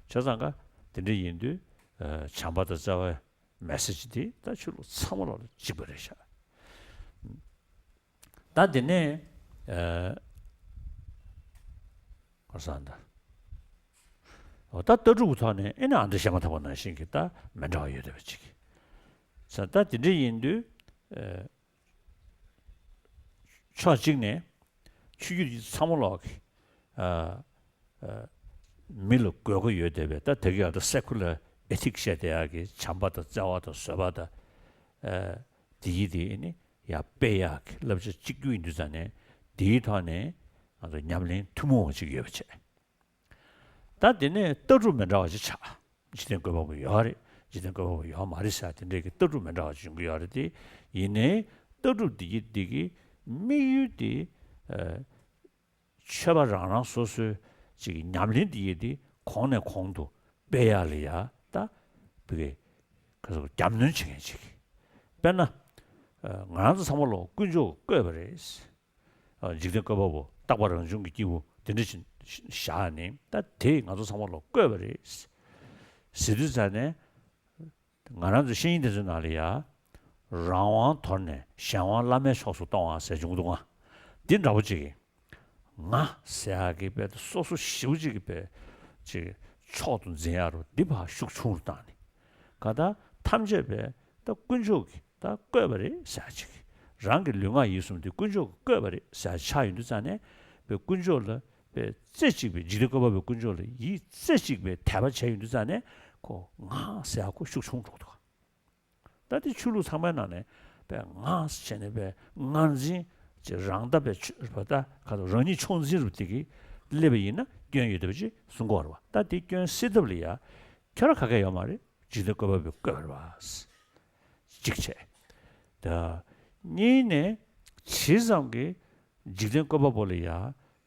བྱས་ཙང་ག་དེ་འདྲ་ཡིན་དུས་ཨ་བྱམས་པ་དང་བརྩེ་བའི་མེ་སེ་ཇི་དེ་ད་ཆོས་ལུགས་ཚང་མ་ལ་གཅིག་པ་རེད་ཤག་ད་དེ་ནས་ཨ་ག་རེ་ཟེར་ད། འོ་ད་ལྟ་གྲུབ་ཀྱི་ཐོག་ནས་ཨེ་ནི་ཨ་འདྲ་བཤད་མ་ཐག་པ་ནང་བཞིན་གྱི་ད་མི་འདྲ་བ་ཡོད་བསྡད་པ་ཅིག་ས་ད་དེ་འདྲ་ཡིན་དུས་ཨ་ཕྱོགས་གཅིག་ནས་ཆོས་བརྒྱུད་ཀྱི་ཚང་མ་ལོག་གི་ཨ་ཨ་མི་ལ་དགོས་མཁོ་ཡོད་བསྡད་པའི་ད་དེ་གའི་ཨ་ད་སེ་ཁུ་ལར་ཨེ་ཐིག་བཤད་བསྡད་ཡག་གི་བྱམས་པ་དང་བརྩེ་བ་དང་བཟོད་པ་དང་ཨ་དེ་ཡི་དེ་ནི་ཡར་སྤེལ་ཡག་གི་བསླབ་བྱ་གཅིག་གྱུར་ཡིན་དུས་ཙང་ནས་དེའི་ཐོག་ནས་ང་ཚོ་ཉམས་ལེན་ཐུན་མོང་བ་ཅིག་ཡོད་པ་བྱས། ད་དེ་ནས་ལྟ་གྲུབ་མི་འདྲ་བ་ཅིག་ཆགས། འཇིག་རྟེན་བཀོད་པ་པོ་ཡོད་རེད། འཇིག་རྟེན་བཀོད་པ་པོ་ཡོད་མ་རེད་ཟེར་དེ་འདྲའི་གི་ལྟ་གྲུབ་མི་འདྲ་བ་ཅིག་ཡོང་གི་ཡོད་རེད་དེ། ཡིན་ནའི་ལྟ་གྲུབ་འདི་གི་འདི་གི་དམིགས་ཡུལ་དེ་ཨ་ཆོས་པ་རང་རང་སོ་སོའི་ཅིག་ཉམས་ལེན་འདི་གི་འདི་གོང་ནས་གོང་དུ་སྤེལ་ཡག་ལ་ཡ་ད་བི་གི་ག་ཚོད་རྒྱབ་སྣོན་བྱེད་མཁན་ཅིག་དཔེར་ན་ཨ་ང་རང་ཚོ་ཚང་མ་ལོ་དཀོན་མཆོག་གིས་བཀོད་པ་རེད། འཇིག་རྟེན་བཀོད་པ་པོ་རྟག་པ་རང་བྱུང་གི་སྐྱེས་བུ་དེ་འདྲ་ཞིག་བཞག་ནས་ད་དེས་ང་ཚོ་ཚང་མ་ལ་བཀོད་པ་རེད་ཟེར་དུས་ཙང་ནས། ང་རང་ཚོ་བཤེས་གཉེན་དེ་ཚོའི་ནང་ལ་ཡ། རང་དབང་དོར་ནས་གཞན་དབང་བླ་མའི་ཕྱོགས་སུ་གཏོང་བ་ཟེར་བྱུང་འདུག་ང་། འདི་འདྲ་པོ་ཅིག་གིས་ང་ཟེར་ཡག་གི་དཔེ་སོ་སོ་ཞེ་པོ་ཅིག་གི་དཔེ་ཅིག་མཆོག་ཏུ་འཛིན་ཡག་རུ་འདི་ཕར་ཤུགས་ཆུང་རུ་བཏང་ནས། ག་ད་ཐམས་ཅད་པས་ད་དཀོན་མཆོག་གིས་ད་བཀོད་པ་རེད་ཟེར་ཅིག་རང་གི་ལུས་ངག་ཡིད་གསུམ་དེ་དཀོན་མཆོག་གིས་བཀོད་པ་རེད་ཟེར་ཆགས་ཡོང་དུས་ཙང་ནས་པའི་དཀོན་མཆོག་ལ་པའི་རྩེ་གཅིག་པའི་འཇིག་རྟེན་བཀོད་པ་པོའི་དཀོན་མཆོག་ལ་ཡིད་རྩེ་གཅིག་པའི་དད་པ་བྱས་ཡོང་དུས་ཙང་ནས་ཁོ་ང་ཟེར་ཡག་ཁོ་ཤུགས་ཆུང་འགྲོ་འདུག་ད་དེ་ཆོས་ལུགས་ཚང་མའི་ནང་ནས་པའི་ང་ཟེར་བྱས་ནས་པའི་ངར་འཛིན་ཅེས་རང་ལྟ་པའི་ཆོས་པ་ད་ག་ཚོད་རང་ཉིད་མཆོག་འཛིན་རུ་དེ་གིས་སླེབས་པ་ཡིན་ན་སྐྱོན་ཡོད་བསྡད་པ་ཅིག་གསུང་གི་ཡོད་རེད་པ། ད་དེ་སྐྱོན་སེལ་ཐབས་ལ་ཡ་ཁྱོད་རང་ག་གེ་ཡོད་མ་རེད། འཇིག་རྟེན་བཀོད་པ་པོས་བཀོད་པ་རེད་པ། གཅིག་བྱས། ད་གཉིས་ནས་ཇི་ཙམ་གྱིས་འཇིག་རྟེན་བཀོད་པ་པོ་ལ་ཡ་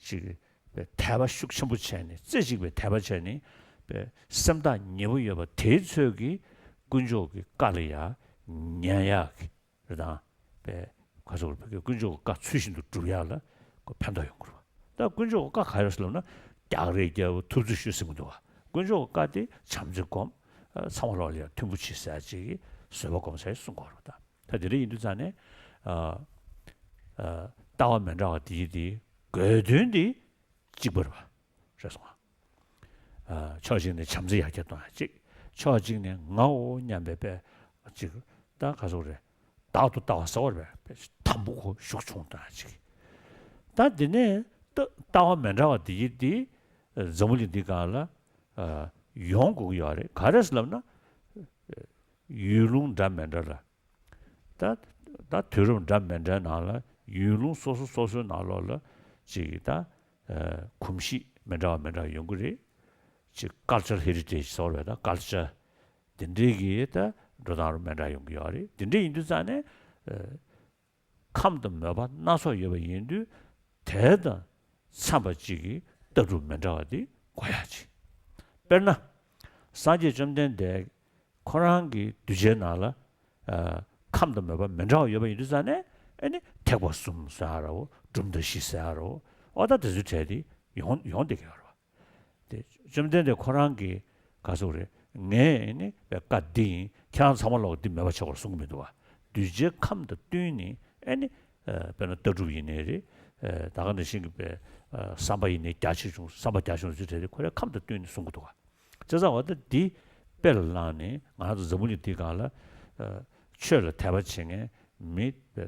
ཅིག་པའི་དད་པ་ཤུགས་ཆེན་པོ་བྱས་ནས་རྩེ་གཅིག་པའི་དད་པ་བྱས་ནས་པའི་སེམས་ཐག་ཉེ་པོ་ཡོད་པ་དེའི་ཚོད་ཀྱིས་དཀོན་མཆོག་གི་བཀའ་ལ་ཡ་ཉན་ཡག་གི་རེད་དང་། པའི་ག་ཚོད་རེད་པའི་དཀོན་མཆོག་གི་བཀའ་ཚུལ་བཞིན་དུ་སྒྲུབ་ཡག་ལ་ཁོ་ཕན་ཐོགས་ཡོང་གི་རེད་པ། ད་དཀོན་མཆོག་གི་བཀའ་ག་རེ་ཟེར་ལབ་ན་རྒྱག་རེས་རྒྱག་ཐུབ་ཚོད་ཤོད་ཟེར་གི་འདུག་པ། དཀོན་མཆོག་གི་བཀའ་དེ་བྱམས་བརྩེ་སྒོམ། ཚང་མ་ལོག་ལ་ཡ་མཐུན་པོ་བྱེད་ཟེར་ཅིག་གི་བཟོད་པ་སྒོམ་ཟེར་གསུང་གི་ཡོད་རེད་པ། ད་དེ་འདྲ་ཡིན་དུས་ཙང་ནས་ ཨ་ཨ་ལྟ་བ་མི་འདྲ་བ་དེ་དེ་དགོས་དོན་དེ་གཅིག་པ་རེད་པ། རེད་སོང་ང་། ཨ་ཕྱོགས་གཅིག་ནས་བྱམས་བརྩེ་ཡར་རྒྱས་གཏོང་ཡ་གཅིག་ཕྱོགས་གཅིག་ནས་ངའོ་སྙམ་པའི་དཔེ་གཅིག་ད་ག་ཟེར་རེད། བདག་ཏུ་ལྟ་བ་ཟེར་བ་རེད་པས། དམ་པོ་ཁོ་ཤུགས་ཆུང་བཏང་ཅིག་ད་འདི་ནས་ལྟ་ལྟ་བ་མི་འདྲ་བ་འདི་ཡིན་འདི་འཛམ་བུ་གླིང་འདི་སྒང་ལ་ཡོང་དགོས་ཀྱི་ཡོད་རེད། ག་རེ་ཟེར་ལབ་ན་ཡུལ་ལུང་འདྲ་མི་འདྲ་ལ་ད་ད་དུས་རབས་འདྲ་མི་འདྲའི་ནང་ལ་ཡུལ་ལུང་སོ་སོ་སོ་སོའི་ནང་ལོགས་ལ་ཅིག་ད་གོམས་གཤིས་མི་འདྲ་བ་མི་འདྲ་བ་ཡོང་གི་རེད། ཅིག་ཀལ་ཅར་ཧེ་རི་ཊེ་ཇི་ཟེར་བ་རེད། ད་ཀལ་ཅར་དེ་འདྲའི་གི་ད་འགྲོ་སྟངས་རུ་མི་འདྲ་ཡོང་གི་ཡོད་རེད། དེ་འདྲ་ཡིན་དུས་ཙང་ནས་ཨ་ཁམས་དང་མོས་པ་སྣ་ཚོགས་ཡོད་པ་ཡིན་དུས་དེ་དང་འཚམས་པ་གཅིག་གི་ལྟ་གྲུབ་མི་འདྲ་བ་དེ་དགོས་ཡ་ཅིག་དཔེར་ན་སངས་རྒྱས་བཅོམ་ལྡན་འདས་ཁོ་རང་གི་གདུལ་བྱའི་ནང་ལ་ཨ་ཁམས་དང་མོས་པ་མི་འདྲ་བ་ཡོད་པ་ཡིན་དུས་ཙང་ནས་ཨ་ནི་ཐེག་པ་གསུམ་ཟེར་ཡ་རོ། གྲུབ་མཐའ་བཞི་ཟེར་ཡ་རོ། ཨོ་ད་དེ་ཚོའི་གྲས་དེ་ཡོང་ཡོང་བསྡད་ཀྱི་ཡོད་རེད་པ། དེ་བཅོམ་ལྡན་འདས་ཁོ་རང་གིས་ག་ཟེར་རེད། ངས་ནི་བཀའ་འདི་ཡིན། ཁྱེད་རང་ཚང་མ་ལོག་འདི་མེད་པ་བྱེད་དགོས་གསུང་གི་མི་འདུག་བ། གདུལ་བྱའི་ཁམས་དང་བསྟུན་ནས་ཨ་ནི་ཨ་དཔེར་ན་ལྟ་གྲུབ་ཡིན་ནའི་རེད། ཨ་ད་ག་ནང་བཞིན་གྱི་པའི་ཨ་བསམ་པ་ཡིན་ནའི་རྒྱ་ཆེ་ཆུང་། བསམ་པ་རྒྱ་ཆུང་ཚོའི་གྲས་དེ་ཁོ་རའི་ཁམས་དང་བསྟུན་ནས་གསུང་གི་འདུག་བ། བྱས་ཙང་འོ་ད་འདི་དཔེ་ལ་བླངས་ནས་ང་རང་ཚོ་འཛམ་བུ་གླིང་འདི་སྒང་ལ་ཨ་ཆོས་ལ་དད་པ་བྱེད་མཁན་མི་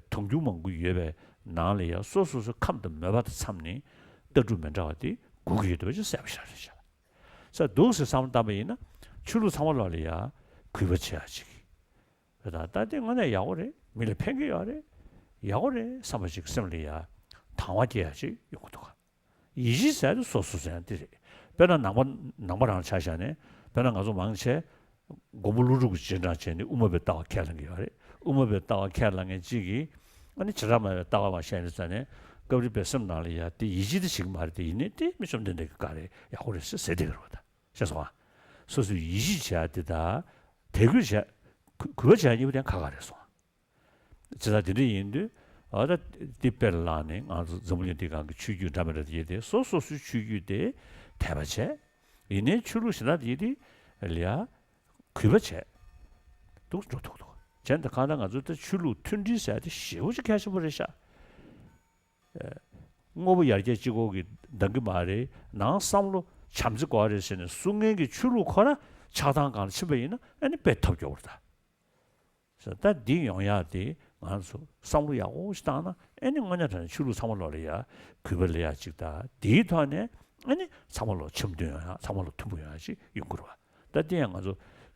དུང་ཕྱུར་མང་པོ་ཡོད་པའི་ནང་ལ་ཡང་སོ་སོ་སོའི་ཁམས་དང་མོས་པ་དང་འཚམས་ནས་ལྟ་གྲུབ་མི་འདྲ་བ་དེ་དགོས་ཀྱི་ཡོད་འདུག་པ་ཅིག་གསལ་པོ་ཤར་རེད་བྱས། ས་འདུག་ཟེར་བསམ་བློ་བཏང་པ་ཡིན་ན་ཆོས་ལུགས་ཚང་མ་ལོག་ལ་ཡང་གུས་པ་བྱེད་ཡ་ཅིག་ད་ལྟ་དེ་དངོས་གནས་ཡག་པོ་རེད། མི་ལ་ཕན་གྱི་ཡོད་རེད། ཡག་པོ་རེད་བསམ་པ་ཅིག་སེམས་ལ་ཡང་དང་བ་སྐྱེ་ཡ་ཅིག་ཡོང་གི་འདུག་ག་ཡིད་ཆེས་ཟེར་དེ་སོ་སོ་ཟེར་ཡང་དེ་རེད། དཔེར་ན་ནང་པ་ནང་པ་རང་ཆ་བཞག་ནས་དཔེར་ན་ང་ཚོ་མང་ཆེ་མགོན་པོ་ཀླུ་སྒྲུབ་ཀྱི་རྗེས་འབྲང་བྱས་ནས་དབུ་མ་པའི་ལྟ་བ་ཁས་ལེན་གྱི་ཡོད་རེད། དབུ་མ་པའི་ལྟ་བ་ཁས་ལེན་མཁན་གཅིག་གིས་ཨ་ནི་བྱེ་བྲག་སྨྲ་བའི་ལྟ་བ་མ་བཤད་ནས་ཙང་ནས་སྐབས་རེ་པའི་སེམས་ནང་ལ་ཡ་དེ་ཡིད་ཆེས་དེ་བྱེད་ཀྱི་མ་རེད། དེ་ཡིན་ནའི་དེ་མི་བཅོམ་ལྡན་འདས་ཀྱི་བཀའ་རེད། ཡག་པོ་རེད་ཟེར་ཟེར་བསྡད་ཀྱི་རེད་པ། ད་ཤེས་སོང་ཨ། སོ་སོའི་ཡིད་ཆེས་བྱ་དེ་དང་དད་གུས་བྱ་གུས་པ་བྱ་གཉིས་པོ་དེ་ཁ་ཁ་རེད་སོང་ཨ། བྱས་ཙང་དེ་འདྲ་ཡིན་དུས་ཨ་ད་འདི་དཔེ་ལ་བླངས་ནས་ང་ཚོ་འཛམ་བུ་གླིང་འདི་སྒང་གི་ཆོས་བརྒྱུད་འདྲ་མི་འདྲ་དེ་ཡོད་དེ་སོ་སོ་སོའི་ཆོས་བརྒྱུད་དེ་དད་པ་བྱས། ཡིན་ནའི་ཆོས་ལུགས་གཞན་དག་དེ་ཡོད་དེ་ལ་ཡ་གུས་པ་བྱས་འདུག་འགྲོ་ཐུབ་འདུག་བྱས་འདི་གང་ལྟར་ང་ཚོ་ད་ཆོས་ལུགས་མཐུན་སྒྲིལ་ཟེར་ཡ་དེ་ཞེ་པོ་ཅིག་གལ་ཆེན་པོ་རེད་ཤག་དངོས་པོ་ཡར་རྒྱས་གཅིག་པོ་གིས་འདང་གི་མ་རེད། ནང་བསམ་བློ་བྱམས་བརྩེ་དགོས་རེད་ཟེར་ནས་གསུང་མཁན་གྱི་ཆོས་ལུགས་ཁོ་ར་ཆགས་སྡང་སྒང་ལ་ཕྱིན་པ་ཡིན་ན་ཨ་ནི་དཔེ་ཐབས་སྐྱོ་བོ་རེད་ད། ད་འདི་ཡོང་ཡག་དེ་ང་ཚོ་བསམ་བློ་ཡག་པོ་ཞིག་བཏང་ན་ཨ་ནི་དངོས་གནས་དྲང་གནས་ཆོས་ལུགས་ཚང་མ་ལོག་ལ་ཡ་གུས་པ་ལ་ཡ་གཅིག་དང་དེའི་ཐོག་ནས་ཨ་ནི་ཚང་མ་ལོག་འཆམ་མཐུན་ཡོང་ཡག་ཚང་མ་ལོག་མཐུན་པོ་ཡོང་ཡག་ཅིག་ཡོང་གི་རེད་བ། ད་དེ་ཡང་ང་ཚོ་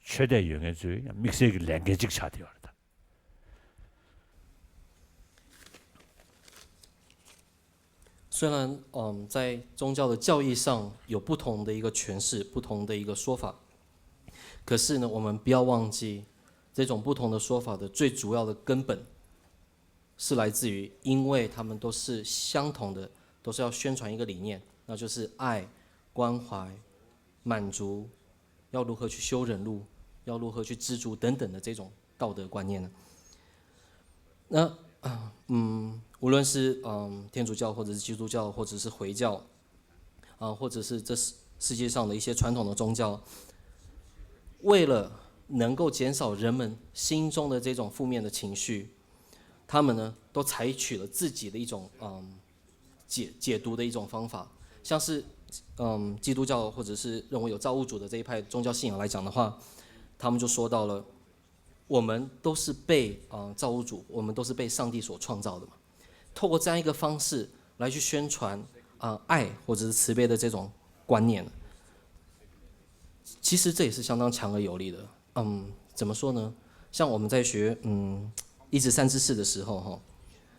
ཆོས་དད་ཡོད་མཁན་ཚོའི་ཡང་དམིགས་བསལ་གྱི་ལས་འགན་ཅིག་ཆགས་བསྡད་ཡོད་རེད་ད། 虽然嗯，在宗教的教义上有不同的一个诠释，不同的一个说法，可是呢，我们不要忘记，这种不同的说法的最主要的根本是来自于，因为他们都是相同的，都是要宣传一个理念，那就是爱、关怀、满足，要如何去修忍辱，要如何去知足等等的这种道德观念呢？那啊，嗯，无论是嗯天主教，或者是基督教，或者是回教，啊，或者是这世世界上的一些传统的宗教，为了能够减少人们心中的这种负面的情绪，他们呢都采取了自己的一种嗯解解读的一种方法，像是嗯基督教或者是认为有造物主的这一派宗教信仰来讲的话，他们就说到了。我们都是被啊、呃造物主，我们都是被上帝所创造的嘛。透过这样一个方式来去宣传啊、呃爱或者是慈悲的这种观念，其实这也是相当强而有力的。嗯，怎么说呢？像我们在学嗯一至三知识的时候，哈，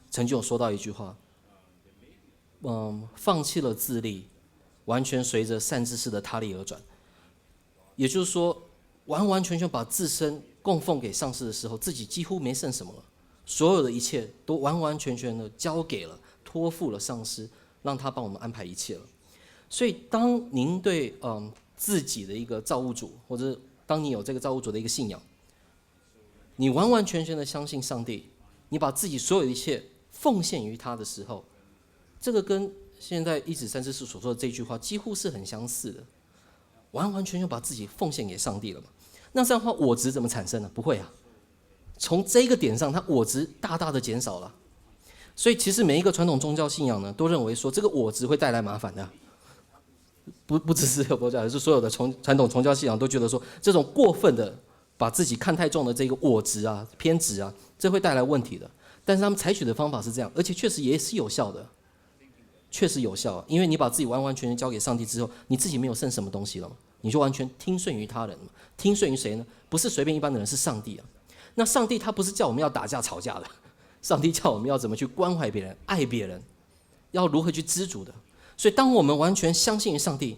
曾经有说到一句话，嗯，放弃了自利，完全随着善知识的他力而转。也就是说，完完全全把自身供奉给上师的时候，自己几乎没剩什么了，所有的一切都完完全全的交给了、托付了上师，让他帮我们安排一切了。所以，当您对嗯自己的一个造物主，或者当你有这个造物主的一个信仰，你完完全全的相信上帝，你把自己所有的一切奉献于他的时候，这个跟现在一指三师所说的这句话几乎是很相似的。完完全全把自己奉献给上帝了嘛。那这样的话，我执怎么产生呢？不会啊，从这个点上，它我执大大的减少了。所以其实每一个传统宗教信仰呢，都认为说这个我执会带来麻烦的。不不只是佛教，而是所有的从传统宗教信仰都觉得说，这种过分的把自己看太重的这个我执啊、偏执啊，这会带来问题的。但是他们采取的方法是这样，而且确实也是有效的，确实有效啊。因为你把自己完完全全交给上帝之后，你自己没有剩什么东西了嘛，你就完全听顺于他人嘛。听顺于谁呢？不是随便一般的人，是上帝啊。那上帝他不是叫我们要打架吵架的，上帝叫我们要怎么去关怀别人、爱别人，要如何去知足的。所以，当我们完全相信于上帝，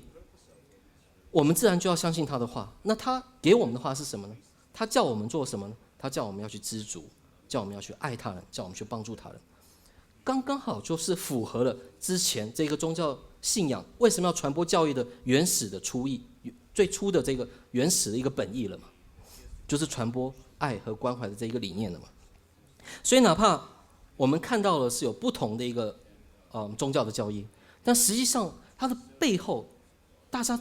我们自然就要相信他的话。那他给我们的话是什么呢？他叫我们做什么呢？他叫我们要去知足，叫我们要去爱他人，叫我们去帮助他人。刚刚好就是符合了之前这个宗教信仰为什么要传播教义的原始的初意，最初的这个原始的一个本意了嘛，就是传播爱和关怀的这一个理念了嘛。所以哪怕我们看到了是有不同的一个嗯宗教的教义，但实际上它的背后，大家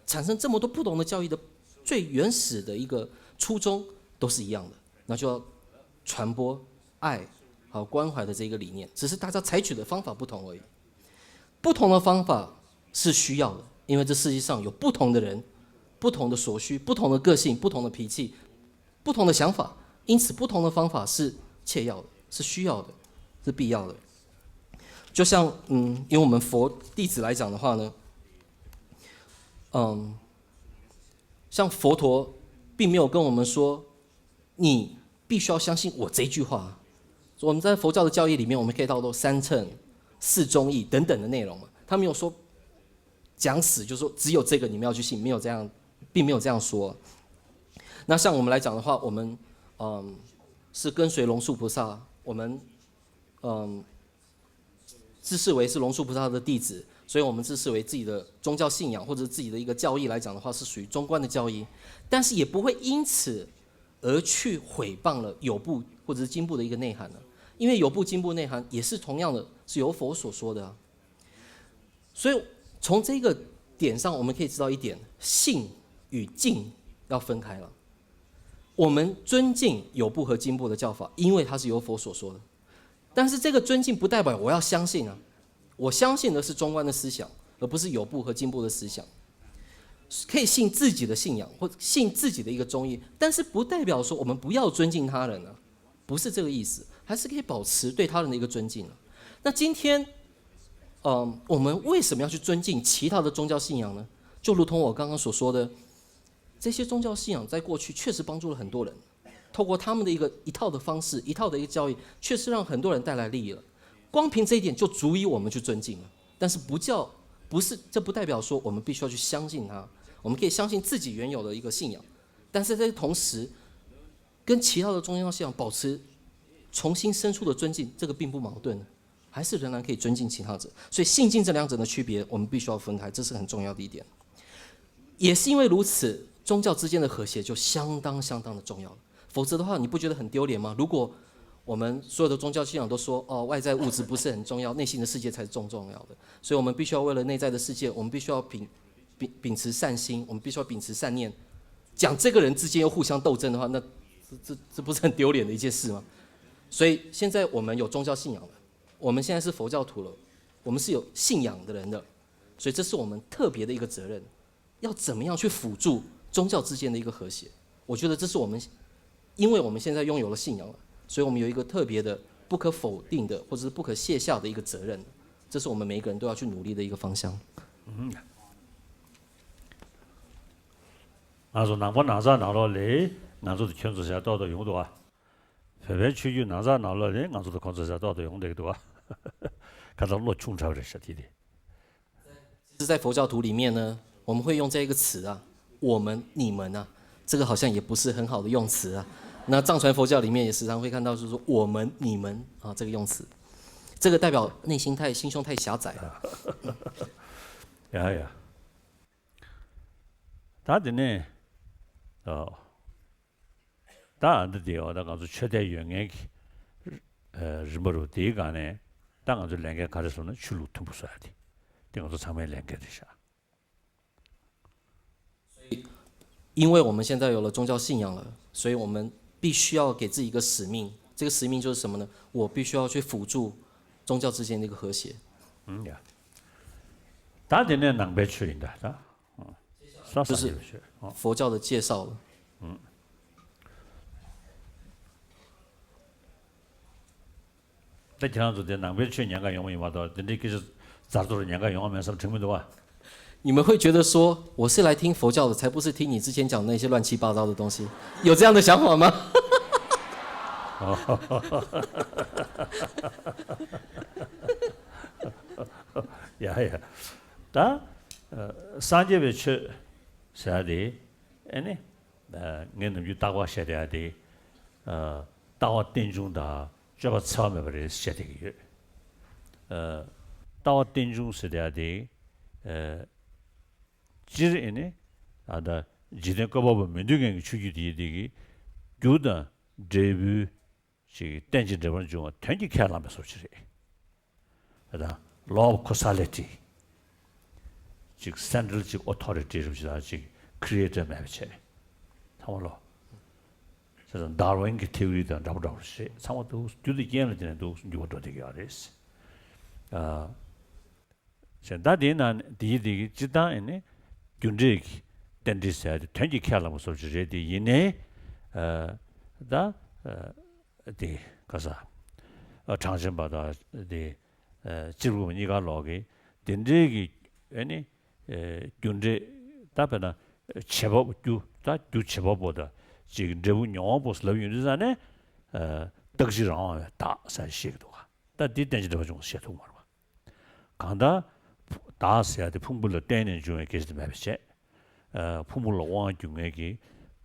产生这么多不同的教义的最原始的一个初衷都是一样的，那就要传播爱和关怀的这个理念，只是大家采取的方法不同而已。不同的方法是需要的，因为这世界上有不同的人、不同的所需、不同的个性、不同的脾气、不同的想法，因此不同的方法是切要的，是需要的，是必要的。就像嗯，以我们佛弟子来讲的话呢，嗯，像佛陀并没有跟我们说你必须要相信我这句话。我们在佛教的教义里面，我们可以看到三乘、四中义等等的内容嘛。他没有说讲死，就说只有这个你们要去信，没有这样，并没有这样说。那像我们来讲的话，我们嗯是跟随龙树菩萨，我们嗯自视为是龙树菩萨的弟子，所以我们自视为自己的宗教信仰或者自己的一个教义来讲的话，是属于中观的教义，但是也不会因此而去毁谤了有部或者是经部的一个内涵呢？因为有部经部内涵也是同样的，是由佛所说的啊。所以从这个点上，我们可以知道一点，信与敬要分开了。我们尊敬有部和经部的教法，因为它是由佛所说的。但是这个尊敬不代表我要相信啊，我相信的是中观的思想，而不是有部和经部的思想。可以信自己的信仰，或信自己的一个中意，但是不代表说我们不要尊敬他人啊，不是这个意思，还是可以保持对他人的一个尊敬啊。那今天，嗯，我们为什么要去尊敬其他的宗教信仰呢？就如同我刚刚所说的，这些宗教信仰在过去确实帮助了很多人，透过他们的一个一套的方式，一套的一个教义，确实让很多人带来利益了。光凭这一点就足以我们去尊敬了。但是不叫不是，这不代表说我们必须要去相信他，我们可以相信自己原有的一个信仰，但是在同时跟其他的宗教信仰保持重新生出的尊敬，这个并不矛盾，还是仍然可以尊敬其他者。所以信敬这两者的区别，我们必须要分开，这是很重要的一点。也是因为如此，宗教之间的和谐就相当相当的重要了。否则的话，你不觉得很丢脸吗？如果我们所有的宗教信仰都说，哦，外在物质不是很重要，内心的世界才是重重要的，所以我们必须要为了内在的世界，我们必须要秉秉秉持善心，我们必须要秉持善念。讲这个人之间又互相斗争的话，那这这这不是很丢脸的一件事吗？所以现在我们有宗教信仰了，我们现在是佛教徒了，我们是有信仰的人了，所以这是我们特别的一个责任。要怎么样去辅助宗教之间的一个和谐？我觉得这是我们，因为我们现在拥有了信仰了，所以我们有一个特别的、不可否定的或者是不可卸下的一个责任，这是我们每一个人都要去努力的一个方向。嗯，ང་ཚོ་ནང་པ་ནང་ཚགས་ནང་ལོགས་ལས་ང་ཚོ་དང་ཁྱོད་ཚོ་བྱ་ཏོག་ཏོ་ཡོང་འདུག་ཨ། བོད་པའི་ཆོས་བརྒྱུད་ནང་ཚགས་ནང་ལོགས་ལས་ང་ཚོ་དང་ཁོང་ཚོ་བྱ་ཏོག་ཏོ་ཡོང་བསྡད་ཀྱི་འདུག་ཨ། ཁ་སང་བློ་ཆུང་དྲགས་པ་རེད་ཤག་དེ་དེ། 其实，在佛教徒里面呢，我们会用这一个词啊，我们、你们啊，这个好像也不是很好的用词啊。那藏传佛教里面也时常会看到，就是说我们、你们啊这个用词，这个代表内心太、心胸太狭窄了。ཡ་ཡ། ད་དེ་ནས་ཨོ། ད་ཨ་འདི་དེ་འོ་ད་ང་ཚོ་ཆོས་དད་ཡོད་མཁན་གྱི་རིམ་པ་རུ་དེའི་སྒང་ནས་ད་ང་ཚོ་ལས་འགན་ག་རེ་སོང་ན་ཆོས་ལུགས་མཐུན་པོ་བཟོ་ཡ་དེ་དེ་ང་ཚོ་ཚང་མའི་ལས་འགན་རེད་ཤག 因为我们现在有了宗教信仰了，所以我们必须要给自己一个使命，这个使命就是什么呢？我必须要去辅助宗教之间的一个和谐。ཨུམ། ཡ། ད་དེ་ནས་ནང་པའི་ཆོས་ཡིན་ད་ད། ཨུམ། ས་就是ས་ཆོས་ཆོས། ཨོ། 佛教的介绍了。 ད་ཁྱེད་རང་ཚོ་དེ་ནང་པའི་ཆོས་ཉན་ག་ཡོང་བ་ཡིན་མ་གཏོགས་དེ་འདྲའི་སྐད་ཆ་ཛར་ཛོར་ཉན་ག་ཡོང་བ་མེད་བསམ་དྲན་གྱི་མི་འདུག་བ། 你们会觉得说，我是来听佛教的，才不是听你之前讲的那些乱七八糟的东西，有这样的想法吗？ ཡ་ཡ། ད་ཨ་སངས་རྒྱས་པའི་ཆོས་ཟེར་ཡ་དེ་ཨེ་ནི་ཨ་ངས་ནམ་རྒྱུན་རྟག་པར་བཤད་བསྡད་ཡ་དེ་ཨ་ལྟ་བ་རྟེན་འབྱུང་དང་སྤྱོད་པ་འཚེ་བ་མེད་པ་རེད་བཤད་བསྡད་ཀྱི་ཡོད། ཨ་ལྟ་བ་རྟེན་འབྱུང་ཟེར་བསྡད་ཡ་དེ་ཨ་སྤྱིར་ཨེ་ནི་ཨ་ད་འཇིག་རྟེན་བཀོད་པ་པོ་མི་འདོད་མཁན་གྱི་ཆོས་བརྒྱུད་དེ་ཡི་དེ་གི་རྒྱུ་དང་འབྲས་བུའི་ཅིག་རྟེན་ཅིང་འབྲེལ་པར་འབྱུང་བ་དོན་གྱིས་ཁས་བླངས་པའི་བཟོ་ཅིག་རེད། ད་law of causality། ཅིག་central ཅིག་authority་རུ་ཅིག་དང་ཅིག་creator་མེད་པ་བྱས། ཚང་མ་ལོ། ད་Darwin་གྱི་theory་དང་འདྲ་པོ་འདྲ་པོ་རེད། ཚང་མ་འདུག་རྒྱུ་དང་རྐྱེན་ལ་བརྟེན་ནས་འདུག་འགྱུར་བ་འགྲོ་བསྡད་ཀྱི་ཡོད་རེད། ཨ། ཞེས་ད་དེའི་ནང་ནས་དེའི་དེ་གི་སྤྱིར་བཏང་ཡིན་ནི་རྒྱུ་འབྲས་ཀྱི་རྟེན་འབྲེལ་ཟེར་ཡ་དེ་དོན་གྱིས་ཁས་བླངས་པ་སོགས་ཅིག་རེད་དེ་ཡིན་ནའི་ད་དེ་ག་ས་གྲངས་ཅན་པ་དང་དེ་སྤྱིར་བུ་གཉིས་ཀ་ལོག་གི་དེ་འདྲའི་གི་ཨེ་ནི་རྒྱུ་འབྲས་ད་དཔེར་ན་བྱེད་པ་པོ་རྒྱུ་ད་རྒྱུ་བྱེད་པ་པོ་དང་ཅིག་འབྲས་བུ་མྱོང་བ་པོ་ལབ་ཡོང་དུས་ཙང་ནས་རྟག་གཅིག་རང་དབང་བའི་བདག་ཟེར་བཤད་ཀྱི་འདུག་ག་ད་འདི་རྟེན་ཅིང་འབྲེལ་པར་འབྱུང་བ་ཞེས་ཐུག་མ་རེད་པ། གང་ལྟར་བདག་ཟེར་ཡ་དེ་ཕུང་པོ་ལ་བརྟེན་ནས་འབྱུང་བའི་སྐད་ཆ་དེ་མེད་པ་བྱས། ཕུང་པོ་ལ་དབང་བསྒྱུར་མཁན་གྱི་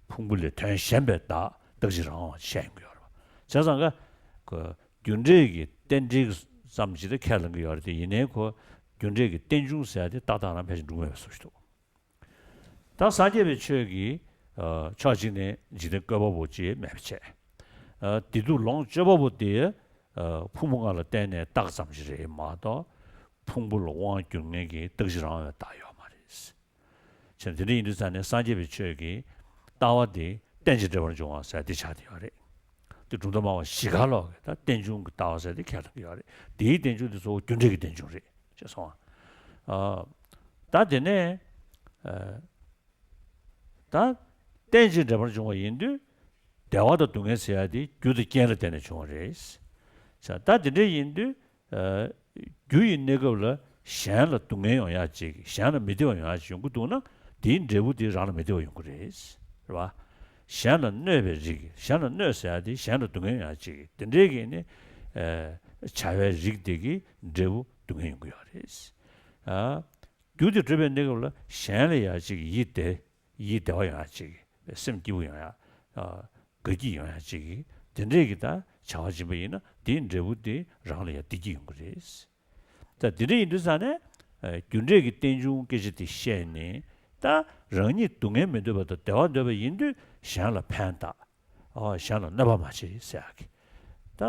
ཕུང་པོ་ལས་དོན་གཞན་པའི་བདག་རྟག་གཅིག་རང་དབང་བཤད་ཡོང་གི་ཡོད་རེད་པ། བྱས་ཙང་ཀ་རྒྱུ་འབྲས་ཀྱི་རྟེན་འབྲེལ་ཙམ་ཞིག་ཏུ་ཁས་ལེན་གྱི་ཡོད་རེད་དེ་ཡིན་ནའི་ཁོ་རྒྱུ་འབྲས་ཀྱི་རྟེན་འབྱུང་ཟེར་ཡ་དེ་ཏག་ཏག་རང་ཕལ་ཆེར་འགྲུབ་མེད་པའི་བཟོ་ཞིག་འདུག་ད་སངས་རྒྱས་པའི་ཆོས་ཀྱི་ཕྱོགས་གཅིག་ནས་འཇིག་རྟེན་བཀོད་པ་པོ་ཅིག་མེད་པ་བྱས། བདེ་སྡུག་ལོངས་སྤྱོད་པ་པོ་དེ་ཕུང་པོ་ལྔ་ལ་བརྟེན་ནས་རྟག་ཙམ་ཞིག་རེད་མ་གཏོགས་ཕུང་པོ་ལ་དབང་བསྒྱུར་མཁན་གྱི་རྟག་གཅིག་རང་དབང་བའི་བདག་ཡོད་མ་རེད། བྱས་ན་དེ་འདྲ་ཡིན་དུས་ཙང་ནས་སངས་རྒྱས་པའི་ཆོས་ཀྱི་ལྟ་བ་དེ་རྟེན་ཅིང་འབྲེལ་པར་འབྱུང་བ་ཟེར་དེ་ཆགས་བསྡད་ཡོད་རེད། དེ་གྲུབ་མཐའ་སྨྲ་བ་བཞི་ཀ་ལོག་གི་ད་རྟེན་འབྱུང་གི་ལྟ་བ་ཟེར་དེ་ཁས་ལེན་གྱི་ཡོད་རེད། དེའི་རྟེན་འབྱུང་དེ་གཙོ་བོ་རྒྱུ་འབྲས་ཀྱི་རྟེན་འབྱུང་རེད་ཅེས་གསུངས་པ། ད་དེ་ནས་ད་རྟེན་ཅིང་འབྲེལ་པར་འབྱུང་བ་ཡིན་དུས་བདེ་བ་དང་སྡུག་བསྔལ་ཟེར་ཡ་དེ་རྒྱུ་དང་རྐྱེན་ལ་བརྟེན་ནས་བྱུང་བ་རེད། ད་དེ་འདྲ་ཡིན་དུས་རྒྱུ་ཡི་གནས་སྐབས་ལ་གཞན་ལ་སྡུག་བསྔལ་ཡོང་ཡག་ཅིག་གཞན་ལ་མི་བདེ་བ་ཡོང་ཡག་ཅིག་ཡོང་གི་འདུག་ན་དེའི་འབྲས་བུ་དེ་རང་ལ་མི་བདེ་བ་ཡོང་གི་རེད། རེད་བ། གཞན་ལ་གནོད་པའི་རིགས་གཞན་ལ་གནོད་ཟེར་ཡག་དེ་གཞན་ལ་སྡུག་བསྔལ་ཡོང་ཡག་ཅིག་དེ་འདྲའི་གི་ནི་བྱ་བའི་རིགས་དེ་གི་འབྲས་བུ་སྡུག་བསྔལ་ཡོང་གི་ཡོད་རེད། རྒྱུ་དེ་གྲུབ་པའི་གནས་སྐབས་ལ་གཞན་ལ་ཡག་ཅིག་ཡིད་བདེ་ཡིད་བདེ་བ་ཡོང་ཡག་ཅིག་སེམས་སྐྱིད་པོ་ཡོང་ཡག་དགའ་སྐྱིད་ཡོང་ཡག་ཅིག་གི་དེ་འདྲས་ཀྱི་ད་བྱ་བ་སྦྱིན་པ་ཡིན་ན་དེའི་འབྲས་བུ་དེ་རང་ལ་ཡང་བདེ་སྐྱིད་ཡོང་གི་རེད། ད་དེ་འདྲས་ཡིན་དུས་ཙང་ནས་རྒྱུ་འབྲས་ཀྱི་རྟེན་འབྱུང་སྐད་ཆ་དེ་བཤད་ནས་ད་རང་ཉིད་སྡུག་བསྔལ་མི་འདོད་པ་དང་བདེ་བ་འདོད་པ་ཡིན་དུས་གཞན་ལ་ཕན་བཏགས། གཞན་ལ་གནོད་པ་མ་བྱེད་ཟེར་ཡག་གི་ད།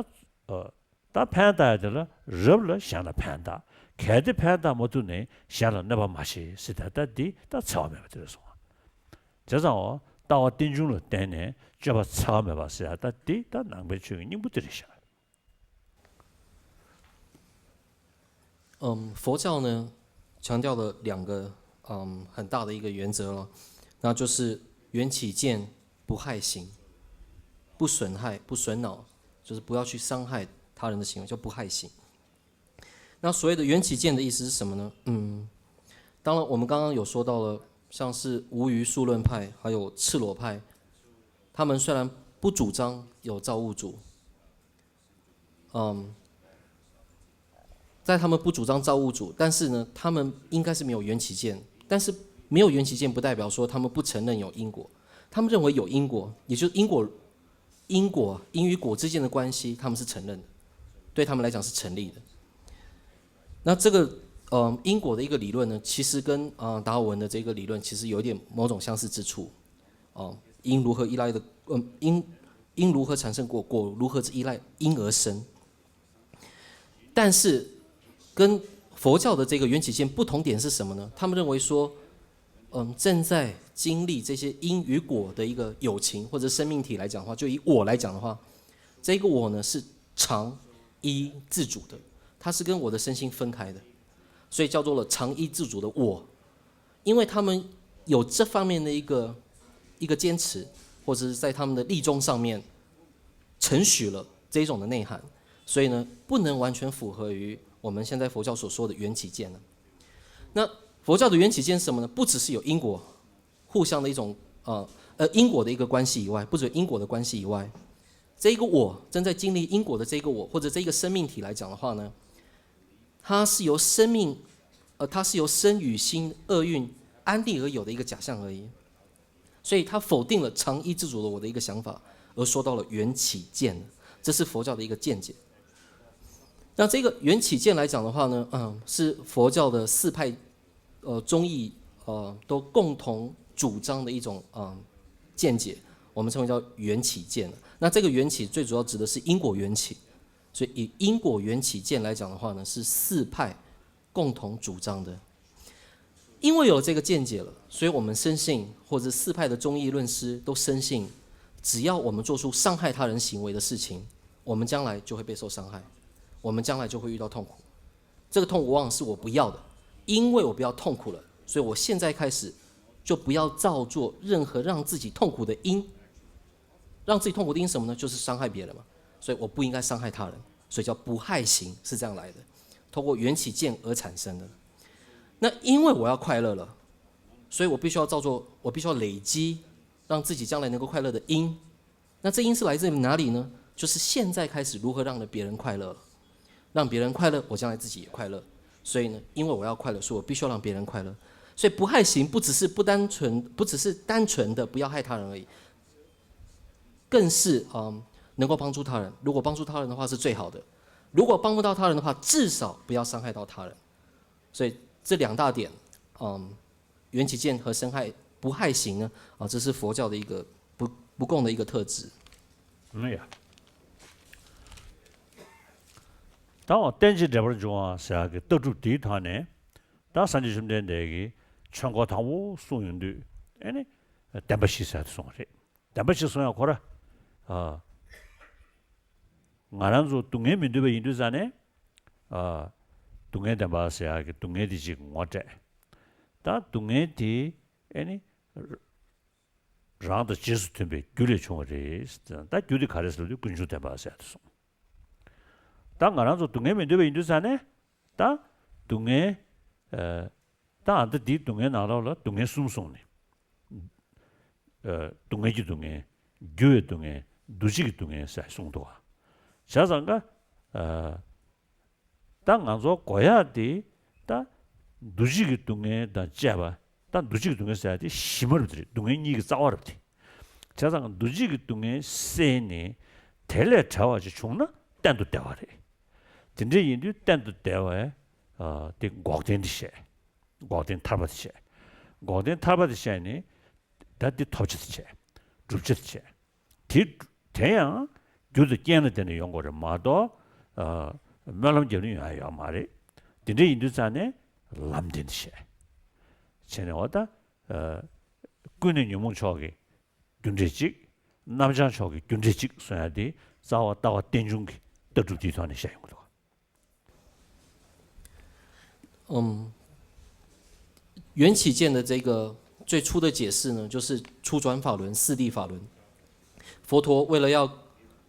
ད་ཕན་བཏགས་ཡ་དེ་ལ་རབ་ལ་གཞན་ལ་ཕན་བཏགས། གལ་ཏེ་ཕན་བཏགས་མ་ཐུབ་ནས་གཞན་ལ་གནོད་པ་མ་བྱེད་ཟེར་ད་ལྟ་འདི་ད་འཚེ་བ་མེད་པ་དེ་རེད་གསུངས། བྱས་ཙང་འོ་ལྟ་བ་རྟེན་འབྱུང་ལ་བརྟེན་ནས་སྤྱོད་པ་འཚེ་བ་མེད་པ་ཟེར་ཡ་ད་འདི་ད་ནང་པའི་ཆོས་ཀྱི་སྙིང་པོ་དེ་རེད་ཤག 嗯，佛教呢强调了两个嗯很大的一个原则了，那就是缘起见，不害行，不损害、不损恼，就是不要去伤害他人的行为，叫不害行。那所谓的缘起见的意思是什么呢？嗯，当然我们刚刚有说到了，像是无余数论派还有赤裸派，他们虽然不主张有造物主，嗯，在他们不主张造物主，但是呢，他们应该是没有缘起见。但是没有缘起见，不代表说他们不承认有因果。他们认为有因果，也就是因果，因果因与果之间的关系，他们是承认的，对他们来讲是成立的。那这个呃因果的一个理论呢，其实跟呃达尔文的这个理论其实有一点某种相似之处。哦，因如何依赖的，嗯，因因如何产生果，果如何依赖因而生。但是跟佛教的这个缘起见不同点是什么呢？他们认为说，嗯，正在经历这些因与果的一个有情或者生命体来讲的话，就以我来讲的话，这个我呢是常一自主的，它是跟我的身心分开的，所以叫做了常一自主的我。因为他们有这方面的一个一个坚持，或者是在他们的立宗上面承许了这一种的内涵，所以呢，不能完全符合于我们现在佛教所说的缘起见了。那佛教的缘起见是什么呢？不只是有因果互相的一种呃呃因果的一个关系以外，不只有因果的关系以外，这一个我正在经历因果的这个我，或者这一个生命体来讲的话呢，它是由生命，呃，它是由身与心二运安立而有的一个假象而已。所以他否定了常一自主的我的一个想法，而说到了缘起见，这是佛教的一个见解。那这个缘起见来讲的话呢，嗯，是佛教的四派，呃，宗义，呃，都共同主张的一种，嗯，见解，我们称为叫缘起见。那这个缘起最主要指的是因果缘起，所以以因果缘起见来讲的话呢，是四派共同主张的。因为有了这个见解了，所以我们深信，或者四派的宗义论师都深信，只要我们做出伤害他人行为的事情，我们将来就会备受伤害，我们将来就会遇到痛苦。这个痛苦往往是我不要的，因为我不要痛苦了，所以我现在开始就不要造作任何让自己痛苦的因。让自己痛苦的因是什么呢？就是伤害别人嘛。所以我不应该伤害他人，所以叫不害行，是这样来的，通过缘起见而产生的。那因为我要快乐了，所以我必须要造作，我必须要累积让自己将来能够快乐的因。那这因是来自于哪里呢？就是现在开始如何让别人快乐，让别人快乐，我将来自己也快乐。所以呢，因为我要快乐，所以我必须要让别人快乐。所以不害行不只是不单纯，不只是单纯的不要害他人而已，更是嗯能够帮助他人。如果帮助他人的话是最好的，如果帮不到他人的话，至少不要伤害到他人。所以这两大点，嗯，缘起见和生害不害行呢，啊，这是佛教的一个不不共的一个特质。ཨ་ཡ། ད་འོ་རྟེན་ཅིང་འབྲེལ་པར་འབྱུང་བ་ཟེར་ཡག་གི་ལྟ་གྲུབ་དེའི་ཐོག་ནས་ད་སངས་རྒྱས་བཅོམ་ལྡན་འདས་ཀྱིས་ཆོས་འཁོར་དང་པོ་གསུངས་ཡོང་དུས་ཨེ་ནི་བདེན་པ་བཞི་ཟེར་དེ་གསུངས་པ་རེད། བདེན་པ་བཞི་གསུངས་ཡག་ཁོ་ར། ཨ། ང་རང་ཚོ་སྡུག་བསྔལ་མི་འདོད་པ་ཡིན་དུས་ཙང་ནས། ཨ། སྡུག་བསྔལ་བདེན་པ་ཟེར་ཡག་གི་སྡུག་བསྔལ་དེ་ཅིག་ངོ་སྤྲད། ད་སྡུག་བསྔལ་དེ་ཨེ་ནི། རང་དང་རྗེས་སུ་མཐུན་པའི་རྒྱུ་ལས་བྱུང་བ་རེད། ད་རྒྱུ་དེ་ག་རེ་ཟེར་ལབ་དུས་ཀུན་འབྱུང་བདེན་པ་ཟེར་དེ་གསུངས། ད་ང་རང་ཚོ་སྡུག་བསྔལ་མི་འདོད་པ་ཡིན་དུས་ཙང་ནས། ད་སྡུག་བསྔལ། ཨ། ད་ཨ་ད་འདིའི་སྡུག་བསྔལ་ནང་ལོགས་ལ་སྡུག་བསྔལ་གསུམ་གསུངས་ནས། ཨ། སྡུག་བསྔལ་གྱི་སྡུག་བསྔལ། རྒྱུ་བའི་སྡུག་བསྔལ། འདུ་བྱེད་ཀྱི་སྡུག་བསྔལ་ཟེར་གསུངས་འདུག་ག་བྱས་ཙང་ཀ་ཨ། ད་ང་ཚོ་གོ་ཡག་དེ་ད་འདུ་བྱེད་ཀྱི་སྡུག་བསྔལ་དང་བཅས་པ། ད་འདུ་བྱེད་ཀྱི་སྡུག་བསྔལ་ཟེར་ཡག་དེ་གཞི་མ་རུ་དེ་རེད། སྡུག་བསྔལ་གཉིས་ཀྱི་རྩ་བ་རུ་དེ། བྱས་ཙང་འདུ་བྱེད་ཀྱི་སྡུག་བསྔལ་བསལ་ནས་དེ་ལས་བྲལ་བ་ཅིག་བྱུང་ན་གཏན་དུ་བདེ་བ་རེད། དེ་འདྲ་ཡིན་དུས་གཏན་དུ་བདེ་བའི་ཨ་དེ་འགོག་བདེན་དེ་བཤད། འགོག་བདེན་ཐར་པ་དེ་བཤད། འགོག་བདེན་ཐར་པ་དེ་བཤད་ནས་ད་འདི་ཐོབ་བྱ་དེ་བཤད། བསྒྲུབ་བྱ་དེ་བཤད། དེ་དེ་ཡང་རྒྱུ་དང་རྐྱེན་ལ་བརྟེན་ནས་ཡོང་དགོས་རེད་མ་གཏོགས། ཨ། སྨོན་ལམ་རྒྱབ་ན་ཡོང་ཡ་ཡོད་མ་རེད། དེ་འདྲ་ཡིན་དུས་ཙང་ནས་ལམ་བདེན་དེ་བཤད། བྱས་ནས་འོ་ད། ཨ། ཀུན་ནས་ཉོན་མོངས་ཕྱོགས་ཀྱི་རྒྱུ་འབྲས་གཅིག་རྣམ་བྱང་ཕྱོགས་ཀྱི་རྒྱུ་འབྲས་གཅིག་གསུང་ཡ་དེ་རྩ་བ་ལྟ་བ་རྟེན་འབྱུང་གི་ལྟ་གྲུབ་དེའི་ཐོག་ནས་བཤད་ཡོང་གི་འདུག། 嗯，缘起见的这个最初的解释呢，就是初转法轮、四谛法轮。佛陀为了要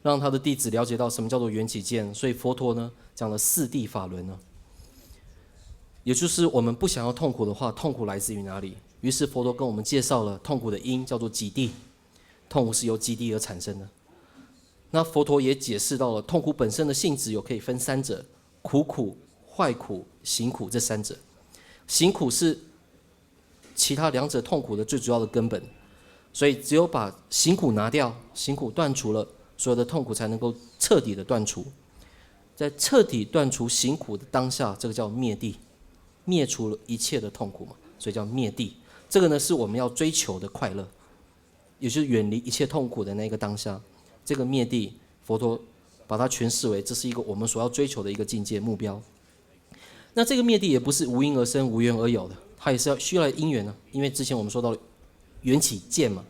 让他的弟子了解到什么叫做缘起见，所以佛陀呢讲了四谛法轮呢，也就是我们不想要痛苦的话，痛苦来自于哪里？于是佛陀跟我们介绍了痛苦的因，叫做集谛。痛苦是由集谛而产生的。那佛陀也解释到了痛苦本身的性质有可以分三者：苦苦、坏苦、行苦这三者。行苦是其他两者痛苦的最主要的根本，所以只有把行苦拿掉，行苦断除了，所有的痛苦才能够彻底的断除。在彻底断除行苦的当下，这个叫灭谛，灭除了一切的痛苦嘛，所以叫灭谛。这个呢，是我们要追求的快乐。 也就是远离一切痛苦的那个当下，这个灭谛，佛陀把它诠释为这是一个我们所要追求的一个境界目标。那这个灭谛也不是无因而生、无缘而有的，它也是要需要因缘呢，因为之前我们说到缘起见嘛，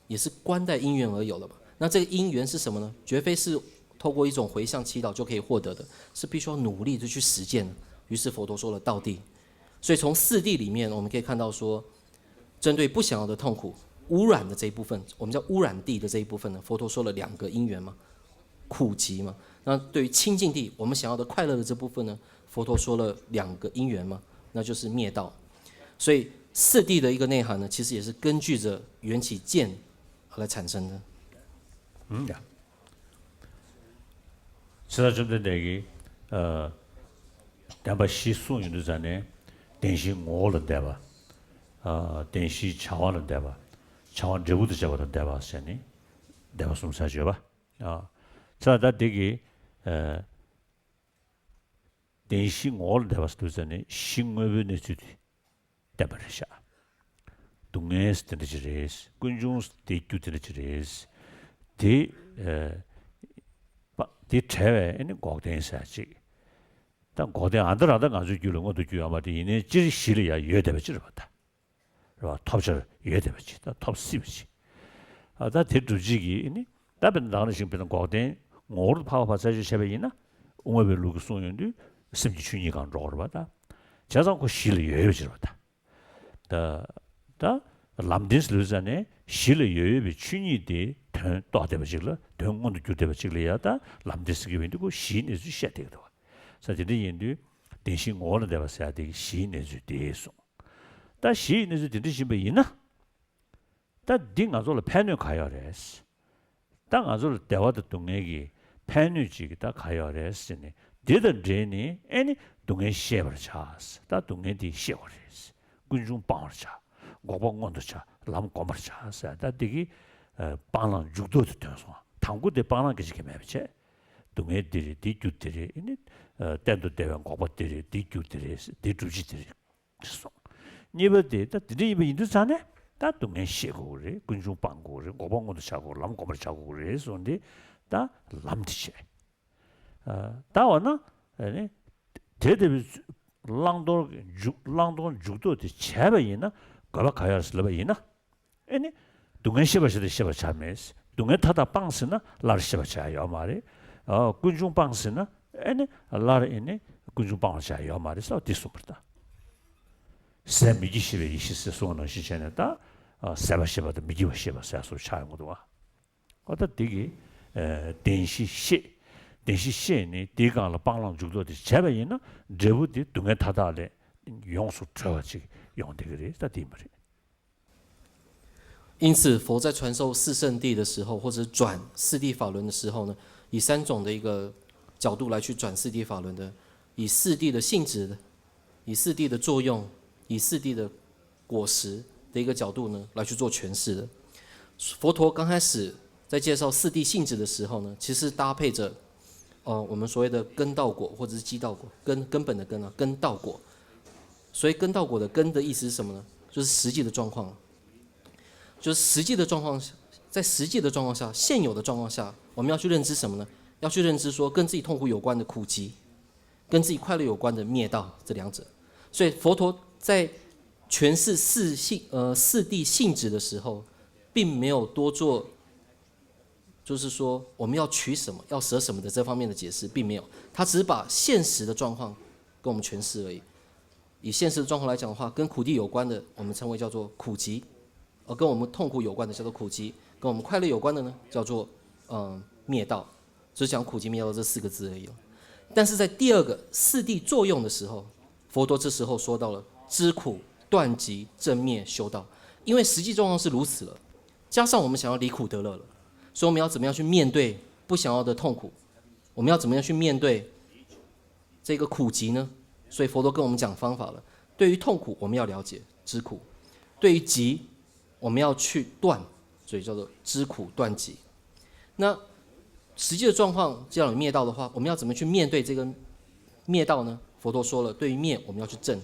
也是观待因缘而有的嘛。那这个因缘是什么呢？绝非是透过一种回向祈祷就可以获得的，是必须要努力的去实践的。于是佛陀说了道地。所以从四谛里面，我们可以看到说，针对不想要的痛苦、污染的这一部分，我们叫污染地的这一部分呢，佛陀说了两个因缘嘛，苦集嘛。那对于清净地，我们想要的快乐的这部分呢，佛陀说了两个因缘嘛，那就是灭道。所以四谛的一个内涵呢，其实也是根据着缘起见来产生的。 ཡ། ཚེ་བདག་བཅོམ་ལྡན་འདས་ཀྱིས་ཨ་བདེན་པ་བཞི་གསུངས་ཡོང་དུས་ཙ་ནས། བདེན་བཞིའི་ངོ་བོ་ལ་འདས་པ། ཨ་བདེན་བཞིའི་བྱ་བ་ལ་འདས་པ། བྱ་བ་འབྲས་བུ་དང་བཅས་པ་ལ་འདས་པ་ཟེར་ནས་འདས་པ་གསུམ་ས་བརྗོད་པ། ཨ་ཚེ་བདག་འདི་གིས་ཨ་བདེན་བཞིའི་ངོ་བོ་ལ་འདས་པ་ཟེར་དུས་ཙ་ནས་གཞི་དངོས་པོའི་གནས་ཚུལ་དེ་བསྟན་པ་རེད་ཤག་སྡུག་བསྔལ་དེ་འདྲ་ཅིག་རེད། ཀུན་འབྱུང་དེའི་རྒྱུ་དེ་འདྲ་ཅིག་རེད། དེ་ཨ་པ་དེ་བྲལ་བའི་ཨ་ནི་འགོག་བདེན་ཟེར་ཅིག་ད་འགོག་བདེན་ཨ་འདི་རང་ད་ང་ཚོའི་རྒྱུད་ལ་མངོན་དུ་གྱུར་ཡོད་མ་རེད། ཡིན་ནའི་སྤྱིར་གཞི་ལ་ཡང་ཡོད་བསྡད་པ་ཅིག་རེད་པ་ད། རེད་པ། ཐོབ་བྱར་ཡོད་བསྡད་པ་ཅིག་ད་ཐོབ་སྲིད་པ་ཅིག་ཨ་ད་དེ་སྒྲུབ་བྱེད་ཀྱི་ཨ་ནི་ད་དཔེར་ན་ད་ག་ནང་བཞིན་དཔེར་ན་འགོག་བདེན་ངོ་བོར་འཕགས་པ་བར་ཆད་ཅེས་བྱ་བ་ཡིན་ན། དབུ་མ་པའི་ལུགས་ཀྱི་གསུང་ཡོང་དུས་སེམས་ཀྱི་ཆོས་ཉིད་སྒང་འགྲོ་དགོས་རེད་པ་ད། བྱས་ཙང་ཁོ་གཞི་ལ་ཡོད་ཡོད་ཅིག་རེད་པ་ད། ད་ད་ལམ་བདེན་ཟེར་ལབ་ཙ་ནས་གཞི་ལ་ཡོད་ཡོད་པའི་ཆོས་ཉིད་དེ་དོན་རྟོགས་བསྡད་པ་ཅིག་ལ། དོན་མངོན་དུ་གྱུར་བསྡད་པ་ཅིག་ལ་ཡ་ད་ལམ་བདེན་ཟེར་གྱི་ཡོད་འདུག་གོ་གཞིའི་གནས་ཚུལ་བཤད་བསྡད་ཀྱི་འདུག་པ། ས་དེ་འདྲ་ཡིན་དུས་བདེན་བཞིའི་ངོ་བོ་ལ་འདས་པ་ཟེར་ཡ་དེ་གཞིའི་གནས་ཚུལ་དེ་གསུངས། ད་གཞིའི་གནས་ཚུལ་དེ་འདྲ་ཡིན་པ་ཡིན་ན། ད་འདི་ང་ཚོ་ལ་ཕན་གནོད་ག་ཡོད་རེད། ད་ང་ཚོ་ལ་བདེ་བ་དང་སྡུག་བསྔལ་གྱི་ཕན་གནོད་ཅིག་ད་ག་ཡོད་རེད་ཟེར་ནས་འདི་དང་འབྲེལ་ནས་ཨེ་ནི་སྡུག་བསྔལ་ཤེས་པར་བྱ། ད་སྡུག་བསྔལ་འདི་ཤེས་དགོས་རེད། ཀུན་འབྱུང་སྤང་བར་བྱ། འགོག་པ་མངོན་དུ་བྱ། ལམ་བསྒོམ་པར་བྱ་ཟེར། ད་འདི་གི་ཨ་སྤང་བླང་འཇུག་ལྡོག་དེ་ཐོན་སོང་། དང་པོ་དེ་སྤང་བླང་གི་ཅིག་གི་མེད་པ་བྱས། སྡུག་བསྔལ་འདི་རེད། འདི་རྒྱུ་འདི་རེད། ཨེ་ནི་ཨ་གཏན་དུ་བདེ་བའི་འགོག་པ་འདི་རེད། འདི་རྒྱུ་འདི་རེད། འདི་སྒྲུབ་བྱེད་འདི་རེད། གསུངས། གཉིས་པ་དེ་ད་དེ་འདྲ་ཡིན་པ་ཡིན་དུས་ཙང་ནས་ད་སྡུག་བསྔལ་ཤེས་དགོས་རེད། ཀུན་འབྱུང་སྤང་དགོས་རེད། འགོག་པ་མངོན་དུ་བྱ་དགོས། ལམ་བསྒོམ་པར་བྱ་དགོས་རེད་གསུངས་ཏེ་ད་ལམ་དེ་བྱས། ཨ་ད་འོ་ན་ཨ་ནི་དེ་ལྟ་བུའི་བླང་དོར་འཇུག་བླང་དོར་འཇུག་ལྡོག་དེ་བྱས་པ་ཡིན་ན་དགོས་པ་ག་ཡོད་རེད་ལབ་པ་ཡིན་ན། ཨེ་ནི། སྡུག་བསྔལ་ཤེས་པར་བྱ་སྟེ་ཤེས་པར་བྱ་མེད། སྡུག་བསྔལ་མཐའ་དག་སྤངས་ཟིན་ན་སླར་ཤེས་པར་བྱ་ཡ་ཡོད་མ་རེད། ཨ་ཀུན་འབྱུང་སྤངས་ཟིན་ན་ཨེ་ནི་སླར་ཨེ་ནི་ཀུན་འབྱུང་སྤང་བར་བྱ་ཡ་ཡོད་མ་རེད་ཟེར་བ་འདི་གསུངས་པ་རེད་ད། ཟད་མི་སྐྱེ་ཤེས་པའི་ཡེ་ཤེས་ཟེར་གསུངས་པ་ནང་བཞིན་བྱས་ནས་ད། ཨ་ཟད་པ་ཤེས་པ་དང་མི་སྐྱེ་བ་ཤེས་པ་ཟེར་སོགས་ཆགས་ཡོང་གི་འདུག་བ། ཨ་ད་འདི་གི་ཨ་བདེན་བཞི་ཤེས། བདེན་བཞི་ཤེས་ནས་དེའི་སྒང་ལ་སྤང་བླང་འཇུག་ལྡོག་དེ་བྱས་པ་ཡིན་ན་འབྲས་བུ་དེ་སྡུག་བསྔལ་མཐའ་དག་ལས་ཡོངས་སུ་གྲོལ་བ་ཅིག་ཡོང་བསྡད་ཀྱི་རེད། ད་འདི་ཡིན་པ་རེད། 因此，佛在传授四圣谛的时候，或者转四谛法轮的时候呢，以三种的一个角度来去转四谛法轮的，以四谛的性质，以四谛的作用，以四谛的果实的一个角度呢来去做诠释的。佛陀刚开始在介绍四谛性质的时候呢，其实搭配着，呃，我们所谓的根道果或者是基道果，根根本的根啊，根道果。所以根道果的根的意思是什么呢？就是实际的状况。就是实际的状况下，在实际的状况下，现有的状况下，我们要去认知什么呢？要去认知说跟自己痛苦有关的苦集，跟自己快乐有关的灭道这两者。所以佛陀在诠释四性呃四谛性质的时候，并没有多做，就是说我们要取什么、要舍什么的这方面的解释，并没有。他只是把现实的状况跟我们诠释而已。以现实的状况来讲的话，跟苦地有关的，我们称为叫做苦集。 呃，跟我们痛苦有关的叫做苦集，跟我们快乐有关的呢叫做嗯灭道，只讲苦集灭道这四个字而已了。但是在第二个四谛作用的时候，佛陀这时候说到了知苦、断集、正灭、修道，因为实际状况是如此了，加上我们想要离苦得乐了，所以我们要怎么样去面对不想要的痛苦？我们要怎么样去面对这个苦集呢？所以佛陀跟我们讲方法了。对于痛苦，我们要了解知苦；对于集，我们要去断，所以叫做知苦断集。那实际的状况，既然有灭道的话，我们要怎么去面对这个灭道呢？佛陀说了，对于灭我们要去证，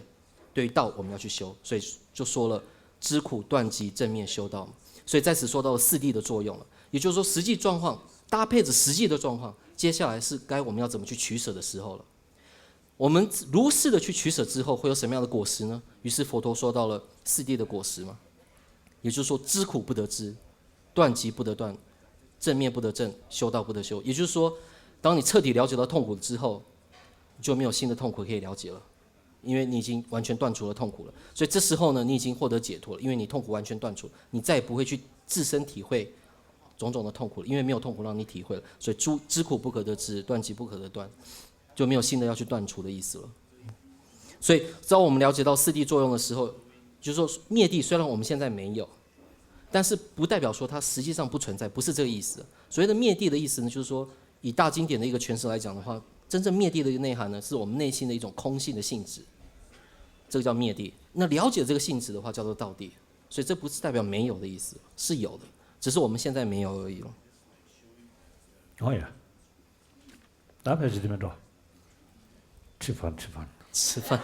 对于道我们要去修，所以就说了知苦断集正灭修道嘛。所以在此说到了四谛的作用了，也就是说，实际状况搭配着实际的状况，接下来是该我们要怎么去取舍的时候了。我们如是的去取舍之后，会有什么样的果实呢？于是佛陀说到了四谛的果实嘛，也就是说，知苦不得知，断集不得断，正灭不得正，修道不得修。也就是说，当你彻底了解到痛苦之后，就没有新的痛苦可以了解了，因为你已经完全断除了痛苦了。所以这时候呢，你已经获得解脱了，因为你痛苦完全断除，你再也不会去自身体会种种的痛苦了，因为没有痛苦让你体会了。所以知知苦不可得知，断集不可得断，就没有新的要去断除的意思了。所以，当我们了解到四谛作用的时候，就是说，灭谛虽然我们现在没有，但是不代表说它实际上不存在，不是这个意思。所谓的灭谛的意思呢，就是说，以大经典的一个诠释来讲的话，真正灭谛的一个内涵呢，是我们内心的一种空性的性质，这个叫灭谛。那了解这个性质的话，叫做道谛。所以这不是代表没有的意思，是有的，只是我们现在没有而已了。 ཨོ་ཡ། ད་ཕལ་ཆེར་དེ་མིན་འགྲོ། ཁྲི་ཕན་ཁྲི་ཕན། 吃饭。